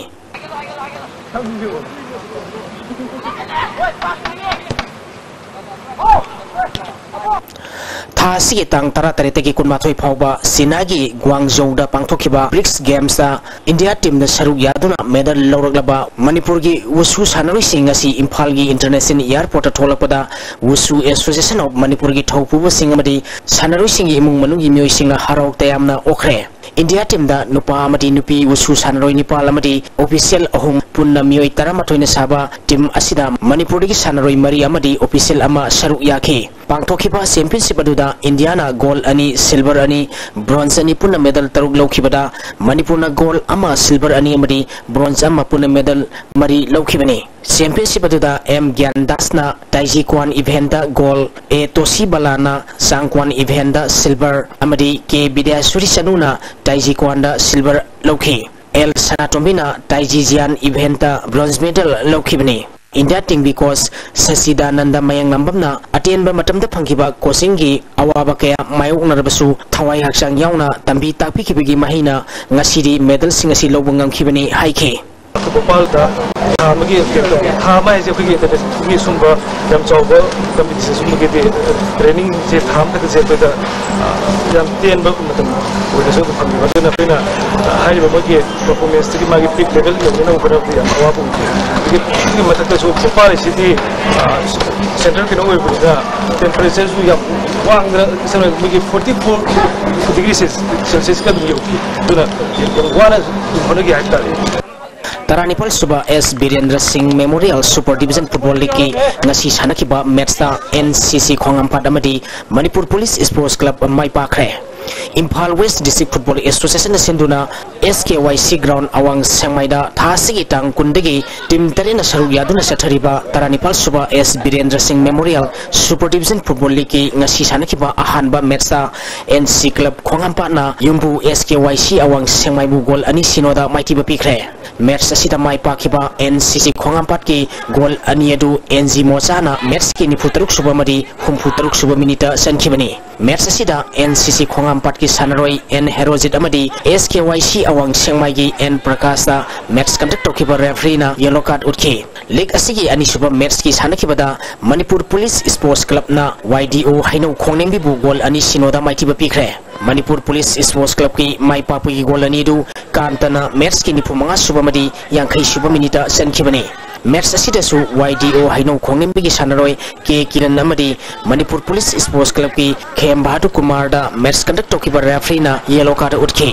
ꯊꯥ ꯑꯁꯤꯒꯤ ꯇꯥꯡ ꯇꯔꯥꯇꯔꯦꯠꯇꯒꯤ ꯀꯨꯟꯃꯥꯊꯣꯏ ꯐꯥꯎꯕ ꯆꯤꯅꯥꯒꯤ ꯒ꯭ꯋꯥꯡꯖꯧꯗ ꯄꯥꯡꯊꯣꯛꯈꯤꯕ BRICS Gamesꯇ India teamꯗ ꯁꯔꯨꯛ ꯌꯥꯗꯨꯅ medal ꯂꯧꯔꯛꯂꯕ ꯃꯅꯤꯄꯨꯔꯒꯤ wushu ꯁꯥꯟꯅꯔꯣꯏꯁꯤꯡ ꯉꯁꯤ ꯏꯝꯐꯥꯜꯒꯤ International Airportꯇ ꯊꯣꯛꯂꯛꯄꯗ Wushu Association of ꯃꯅꯤꯄꯨꯔꯒꯤ ꯊꯧꯄꯨꯕꯁꯤꯡ ꯑꯃꯗꯤ ꯁꯥꯟꯅꯔꯣꯏꯁꯤꯡꯒꯤ ꯏꯃꯨꯡ ꯃꯅꯨꯡꯒꯤ ꯃꯤꯑꯣꯏꯁꯤꯡꯅ ꯍꯔꯥꯎ ꯇꯌꯥꯝꯅ ꯑꯣꯛꯈ꯭ꯔꯦ꯫ India teamꯗ ꯅꯨꯄꯥ ꯑꯃꯗꯤ ꯅꯨꯄꯤ wushu ꯁꯥꯟꯅꯔꯣꯏ ꯅꯤꯄꯥꯜ ꯑꯃꯗꯤ official ꯑꯍꯨꯝ, ꯄꯨꯟꯅ ꯃꯤꯑꯣꯏ ꯇꯔꯥꯃꯥꯊꯣꯏꯅ ꯁꯥꯕ team ꯑꯁꯤꯗ ꯃꯅꯤꯄꯨꯔꯗꯒꯤ ꯁꯥꯟꯅꯔꯣꯏ ꯃꯔꯤ ꯑꯃꯗꯤ official ꯑꯃ ꯁꯔꯨꯛ ꯌꯥꯈꯤ꯫ ꯄꯥꯡꯊꯣꯛꯈꯤꯕ championship ꯑꯗꯨꯗ Indiaꯅ gold ꯑꯅꯤ, silver ꯑꯅꯤ, bronze ꯑꯅꯤ, ꯄꯨꯟꯅ medal ꯇꯔꯨꯛ ꯂꯧꯈꯤꯕꯗ, ꯃꯅꯤꯄꯨꯔꯅ gold ꯑꯃ, silver ꯑꯅꯤ ꯑꯃꯗꯤ bronze ꯑꯃ, ꯄꯨꯟꯅ medal ꯃꯔꯤ ꯂꯧꯈꯤꯕꯅꯤ꯫ Championship ꯑꯗꯨꯗ M ꯒ꯭ꯌꯥꯟꯗꯥꯁꯅ Taiji Kwan eventꯇ gold, A ꯇꯣꯁꯤ ꯕꯂꯥꯅ Changkwon eventꯇ silver ꯑꯃꯗꯤ K ꯕꯤꯗ꯭ꯌꯥꯁꯨꯔꯤ ꯆꯅꯨꯅ Taiji Kwanꯗ silver ꯂꯧꯈꯤ꯫ L ꯁꯅꯥꯇꯣꯝꯕꯤꯅ Taiji Jian eventꯇ bronze medal ꯂꯧꯈꯤꯕꯅꯤ꯫ India teamꯒꯤ coach ꯁꯆꯤꯗꯥꯅꯟꯗ ꯃꯌꯥꯡꯂꯝꯕꯝꯅ ꯑꯇꯦꯟꯕ ꯃꯇꯝꯗ ꯐꯪꯈꯤꯕ coachingꯒꯤ ꯑꯋꯥꯕ ꯀꯌꯥ ꯃꯥꯌꯣꯛꯅꯔꯕꯁꯨ ꯊꯋꯥꯏ ꯍꯛꯆꯥꯡ ꯌꯥꯎꯅ ꯇꯝꯕꯤ ꯇꯥꯛꯄꯤꯈꯤꯕꯒꯤ ꯃꯍꯩꯅ ꯉꯁꯤꯗꯤ medalꯁꯤꯡ ꯑꯁꯤ ꯂꯧꯕ ꯉꯝꯈꯤꯕꯅꯤ ꯍꯥꯏꯈꯤ꯫ ꯚꯣꯄꯥꯜꯗ ꯊꯥ ꯑꯃꯒꯤ, ꯊꯥ ꯑꯃ ꯍꯥꯏꯁꯦ ꯑꯩꯈꯣꯏꯒꯤ ꯏꯟꯇꯔꯅꯦꯁꯅꯦꯜꯒꯤ ꯁꯨꯝꯕ ꯌꯥꯝ ꯆꯥꯎꯕ ꯀꯝꯄꯤꯇꯤꯁꯟ ꯁꯨꯝꯕꯒꯤꯗꯤ ꯇ꯭ꯔꯦꯅꯤꯡꯁꯦ ꯊꯥ ꯑꯃꯈꯛꯇꯁꯦ ꯑꯩꯈꯣꯏꯗ, ꯑ, ꯌꯥꯝ ꯇꯦꯟꯕ ꯃꯇꯝ ꯑꯣꯏꯅꯁꯨ ꯑꯗꯨꯝ ꯐꯪꯉꯦꯕ꯫ ꯑꯗꯨꯅ ꯑꯩꯈꯣꯏꯅ, ꯑ, ꯍꯥꯏꯔꯤꯕ ꯃꯣꯏꯒꯤ ꯄꯔꯐꯣꯔꯃꯦꯟꯁꯇꯒꯤ ꯃꯥꯒꯤ ꯄꯤꯛ ꯂꯦꯚꯦꯜ ꯌꯧꯅꯅꯕ ꯍꯣꯠꯅꯕꯗ ꯌꯥꯝ ꯑꯋꯥꯕ ꯑꯣꯏꯈꯤ꯫ ꯑꯗꯒꯤ ꯑꯗꯨꯒꯤ ꯃꯊꯛꯇꯁꯨ ꯚꯣꯄꯥꯜ ꯑꯁꯤꯗꯤ, ꯑ, ꯁꯦꯟꯇ꯭ꯔꯦꯜ ꯀꯩꯅꯣ ꯑꯣꯏꯕꯅꯤꯅ ꯇꯦꯝꯄꯔꯦꯆꯔꯁꯨ ꯌꯥꯝ ꯋꯥꯡꯗꯅ, ꯁꯝꯅ ꯍꯥꯏꯔꯕꯗ ꯃꯣꯏꯒꯤ ꯐꯣꯔꯇꯤ ꯐꯣꯔ ꯗꯤꯒ꯭ꯔꯤ ꯁꯦꯜꯁꯤꯌꯁꯀ ꯑꯗꯨꯝ ꯌꯧꯈꯤ꯫ ꯑꯗꯨꯅ ꯌꯥꯝ ꯋꯥꯅ ꯑꯗꯨꯝ ꯍꯣꯠꯅꯈꯤ ꯍꯥꯏꯕ ꯇꯥꯔꯦ꯫ ꯇꯔꯥꯅꯤꯄꯥꯜ ꯁꯨꯕ ꯑꯦꯁ ꯕꯤꯔꯦꯟꯗ꯭ꯔ ꯁꯤꯡ ꯃꯦꯃꯣꯔꯤꯌꯦꯜ ꯁꯨꯄꯔ ꯗꯤꯕꯤꯖꯟ ꯐꯨꯠꯕꯣꯜ ꯂꯤꯒꯀꯤ ꯉꯁꯤ ꯁꯥꯟꯅꯈꯤꯕ ꯃꯦꯠꯁꯇ ꯑꯦꯟ ꯁꯤ ꯁꯤ ꯈꯣꯡꯍꯥꯝꯄꯥꯠ ꯑꯃꯗꯤ ꯃꯅꯤꯄꯨꯔ ꯄꯨꯂꯤꯁ ꯁ꯭ꯄꯣꯔꯠꯁ ꯀ꯭ꯂꯕ ꯃꯥꯏ ꯄꯥꯛꯈ꯭ꯔꯦ꯫ ꯏꯝꯐꯥꯜ ꯋꯦꯁ ꯗꯤꯁꯇ꯭ꯔꯤꯛ ꯐꯨꯠꯕꯣꯜ ꯑꯦꯁꯣꯁꯤꯌꯦꯁꯟꯅ ꯁꯤꯟꯗꯨꯅ ꯑꯦꯁ ꯀꯦ ꯋꯥꯏ ꯁꯤ ꯒ꯭ꯔꯥꯎꯟ ꯑꯋꯥꯡ ꯁꯦꯡꯃꯥꯏꯗ ꯊꯥ ꯑꯁꯤꯒꯤ ꯇꯥꯡ ꯀꯨꯟꯗꯒꯤ ꯇꯤꯝ ꯇꯔꯦꯠꯅ ꯁꯔꯨꯛ ꯌꯥꯗꯨꯅ ꯆꯠꯊꯔꯤꯕ ꯇꯔꯥꯅꯤꯄꯥꯜ ꯁꯨꯕ ꯑꯦꯁ ꯕꯤꯔꯦꯟꯗ꯭ꯔ ꯁꯤꯡ ꯃꯦꯃꯣꯔꯤꯌꯦꯜ ꯁꯨꯄꯔ ꯗꯤꯕꯤꯖꯟ ꯐꯨꯠꯕꯣꯜ ꯂꯤꯒꯀꯤ ꯉꯁꯤ ꯁꯥꯟꯅꯈꯤꯕ ꯑꯍꯥꯟꯕ ꯃꯦꯠꯁꯇ ꯑꯦꯟ ꯁꯤ ꯀ꯭ꯂꯕ ꯈꯣꯡꯍꯥꯝꯄꯥꯠꯅ ꯌꯨꯝꯕꯨ ꯑꯦꯁ ꯀꯦ ꯋꯥꯏ ꯁꯤ ꯑꯋꯥꯡ ꯁꯦꯡꯃꯥꯏꯕꯨ ꯒꯣꯜ ꯑꯅꯤ ꯁꯤꯅꯣꯗ ꯃꯥꯏꯊꯤꯕ ꯄꯤꯈ꯭ꯔꯦ꯫ ꯃꯦꯠꯁ ꯑꯁꯤꯗ ꯃꯥꯏ ꯄꯥꯛꯈꯤꯕ ꯑꯦꯟ ꯁꯤ ꯁꯤ ꯈꯣꯡꯍꯥꯝꯄꯥꯠꯀꯤ ꯒꯣꯜ ꯑꯅꯤ ꯑꯗꯨ ꯑꯦꯟ ꯖꯤ ꯃꯣꯆꯥꯅ ꯃꯦꯠꯁꯀꯤ ꯅꯤꯐꯨ ꯇꯔꯨꯛ ꯁꯨꯕ ꯑꯃꯗꯤ ꯍꯨꯝꯐꯨ ꯇꯔꯨꯛ ꯁꯨꯕ ꯃꯤꯅꯤꯠꯇ ꯆꯟꯈꯤꯕꯅꯤ꯫ ꯃꯦꯠꯁ ꯑꯁꯤꯗ ꯑꯦꯟ ꯁꯤ ꯁꯤ ꯈꯣꯡꯍꯥꯝꯄꯥꯠꯀꯤ ꯁꯥꯟꯅꯔꯣꯏ ꯑꯦꯟ ꯍꯦꯔꯣꯖꯤꯠ ꯑꯃꯗꯤ ꯑꯦꯁ ꯀꯦ ꯋꯥꯏ ꯁꯤ ꯑꯋꯥꯡ ꯁꯦꯡꯃꯥꯏꯒꯤ ꯑꯦꯟ ꯄ꯭ꯔꯀꯥꯁꯇ ꯃꯦꯠꯁ ꯀꯟꯗꯛ ꯇꯧꯈꯤꯕ ꯔꯦꯐ꯭ꯔꯤꯅ ꯌꯦꯂꯣ ꯀꯥꯔꯗ ꯎꯠꯈꯤ꯫ ꯂꯤꯒ ꯑꯁꯤꯒꯤ ꯑꯅꯤꯁꯨꯕ ꯃꯦꯠꯁꯀꯤ ꯁꯥꯟꯅꯈꯤꯕꯗ ꯃꯅꯤꯄꯨꯔ ꯄꯨꯂꯤꯁ ꯁ꯭ꯄꯣꯔꯠꯁ ꯀ꯭ꯂꯕꯅ ꯋꯥꯏ ꯗꯤ ꯑꯣ ꯍꯩꯅꯧ ꯈꯣꯡꯅꯦꯝꯕꯤꯕꯨ ꯒꯣꯜ ꯑꯅꯤ ꯁꯤꯅꯣꯗ ꯃꯥꯏꯊꯤꯕ ꯄꯤꯈ꯭ꯔꯦ꯫ ꯃꯅꯤꯄꯨꯔ ꯄꯨꯂꯤꯁ ꯁ꯭ꯄꯣꯔꯠꯁ ꯀ꯭ꯂꯕꯀꯤ ꯃꯥꯏ ꯄꯥꯛꯄꯒꯤ ꯒꯣꯜ ꯑꯅꯤꯗꯨ ꯀꯥꯟꯇꯅ ꯃꯦꯠꯁꯀꯤ ꯅꯤꯐꯨ ꯃꯉꯥ ꯁꯨꯕ ꯑꯃꯗꯤ ꯌꯥꯡꯈꯩ ꯁꯨꯕ ꯃꯤꯅꯤꯠꯇ ꯆꯟꯈꯤꯕꯅꯤ꯫ ꯃꯦꯠꯁ ꯑꯁꯤꯗꯁꯨ ꯋꯥꯏ ꯗꯤ ꯑꯣ ꯍꯩꯅꯧ ꯈꯣꯡꯅꯤꯡꯕꯒꯤ ꯁꯥꯟꯅꯔꯣꯏ ꯀꯦ ꯀꯤꯔꯟ ꯑꯃꯗꯤ ꯃꯅꯤꯄꯨꯔ ꯄꯨꯂꯤꯁ ꯁ꯭ꯄꯣꯔꯠꯁ ꯀ꯭ꯂꯕꯀꯤ ꯈꯦꯝ ꯕꯍꯥꯗꯨꯔ ꯀꯨꯃꯥꯔꯗ ꯃꯦꯠꯁ ꯀꯟꯗꯛ ꯇꯧꯈꯤꯕ ꯔꯦꯐ꯭ꯔꯤꯅ ꯌꯦꯂꯣ ꯀꯥꯔꯗ ꯎꯠꯈꯤ꯫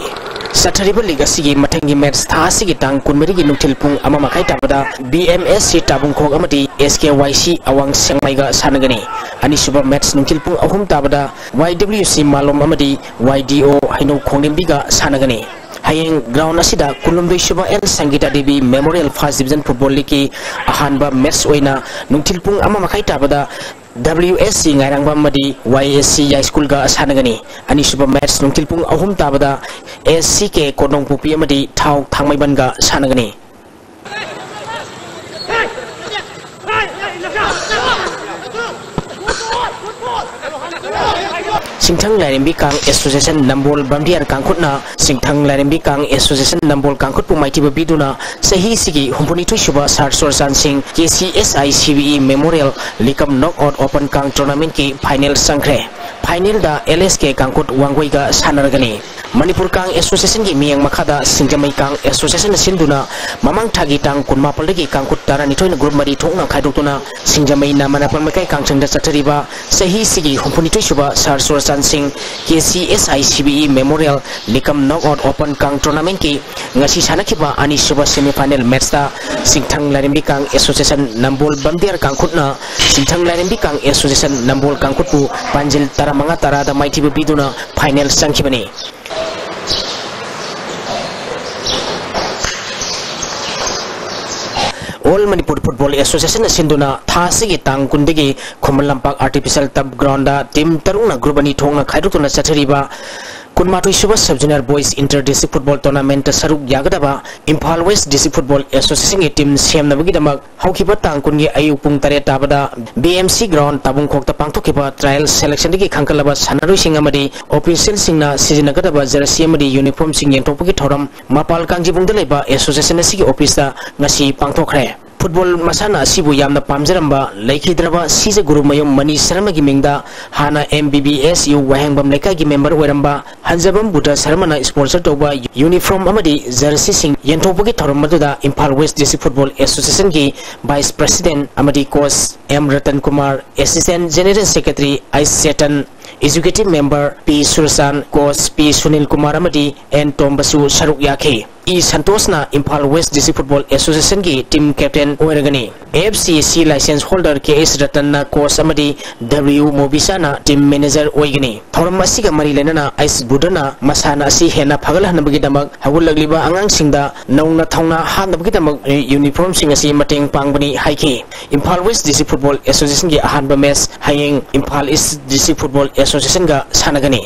ꯆꯠꯊꯔꯤꯕ ꯂꯤꯒ ꯑꯁꯤꯒꯤ ꯃꯊꯪꯒꯤ ꯃꯦꯠꯁ ꯊꯥ ꯑꯁꯤꯒꯤ ꯇꯥꯡ ꯀꯨꯟꯃꯔꯤꯒꯤ ꯅꯨꯡꯊꯤꯜ ꯄꯨꯡ ꯑꯃ ꯃꯈꯥꯏ ꯇꯥꯕꯗ ꯕꯤ ꯑꯦꯝ ꯑꯦꯁ ꯁꯤ ꯇꯥꯕꯨꯡꯈꯣꯛ ꯑꯃꯗꯤ ꯑꯦꯁ ꯀꯦ ꯋꯥꯏ ꯁꯤ ꯑꯋꯥꯡ ꯁꯦꯡꯃꯥꯏꯒ ꯁꯥꯟꯅꯒꯅꯤ꯫ ꯑꯅꯤꯁꯨꯕ ꯃꯦꯠꯁ ꯅꯨꯡꯊꯤꯜ ꯄꯨꯡ ꯑꯍꯨꯝ ꯇꯥꯕꯗ ꯋꯥꯏ ꯗꯕ꯭ꯂꯤꯎ ꯁꯤ ꯃꯥꯂꯣꯝ ꯑꯃꯗꯤ ꯋꯥꯏ ꯗꯤ ꯑꯣ ꯍꯩꯅꯧ ꯈꯣꯡꯅꯤꯡꯕꯤꯒ ꯁꯥꯟꯅꯒꯅꯤ꯫ ꯍꯌꯦꯡ ꯒ꯭ꯔꯥꯎꯟ ꯑꯁꯤꯗ ꯀꯨꯟꯍꯨꯝꯗꯣꯏ ꯁꯨꯕ N Sangita Devi memorial first division football ꯂꯤꯒꯀꯤ ꯑꯍꯥꯟꯕ ꯃꯦꯠꯁ ꯑꯣꯏꯅ ꯅꯨꯡꯊꯤꯜ ꯄꯨꯡ ꯑꯃ ꯃꯈꯥꯏ ꯇꯥꯕꯗ ꯗꯕ꯭ꯂꯤꯎ ꯑꯦꯁ ꯁꯤ ꯉꯥꯏꯔꯥꯡꯕꯝ ꯑꯃꯗꯤ ꯋꯥꯏ ꯑꯦꯁ ꯁꯤ ꯌꯥꯏꯁ꯭ꯀꯨꯜꯒ ꯁꯥꯟꯅꯒꯅꯤ꯫ ꯑꯅꯤꯁꯨꯕ ꯃꯦꯠꯁ ꯅꯨꯡꯊꯤꯜ ꯄꯨꯡ ꯑꯍꯨꯝ ꯇꯥꯕꯗ ꯑꯦꯁ ꯁꯤ ꯀꯦ ꯀꯣꯟꯗꯣꯡꯄꯣꯛꯄꯤ ꯑꯃꯗꯤ ꯊꯥꯎ ꯊꯥꯡꯃꯩꯕꯟꯒ ꯁꯥꯟꯅꯒꯅꯤ꯫ ꯁꯤꯡꯊꯪ ꯂꯥꯏꯔꯦꯝꯕꯤ ꯀꯥꯡ ꯑꯦꯁꯣꯁꯤꯌꯦꯁꯟ ꯅꯝꯕꯣꯜ ꯕꯝꯗꯤꯌꯥꯔ ꯀꯥꯡꯈꯨꯠꯅ ꯁꯤꯡꯊꯪ ꯂꯥꯏꯔꯦꯝꯕꯤ ꯀꯥꯡ ꯑꯦꯁꯣꯁꯤꯌꯦꯁꯟ ꯅꯝꯕꯣꯜ ꯀꯥꯡꯈꯨꯠꯄꯨ ꯃꯥꯏꯊꯤꯕ ꯄꯤꯗꯨꯅ ꯆꯍꯤꯁꯤꯒꯤ ꯍꯨꯝꯐꯨꯅꯤꯊꯣꯏ ꯁꯨꯕ ꯁꯥꯔ ꯆꯨꯔꯆꯥꯟꯁꯤꯡ K C S I C B E memorial Likam knockout open kang ꯇꯣꯔꯅꯥꯃꯦꯟꯠꯀꯤ ꯐꯥꯏꯅꯦꯜ ꯆꯪꯈ꯭ꯔꯦ꯫ ꯐꯥꯏꯅꯦꯜꯗ ꯑꯦꯜ ꯑꯦꯁ ꯀꯦ ꯀꯥꯡꯈꯨꯠ ꯋꯥꯡꯒꯣꯏꯒ ꯁꯥꯟꯅꯔꯒꯅꯤ꯫ ꯃꯅꯤꯄꯨꯔ ꯀꯥꯡ ꯑꯦꯁꯣꯁꯤꯌꯦꯁꯟꯒꯤ ꯃꯤꯠꯌꯦꯡ ꯃꯈꯥꯗ ꯁꯤꯡꯖꯃꯩ ꯀꯥꯡ ꯑꯦꯁꯣꯁꯤꯌꯦꯁꯟꯅ ꯁꯤꯟꯗꯨꯅ ꯃꯃꯥꯡ ꯊꯥꯒꯤ ꯇꯥꯡ ꯀꯨꯟꯃꯥꯄꯜꯗꯒꯤ ꯀꯥꯡꯈꯨꯠ ꯇꯔꯥꯅꯤꯊꯣꯏꯅ ꯒ꯭ꯔꯨꯞ ꯃꯔꯤ ꯊꯣꯛꯅ ꯈꯥꯏꯗꯣꯛꯇꯨꯅ ꯁꯤꯡꯖꯃꯩ ꯅꯥꯃꯟꯅꯄ ꯂꯩꯀꯥꯏ ꯀꯥꯡꯁꯪꯗ ꯆꯠꯊꯔꯤꯕ ꯆꯍꯤꯁꯤꯒꯤ ꯍꯨꯝꯐꯨꯅꯤꯊꯣꯏ ꯁꯨꯕ ꯁꯥꯔ ꯆꯨꯔꯆꯥꯟꯁꯤꯡ K C S I C B E memorial Likam knockout open kang ꯇꯣꯔꯅꯥꯃꯦꯟꯠꯀꯤ ꯉꯁꯤ ꯁꯥꯟꯅꯈꯤꯕ ꯑꯅꯤꯁꯨꯕ ꯁꯦꯃꯤ ꯐꯥꯏꯅꯦꯜ ꯃꯦꯠꯆꯇ ꯁꯤꯡꯊꯪ ꯂꯥꯏꯔꯦꯝꯕꯤ ꯀꯥꯡ ꯑꯦꯁꯣꯁꯤꯌꯦꯁꯟ ꯅꯝꯕꯣꯜ ꯕꯝꯗꯤꯌꯥꯔ ꯀꯥꯡꯈꯨꯠꯅ ꯁꯤꯡꯊꯪ ꯂꯥꯏꯔꯦꯝꯕꯤ ꯀꯥꯡ ꯑꯦꯁꯣꯁꯤꯌꯦꯁꯟ ꯅꯝꯕꯣꯜ ꯀꯥꯡꯈꯨꯠꯄꯨ ꯄꯥꯟꯖꯤꯜ ꯇꯔꯥꯃꯉꯥ ꯇꯔꯥꯗ ꯃꯥꯏꯊꯤꯕ ꯄꯤꯗꯨꯅ ꯐꯥꯏꯅꯦꯜ ꯆꯪꯈꯤꯕꯅꯤ꯫ ꯑꯣꯜ ꯃꯅꯤꯄꯨꯔ ꯐꯨꯠꯕꯣꯜ ꯑꯦꯁꯣꯁꯤꯌꯦꯁꯟꯅ ꯁꯤꯟꯗꯨꯅ ꯊꯥ ꯑꯁꯤꯒꯤ ꯇꯥꯡ ꯀꯨꯟꯗꯒꯤ ꯈꯨꯃꯟ ꯂꯝꯄꯥꯛ ꯑꯥꯔꯇꯤꯐꯤꯁꯤꯌꯦꯜ ꯇꯔꯐ ꯒ꯭ꯔꯥꯎꯟꯗ ꯇꯤꯝ ꯇꯔꯨꯛꯅ ꯒ꯭ꯔꯨꯞ ꯑꯅꯤ ꯊꯣꯛꯅ ꯈꯥꯏꯗꯣꯛꯇꯨꯅ ꯆꯠꯊꯔꯤꯕ ꯀꯨꯟꯃꯥꯊꯣꯏ ꯁꯨꯕ sub junior boys inter district football ꯇꯣꯔꯅꯥꯃꯦꯟꯠꯇ ꯁꯔꯨꯛ ꯌꯥꯒꯗꯕ ꯏꯝꯐꯥꯜ ꯋꯦꯁ ꯗꯤꯁꯇ꯭ꯔꯤꯛ ꯐꯨꯠꯕꯣꯜ ꯑꯦꯁꯣꯁꯤꯌꯦꯁꯟꯒꯤ ꯇꯤꯝ ꯁꯦꯝꯅꯕꯒꯤꯗꯃꯛ ꯍꯧꯈꯤꯕ ꯇꯥꯡ ꯀꯨꯟꯒꯤ ꯑꯌꯨꯛ ꯄꯨꯡ ꯇꯔꯦꯠ ꯇꯥꯕꯗ ꯕꯤ ꯑꯦꯝ ꯁꯤ ꯒ꯭ꯔꯥꯎꯟ ꯇꯥꯕꯨꯡꯈꯣꯛꯇ ꯄꯥꯡꯊꯣꯛꯈꯤꯕ ꯇ꯭ꯔꯥꯏꯌꯦꯜ ꯁꯦꯂꯦꯛꯁꯟꯗꯒꯤ ꯈꯟꯒꯠꯂꯕ ꯁꯥꯟꯅꯔꯣꯏꯁꯤꯡ ꯑꯃꯗꯤ ꯑꯣꯐꯤꯁꯤꯌꯦꯜꯁꯤꯡꯅ ꯁꯤꯖꯤꯟꯅꯒꯗꯕ ꯖꯔꯁꯤ ꯑꯃꯗꯤ ꯌꯨꯅꯤꯐꯣꯔꯝꯁꯤꯡ ꯌꯦꯟꯊꯣꯛꯄꯒꯤ ꯊꯧꯔꯝ ꯃꯄꯥꯜ ꯀꯥꯡꯖꯤꯕꯨꯡꯗ ꯂꯩꯕ ꯑꯦꯁꯣꯁꯤꯌꯦꯁꯟ ꯑꯁꯤꯒꯤ ꯑꯣꯐꯤꯁꯇ ꯉꯁꯤ ꯄꯥꯡꯊꯣꯛꯈ꯭ꯔꯦ꯫ ꯐꯨꯠꯕꯣꯜ ꯃꯁꯥꯟꯅ ꯑꯁꯤꯕꯨ ꯌꯥꯝꯅ ꯄꯥꯝꯖꯔꯝꯕ ꯂꯩꯈꯤꯗ꯭ꯔꯕ ꯁꯤꯖꯒꯨꯔꯨꯃꯌꯨꯝ ꯃꯅꯤ ꯁꯔꯃꯒꯤ ꯃꯤꯡꯗ ꯍꯥꯟꯅ M B B S U ꯋꯥꯍꯦꯡꯕꯝ ꯂꯩꯀꯥꯏꯒꯤ ꯃꯦꯝꯕꯔ ꯑꯣꯏꯔꯝꯕ ꯍꯟꯖꯕꯝ ꯕꯨꯙ ꯁꯔꯃꯅ ꯁ꯭ꯄꯣꯟꯁꯔ ꯇꯧꯕ ꯌꯨꯅꯤꯐꯣꯔꯝ ꯑꯃꯗꯤ ꯖꯔꯁꯤꯁꯤꯡ ꯌꯦꯟꯊꯣꯛꯄꯒꯤ ꯊꯧꯔꯝ ꯑꯗꯨꯗ ꯏꯝꯐꯥꯜ ꯋꯦꯁ ꯗꯤꯁꯇ꯭ꯔꯤꯛ ꯐꯨꯠꯕꯣꯜ ꯑꯦꯁꯣꯁꯤꯌꯦꯁꯟꯒꯤ ꯚꯥꯏꯁ ꯄ꯭ꯔꯁꯤꯗꯦꯟꯠ ꯑꯃꯗꯤ coach M Ratan Kumar, assistant general secretary H Chetan, executive member P Surchan, coach P Sunil Kumar ꯑꯃꯗꯤ ꯑꯦꯟ ꯇꯣꯝꯕꯁꯨ ꯁꯔꯨꯛ ꯌꯥꯈꯤ꯫ ꯏ ꯁꯟꯇꯣꯁꯅ ꯏꯝꯐꯥꯜ ꯋꯦꯁ ꯗꯤꯁꯇ꯭ꯔꯤꯛ ꯐꯨꯠꯕꯣꯜ ꯑꯦꯁꯣꯁꯤꯌꯦꯁꯟꯒꯤ ꯇꯤꯝ ꯀꯦꯞꯇꯦꯟ ꯑꯣꯏꯔꯒꯅꯤ꯫ F C C licence holder ꯀꯦ ꯑꯦꯁ ꯔꯇꯟꯅ ꯀꯣꯆ ꯑꯃꯗꯤ ꯗꯕ꯭ꯂꯤꯌꯨ ꯃꯣꯕꯤꯁꯥꯅ ꯇꯤꯝ ꯃꯦꯅꯦꯖꯔ ꯑꯣꯏꯒꯅꯤ꯫ ꯊꯧꯔꯝ ꯑꯁꯤꯒ ꯃꯔꯤ ꯂꯩꯅꯅ ꯑꯩꯆ ꯕꯨꯙꯅ ꯃꯁꯥꯟꯅ ꯑꯁꯤ ꯍꯦꯟꯅ ꯐꯒꯠꯍꯟꯅꯕꯒꯤꯗꯃꯛ ꯍꯧꯒꯠꯂꯛꯂꯤꯕ ꯑꯉꯥꯡꯁꯤꯡꯗ ꯅꯧꯅ ꯊꯧꯅꯥ ꯍꯥꯞꯅꯕꯒꯤꯗꯃꯛ ꯌꯨꯅꯤꯐꯣꯔꯝꯁꯤꯡ ꯑꯁꯤ ꯃꯇꯦꯡ ꯄꯥꯡꯕꯅꯤ ꯍꯥꯏꯈꯤ꯫ ꯏꯝꯐꯥꯜ ꯋꯦꯁ ꯗꯤꯁꯇ꯭ꯔꯤꯛ ꯐꯨꯠꯕꯣꯜ ꯑꯦꯁꯣꯁꯤꯌꯦꯁꯟꯒꯤ ꯑꯍꯥꯟꯕ ꯃꯦꯆ ꯍꯌꯦꯡ ꯏꯝꯐꯥꯜ ꯏꯁ ꯗꯤꯁꯇ꯭ꯔꯤꯛ ꯐꯨꯠꯕꯣꯜ ꯑꯦꯁꯣꯁꯤꯌꯦꯁꯟꯒ ꯁꯥꯟꯅꯒꯅꯤ꯫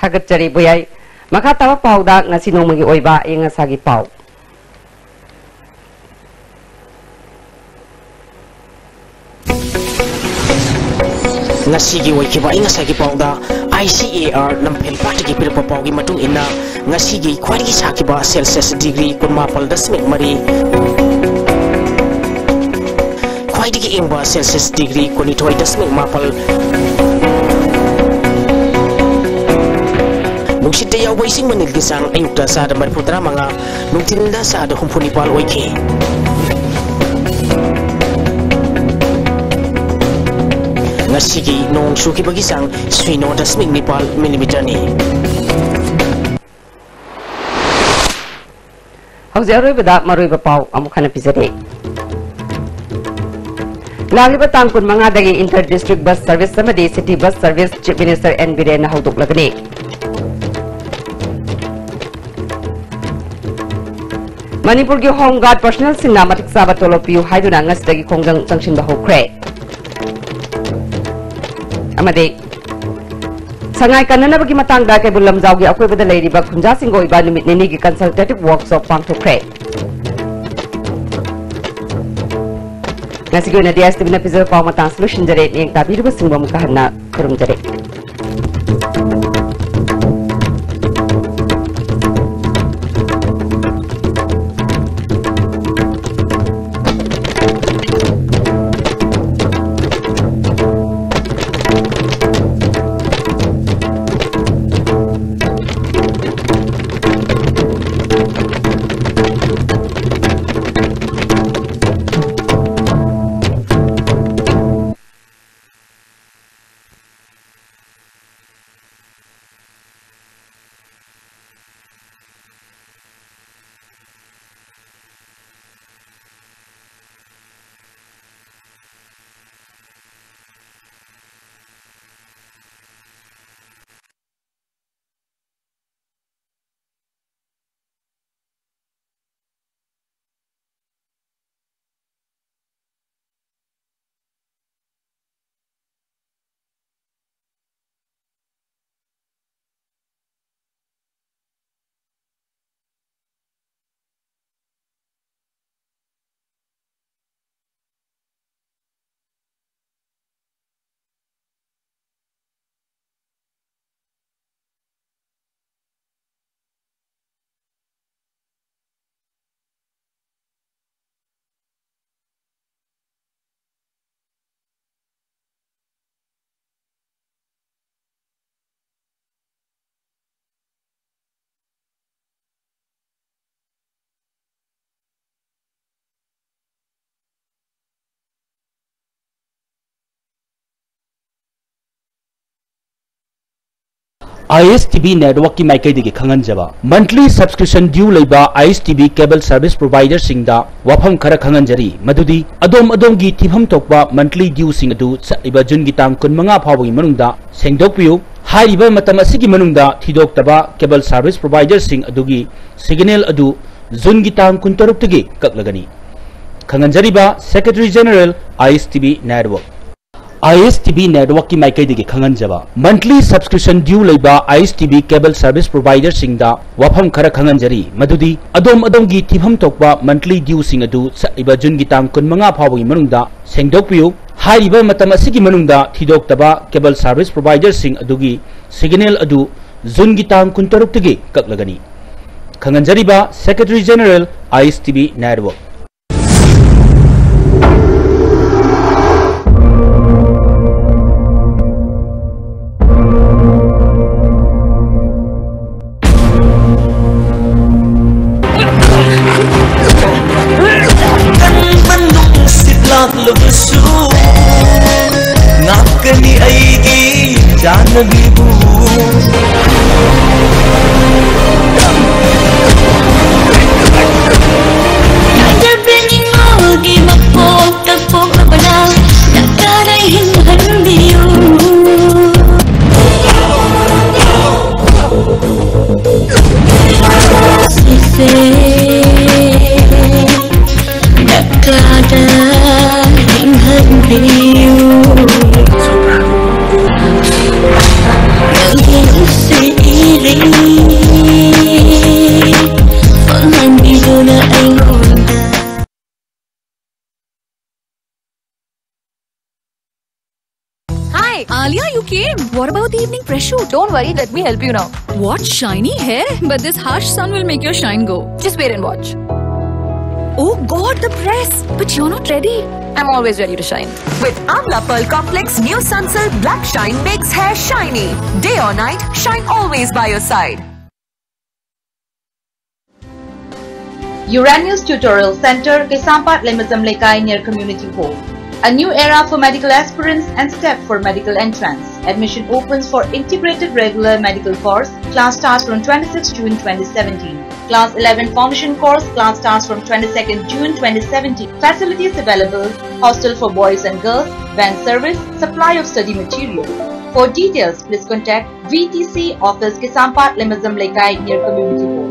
ꯊꯥꯒꯠꯆꯔꯤ ꯕꯨꯌꯥꯏ꯫ ꯃꯈꯥ ꯇꯥꯕ ꯄꯥꯎꯗ ꯉꯁꯤ ꯅꯣꯡꯃꯒꯤ ꯑꯣꯏꯕ ꯑꯏꯪ ꯑꯁꯥꯒꯤ ꯄꯥꯎ꯫ ꯉꯁꯤꯒꯤ ꯑꯣꯏꯈꯤꯕ ꯑꯏꯪ ꯑꯁꯥꯒꯤ ꯄꯥꯎꯗ, I C A R ꯂꯝꯐꯦꯜ ꯄꯥꯠꯇꯒꯤ ꯄꯤꯔꯛꯄ ꯄꯥꯎꯒꯤ ꯃꯇꯨꯡ ꯏꯟꯅ, ꯉꯁꯤꯒꯤ ꯈ꯭ꯋꯥꯏꯗꯒꯤ ꯁꯥꯈꯤꯕ Celsius degree ꯀꯨꯟꯃꯥꯄꯜ ꯗꯁꯃꯤꯛ ꯃꯔꯤ, ꯈ꯭ꯋꯥꯏꯗꯒꯤ ꯏꯪꯕ Celsius degree ꯀꯨꯟꯅꯤꯊꯣꯏ ꯗꯁꯃꯤꯛ ꯃꯥꯄꯜ, ꯅꯨꯡꯁꯤꯠꯇ ꯌꯥꯎꯕ ꯏꯁꯤꯡ ꯃꯅꯤꯜꯒꯤ ꯆꯥꯡ ꯑꯌꯨꯛꯇ ꯆꯥꯗ ꯃꯔꯤꯐꯨ ꯇꯔꯥ ꯃꯉꯥ, ꯅꯨꯡꯊꯤꯜꯗ ꯆꯥꯗ ꯍꯨꯝꯐꯨ ꯅꯤꯄꯥꯜ ꯑꯣꯏꯈꯤ꯫ ꯉꯁꯤꯒꯤ ꯅꯣꯡ ꯆꯨꯈꯤꯕꯒꯤ ꯆꯥꯡ ꯁꯤꯅꯣ ꯗꯁꯃꯤꯛ ꯅꯤꯄꯥꯜ ꯃꯤꯂꯤꯃꯤꯇꯔꯅꯤ꯫ ꯍꯧꯖꯤꯛ ꯑꯔꯣꯏꯕꯗ ꯃꯔꯨꯑꯣꯏꯕ ꯄꯥꯎ ꯑꯃꯨꯛ ꯍꯟꯅ ꯄꯤꯖꯔꯤ꯫ ꯂꯥꯛꯂꯤꯕ ꯇꯥꯡ ꯀꯨꯟꯃꯉꯥꯗꯒꯤ inter district bus service ꯑꯃꯗꯤ city bus service Chief Minister N ꯕꯤꯔꯦꯟꯅ ꯍꯧꯗꯣꯛꯂꯒꯅꯤ꯫ ꯃꯅꯤꯄꯨꯔꯒꯤ Home Guard personnelꯁꯤꯡꯅ ꯃꯇꯤꯛ ꯆꯥꯕ ꯇꯣꯂꯣꯞ ꯄꯤꯌꯨ ꯍꯥꯏꯗꯨꯅ ꯉꯁꯤꯗꯒꯤ ꯈꯣꯡꯖꯪ ꯆꯪꯁꯤꯟꯕ ꯍꯧꯈ꯭ꯔꯦ꯫ ꯑꯃꯗꯤ ꯁꯉꯥꯏ ꯀꯟꯅꯅꯕꯒꯤ ꯃꯇꯥꯡꯗ ꯀꯩꯕꯨꯜ ꯂꯝꯖꯥꯎꯒꯤ ꯑꯀꯣꯏꯕꯗ ꯂꯩꯔꯤꯕ ꯈꯨꯟꯖꯥꯁꯤꯡꯒ ꯑꯣꯏꯕ ꯅꯨꯃꯤꯠ ꯅꯤꯅꯤꯒꯤ consultative workshop ꯄꯥꯡꯊꯣꯛꯈ꯭ꯔꯦ꯫ ꯉꯁꯤꯒꯤ ꯑꯣꯏꯅꯗꯤ S T Vꯅ ꯄꯤꯖꯕ ꯄꯥꯎ ꯃꯇꯥꯡꯁꯤ ꯂꯣꯏꯁꯤꯟꯖꯔꯦ꯫ ꯃꯤꯠꯌꯦꯡ ꯇꯥꯕꯤꯔꯤꯕꯁꯤꯡꯕꯨ ꯑꯃꯨꯛꯀ ꯍꯟꯅ ꯈꯨꯔꯨꯝꯖꯔꯤ꯫ ISTV networkꯀꯤ ꯃꯥꯏꯀꯩꯗꯒꯤ ꯈꯪꯍꯟꯖꯕ, monthly subscription due ꯂꯩꯕ ISTV cable service providerꯁꯤꯡꯗ ꯋꯥꯐꯝ ꯈꯔ ꯈꯪꯍꯟꯖꯔꯤ, ꯃꯗꯨꯗꯤ ꯑꯗꯣꯝ ꯑꯗꯣꯝꯒꯤ ꯊꯤꯐꯝ ꯊꯣꯛꯄ monthly dueꯁꯤꯡ ꯑꯗꯨ ꯆꯠꯂꯤꯕ Juneꯒꯤ ꯇꯥꯡ ꯀꯨꯟꯃꯉꯥ ꯐꯥꯎꯕꯒꯤ ꯃꯅꯨꯡꯗ ꯁꯦꯡꯗꯣꯛꯄꯤꯌꯨ꯫ ꯍꯥꯏꯔꯤꯕ ꯃꯇꯝ ꯑꯁꯤꯒꯤ ꯃꯅꯨꯡꯗ ꯊꯤꯗꯣꯛꯇꯕ cable service providerꯁꯤꯡ ꯑꯗꯨꯒꯤ signal ꯑꯗꯨ Juneꯒꯤ ꯇꯥꯡ ꯀꯨꯟꯇꯔꯨꯛꯇꯒꯤ ꯀꯛꯂꯒꯅꯤ꯫ ꯈꯪꯍꯟꯖꯔꯤꯕ, Secretary General, ISTV network꯫ ISTV networkꯀꯤ ꯃꯥꯏꯀꯩꯗꯒꯤ ꯈꯪꯍꯟꯖꯕ, monthly subscription due ꯂꯩꯕ ISTV cable service providerꯁꯤꯡꯗ ꯋꯥꯐꯝ ꯈꯔ ꯈꯪꯍꯟꯖꯔꯤ, ꯃꯗꯨꯗꯤ ꯑꯗꯣꯝ ꯑꯗꯣꯝꯒꯤ ꯊꯤꯐꯝ ꯊꯣꯛꯄ monthly dueꯁꯤꯡ ꯑꯗꯨ ꯆꯠꯂꯤꯕ Juneꯒꯤ ꯇꯥꯡ ꯀꯨꯟꯃꯉꯥ ꯐꯥꯎꯕꯒꯤ ꯃꯅꯨꯡꯗ ꯁꯦꯡꯗꯣꯛꯄꯤꯌꯨ꯫ ꯍꯥꯏꯔꯤꯕ ꯃꯇꯝ ꯑꯁꯤꯒꯤ ꯃꯅꯨꯡꯗ ꯊꯤꯗꯣꯛꯇꯕ cable service providerꯁꯤꯡ ꯑꯗꯨꯒꯤ signal ꯑꯗꯨ Juneꯒꯤ ꯇꯥꯡ ꯀꯨꯟꯇꯔꯨꯛꯇꯒꯤ ꯀꯛꯂꯒꯅꯤ꯫ ꯈꯪꯍꯟꯖꯔꯤꯕ, Secretary General, ISTV network꯫ ꯑꯀꯟꯕ ꯅꯨꯡꯁꯤꯠ ꯂꯥꯛꯂꯕꯁꯨ ꯉꯥꯛꯀꯅꯤ ꯑꯩꯒꯤ ꯆꯥꯟꯅꯕꯤꯕꯨ꯫ ꯌꯥꯖꯕꯤꯅꯤꯡꯉꯣꯒꯤ ꯃꯄꯣꯛꯇ ꯄꯣꯛꯂꯕꯅ ꯅꯛꯇꯅ ꯍꯤꯡꯍꯟꯕꯤꯌꯨ꯫ ꯁꯤꯁꯦ ꯅꯛꯇꯅ ꯍꯤꯡꯍꯟꯕꯤꯌꯨ꯫ ꯅꯪꯒꯤ ꯅꯨꯡꯁꯤꯠ ꯏꯔꯩ ꯐꯪꯍꯟꯕꯤꯗꯨꯅ ꯑꯩꯉꯣꯟꯗ꯫ Hi, Alia, you came. What about the evening press shoot? Don't worry, let me help you now. What shiny hair? But this harsh sun will make your shine go. Just wait and watch. Oh God, the press! But you're not ready. I'm always ready to shine. With Amla Pearl Complex, new Sunsilk Black Shine makes hair shiny. Day or night, shine always by your side. Uranus Tutorial Center, Kaisampad, Lemazam Lekai, near Community Hall. A new era for medical aspirants and step for medical entrance. Admission opens for integrated regular medical course. Class starts from twenty-six June twenty seventeen. Class eleven formation course. Class starts from twenty-second June twenty seventeen. Facilities available: hostel for boys and girls, van service, supply of study material. For details, please contact V T C office, Kisampat, Lemazam Lekai, near Community Hall.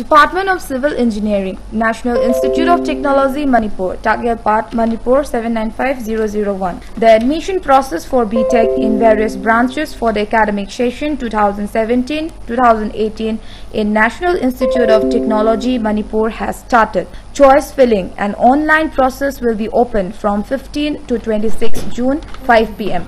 Department of Civil Engineering, National Institute of Technology, Manipur, Takyalpat, Manipur seven nine five zero zero one. The admission process for B Tech in various branches for the academic session two thousand seventeen two thousand eighteen in National Institute of Technology, Manipur has started. Choice filling, an online process, will be open from fifteen to twenty-six June, five P M,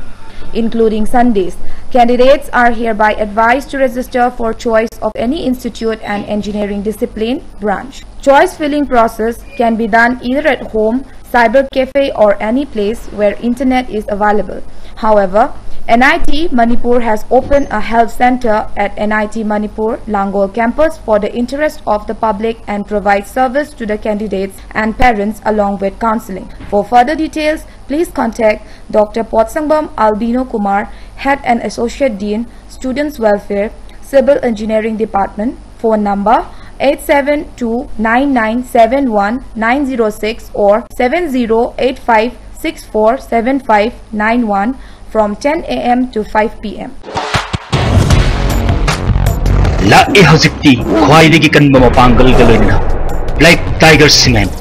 including Sundays. Candidates are hereby advised to register for choice of any institute and engineering discipline branch. Choice filling process can be done either at home, cyber cafe, or any place where internet is available. However, N I T Manipur has opened a help center at N I T Manipur Langol campus for the interest of the public and provides service to the candidates and parents along with counseling. For further details, please contact Doctor Potsangbam Albino Kumar, Head and Associate Dean, Students Welfare, Civil Engineering Department. Phone number eight seven two nine nine seven one nine zero six or seven zero eight five six four seven five nine one from ten A M to five P M. ꯂꯥꯛꯑꯦ ꯍꯧꯖꯤꯛꯇꯤ ꯈ꯭ꯋꯥꯏꯗꯒꯤ ꯀꯟꯕ ꯃꯄꯥꯡꯒꯜꯒ ꯂꯣꯏꯅꯅ Black Tiger Cement,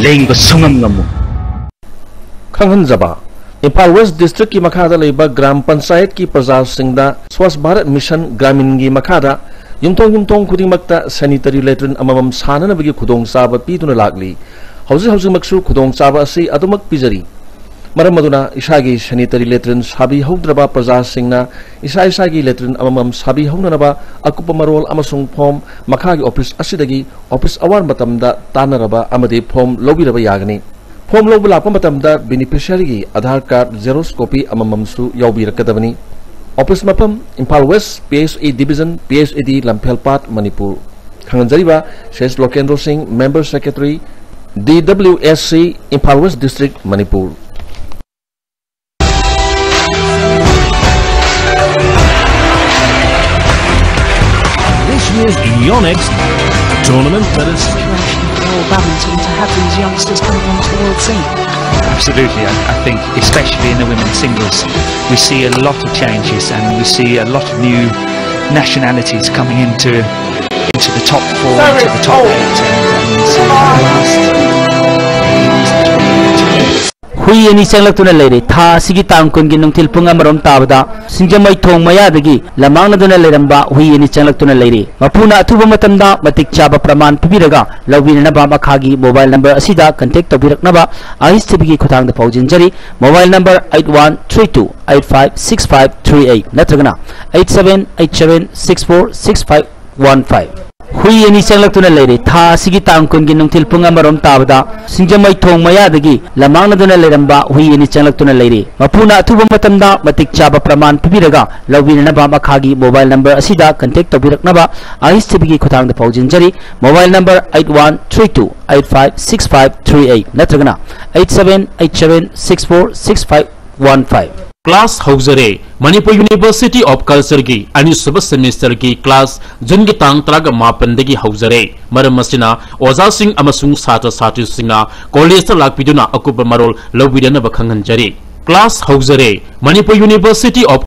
ꯂꯦꯡꯕ ꯁꯨꯡꯉꯝ ꯉꯝꯃꯣꯏ꯫ ꯈꯪꯍꯟꯖꯕ, ꯏꯝꯐꯥꯜ ꯋꯦꯁ ꯗꯤꯁꯇ꯭ꯔꯤꯛꯀꯤ ꯃꯈꯥꯗ ꯂꯩꯕ ꯒ꯭ꯔꯥꯝ ꯄꯟꯆꯥꯌꯠꯀꯤ ꯄ꯭ꯔꯖꯥꯁꯤꯡꯗ ꯁ꯭ꯋꯥꯁ ꯚꯥꯔꯠ ꯃꯤꯁꯟ ꯒ꯭ꯔꯥꯃꯤꯟꯒꯤ ꯃꯈꯥꯗ ꯌꯨꯝꯊꯣꯡ ꯌꯨꯝꯊꯣꯡ ꯈꯨꯗꯤꯡꯃꯛꯇ ꯁꯦꯅꯤꯇꯔꯤ ꯂꯦꯇ꯭ꯔꯤꯟ ꯑꯃꯃꯝ ꯁꯥꯅꯅꯕꯒꯤ ꯈꯨꯗꯣꯡꯆꯥꯕ ꯄꯤꯗꯨꯅ ꯂꯥꯛꯂꯤ꯫ ꯍꯧꯖꯤꯛ ꯍꯧꯖꯤꯛꯃꯛꯁꯨ ꯈꯨꯗꯣꯡꯆꯥꯕ ꯑꯁꯤ ꯑꯗꯨꯃꯛ ꯄꯤꯖꯔꯤ꯫ ꯃꯔꯝ ꯑꯗꯨꯅ ꯏꯁꯥꯒꯤ ꯁꯦꯅꯤꯇꯔꯤ ꯂꯦꯇ꯭ꯔꯤꯟ ꯁꯥꯕꯤꯍꯧꯗ꯭ꯔꯕ ꯄ꯭ꯔꯖꯥꯁꯤꯡꯅ ꯏꯁꯥ ꯏꯁꯥꯒꯤ ꯂꯦꯇ꯭ꯔꯤꯟ ꯑꯃꯃꯝ ꯁꯥꯕꯤꯍꯧꯅꯅꯕ ꯑꯀꯨꯞꯄ ꯃꯔꯣꯜ ꯑꯃꯁꯨꯡ ꯐꯣꯔꯝ ꯃꯈꯥꯒꯤ ꯑꯣꯐꯤꯁ ꯑꯁꯤꯗꯒꯤ ꯑꯣꯐꯤꯁ ꯑꯋꯥꯔ ꯃꯇꯝꯗ ꯇꯥꯟꯅꯔꯕ ꯑꯃꯗꯤ ꯐꯣꯔꯝ ꯂꯧꯕꯤꯔꯕ ꯌꯥꯒꯅꯤ꯫ ꯐꯣꯔꯝ ꯂꯧꯕ ꯂꯥꯛꯄ ꯃꯇꯝꯗ ꯕꯦꯅꯤꯐꯤꯁꯤꯌꯥꯔꯤꯒꯤ ꯑꯙꯥꯔ ꯀꯥꯔꯗ ꯖꯦꯔꯣꯛꯁ ꯀꯣꯄꯤ ꯑꯃꯃꯝꯁꯨ ꯌꯥꯎꯕꯤꯔꯛꯀꯗꯕꯅꯤ꯫ ꯑꯣꯐꯤꯁ ꯃꯐꯝ: Imphal west, P H E division, P H E D, Lamphelpat, Manipur. ꯈꯪꯍꯟꯖꯔꯤꯕ ꯁꯦꯁ Lokendro Singh, member secretary, D W S C, Imphal West District, Manipur. This year's Yonex tournament that is for badminton to have these youngsters coming onto the world scene. Absolutely, I, I think especially in the women's singles, we see a lot of changes and we see a lot of new nationalities coming into into the top four, into the top eight, and, and so last. Hui ꯑꯅꯤ ꯆꯪꯂꯛꯇꯨꯅ ꯂꯩꯔꯦ꯫ ꯊꯥ ꯑꯁꯤꯒꯤ ꯇꯥꯡ ꯀꯨꯟꯒꯤ ꯅꯨꯡꯊꯤꯜ ꯄꯨꯡ ꯑꯃꯔꯣꯝ ꯇꯥꯕꯗ ꯁꯤꯡꯖꯃꯩ ꯊꯣꯡ ꯃꯌꯥꯗꯒꯤ ꯂꯝꯃꯥꯡꯅꯗꯨꯅ ꯂꯩꯔꯝꯕ ꯍꯨꯏ ꯑꯅꯤ ꯆꯪꯂꯛꯇꯨꯅ ꯂꯩꯔꯦ꯫ ꯃꯄꯨꯅ ꯑꯊꯨꯕ ꯃꯇꯝꯗ ꯃꯇꯤꯛ ꯆꯥꯕ ꯄ꯭ꯔꯃꯥꯟ ꯄꯤꯕꯤꯔꯒ ꯂꯧꯕꯤꯅꯅꯕ ꯃꯈꯥꯒꯤ mobile number ꯑꯁꯤꯗ contact ꯇꯧꯕꯤꯔꯛꯅꯕ ꯑꯥꯏ ꯑꯦꯁ ꯇꯤ ꯚꯤꯒꯤ ꯈꯨꯠꯊꯥꯡꯗ ꯄꯥꯎꯖꯦꯟꯖꯔꯤ꯫ Mobile number eight one three two eight five six five three eight ꯅꯠꯇ꯭ꯔꯒꯅ eight seven eight seven six four six five one five꯫ ꯍꯨꯏ ꯑꯅꯤ ꯆꯪꯂꯛꯇꯨꯅ ꯂꯩꯔꯦ꯫ ꯊꯥ ꯑꯁꯤꯒꯤ ꯇꯥꯡ ꯀꯨꯟꯒꯤ ꯅꯨꯡꯊꯤꯜ ꯄꯨꯡ ꯑꯃꯔꯣꯝ ꯇꯥꯕꯗ ꯁꯤꯡꯖꯃꯩ ꯊꯣꯡ ꯃꯌꯥꯗꯒꯤ ꯂꯝꯃꯥꯡꯅꯗꯨꯅ ꯂꯩꯔꯝꯕ ꯍꯨꯏ ꯑꯅꯤ ꯆꯪꯂꯛꯇꯨꯅ ꯂꯩꯔꯦ꯫ ꯃꯄꯨꯅ ꯑꯊꯨꯕ ꯃꯇꯝꯗ ꯃꯇꯤꯛ ꯆꯥꯕ ꯄ꯭ꯔꯃꯥꯟ ꯄꯤꯕꯤꯔꯒ ꯂꯧꯕꯤꯅꯅꯕ ꯃꯈꯥꯒꯤ mobile number ꯑꯁꯤꯗ contact ꯇꯧꯕꯤꯔꯛꯅꯕ ꯑꯥꯏ ꯑꯦꯁ ꯇꯤ ꯚꯤꯒꯤ ꯈꯨꯠꯊꯥꯡꯗ ꯄꯥꯎꯖꯦꯟꯖꯔꯤ꯫ Mobile number eight one three two eight five six five three eight ꯅꯠꯇ꯭ꯔꯒꯅ eight seven eight seven six four six five one five꯫ Class ꯍꯧꯖꯔꯦ꯫ Manipur University of Culture ꯒꯤ ꯑꯅꯤꯁꯨꯕ semester ꯒꯤ class June ꯒꯤ ꯇꯥꯡ ꯇꯔꯥꯃꯥꯄꯟꯗꯒꯤ ꯍꯧꯖꯔꯦ꯫ ꯃꯔꯝ ꯑꯁꯤꯅ ꯑꯣꯖꯥꯁꯤꯡ ꯑꯃꯁꯨꯡ ꯁꯥꯇ꯭ꯔ ꯁꯥꯇ꯭ꯔꯤꯁꯤꯡꯅ college ꯇ ꯂꯥꯛꯄꯤꯗꯨꯅ ꯑꯀꯨꯞꯄ ꯃꯔꯣꯜ ꯂꯧꯕꯤꯅꯅꯕ ꯈꯪꯍꯟꯖꯔꯤ꯫ Class ꯍꯧꯖꯔꯦ꯫ Manipur University of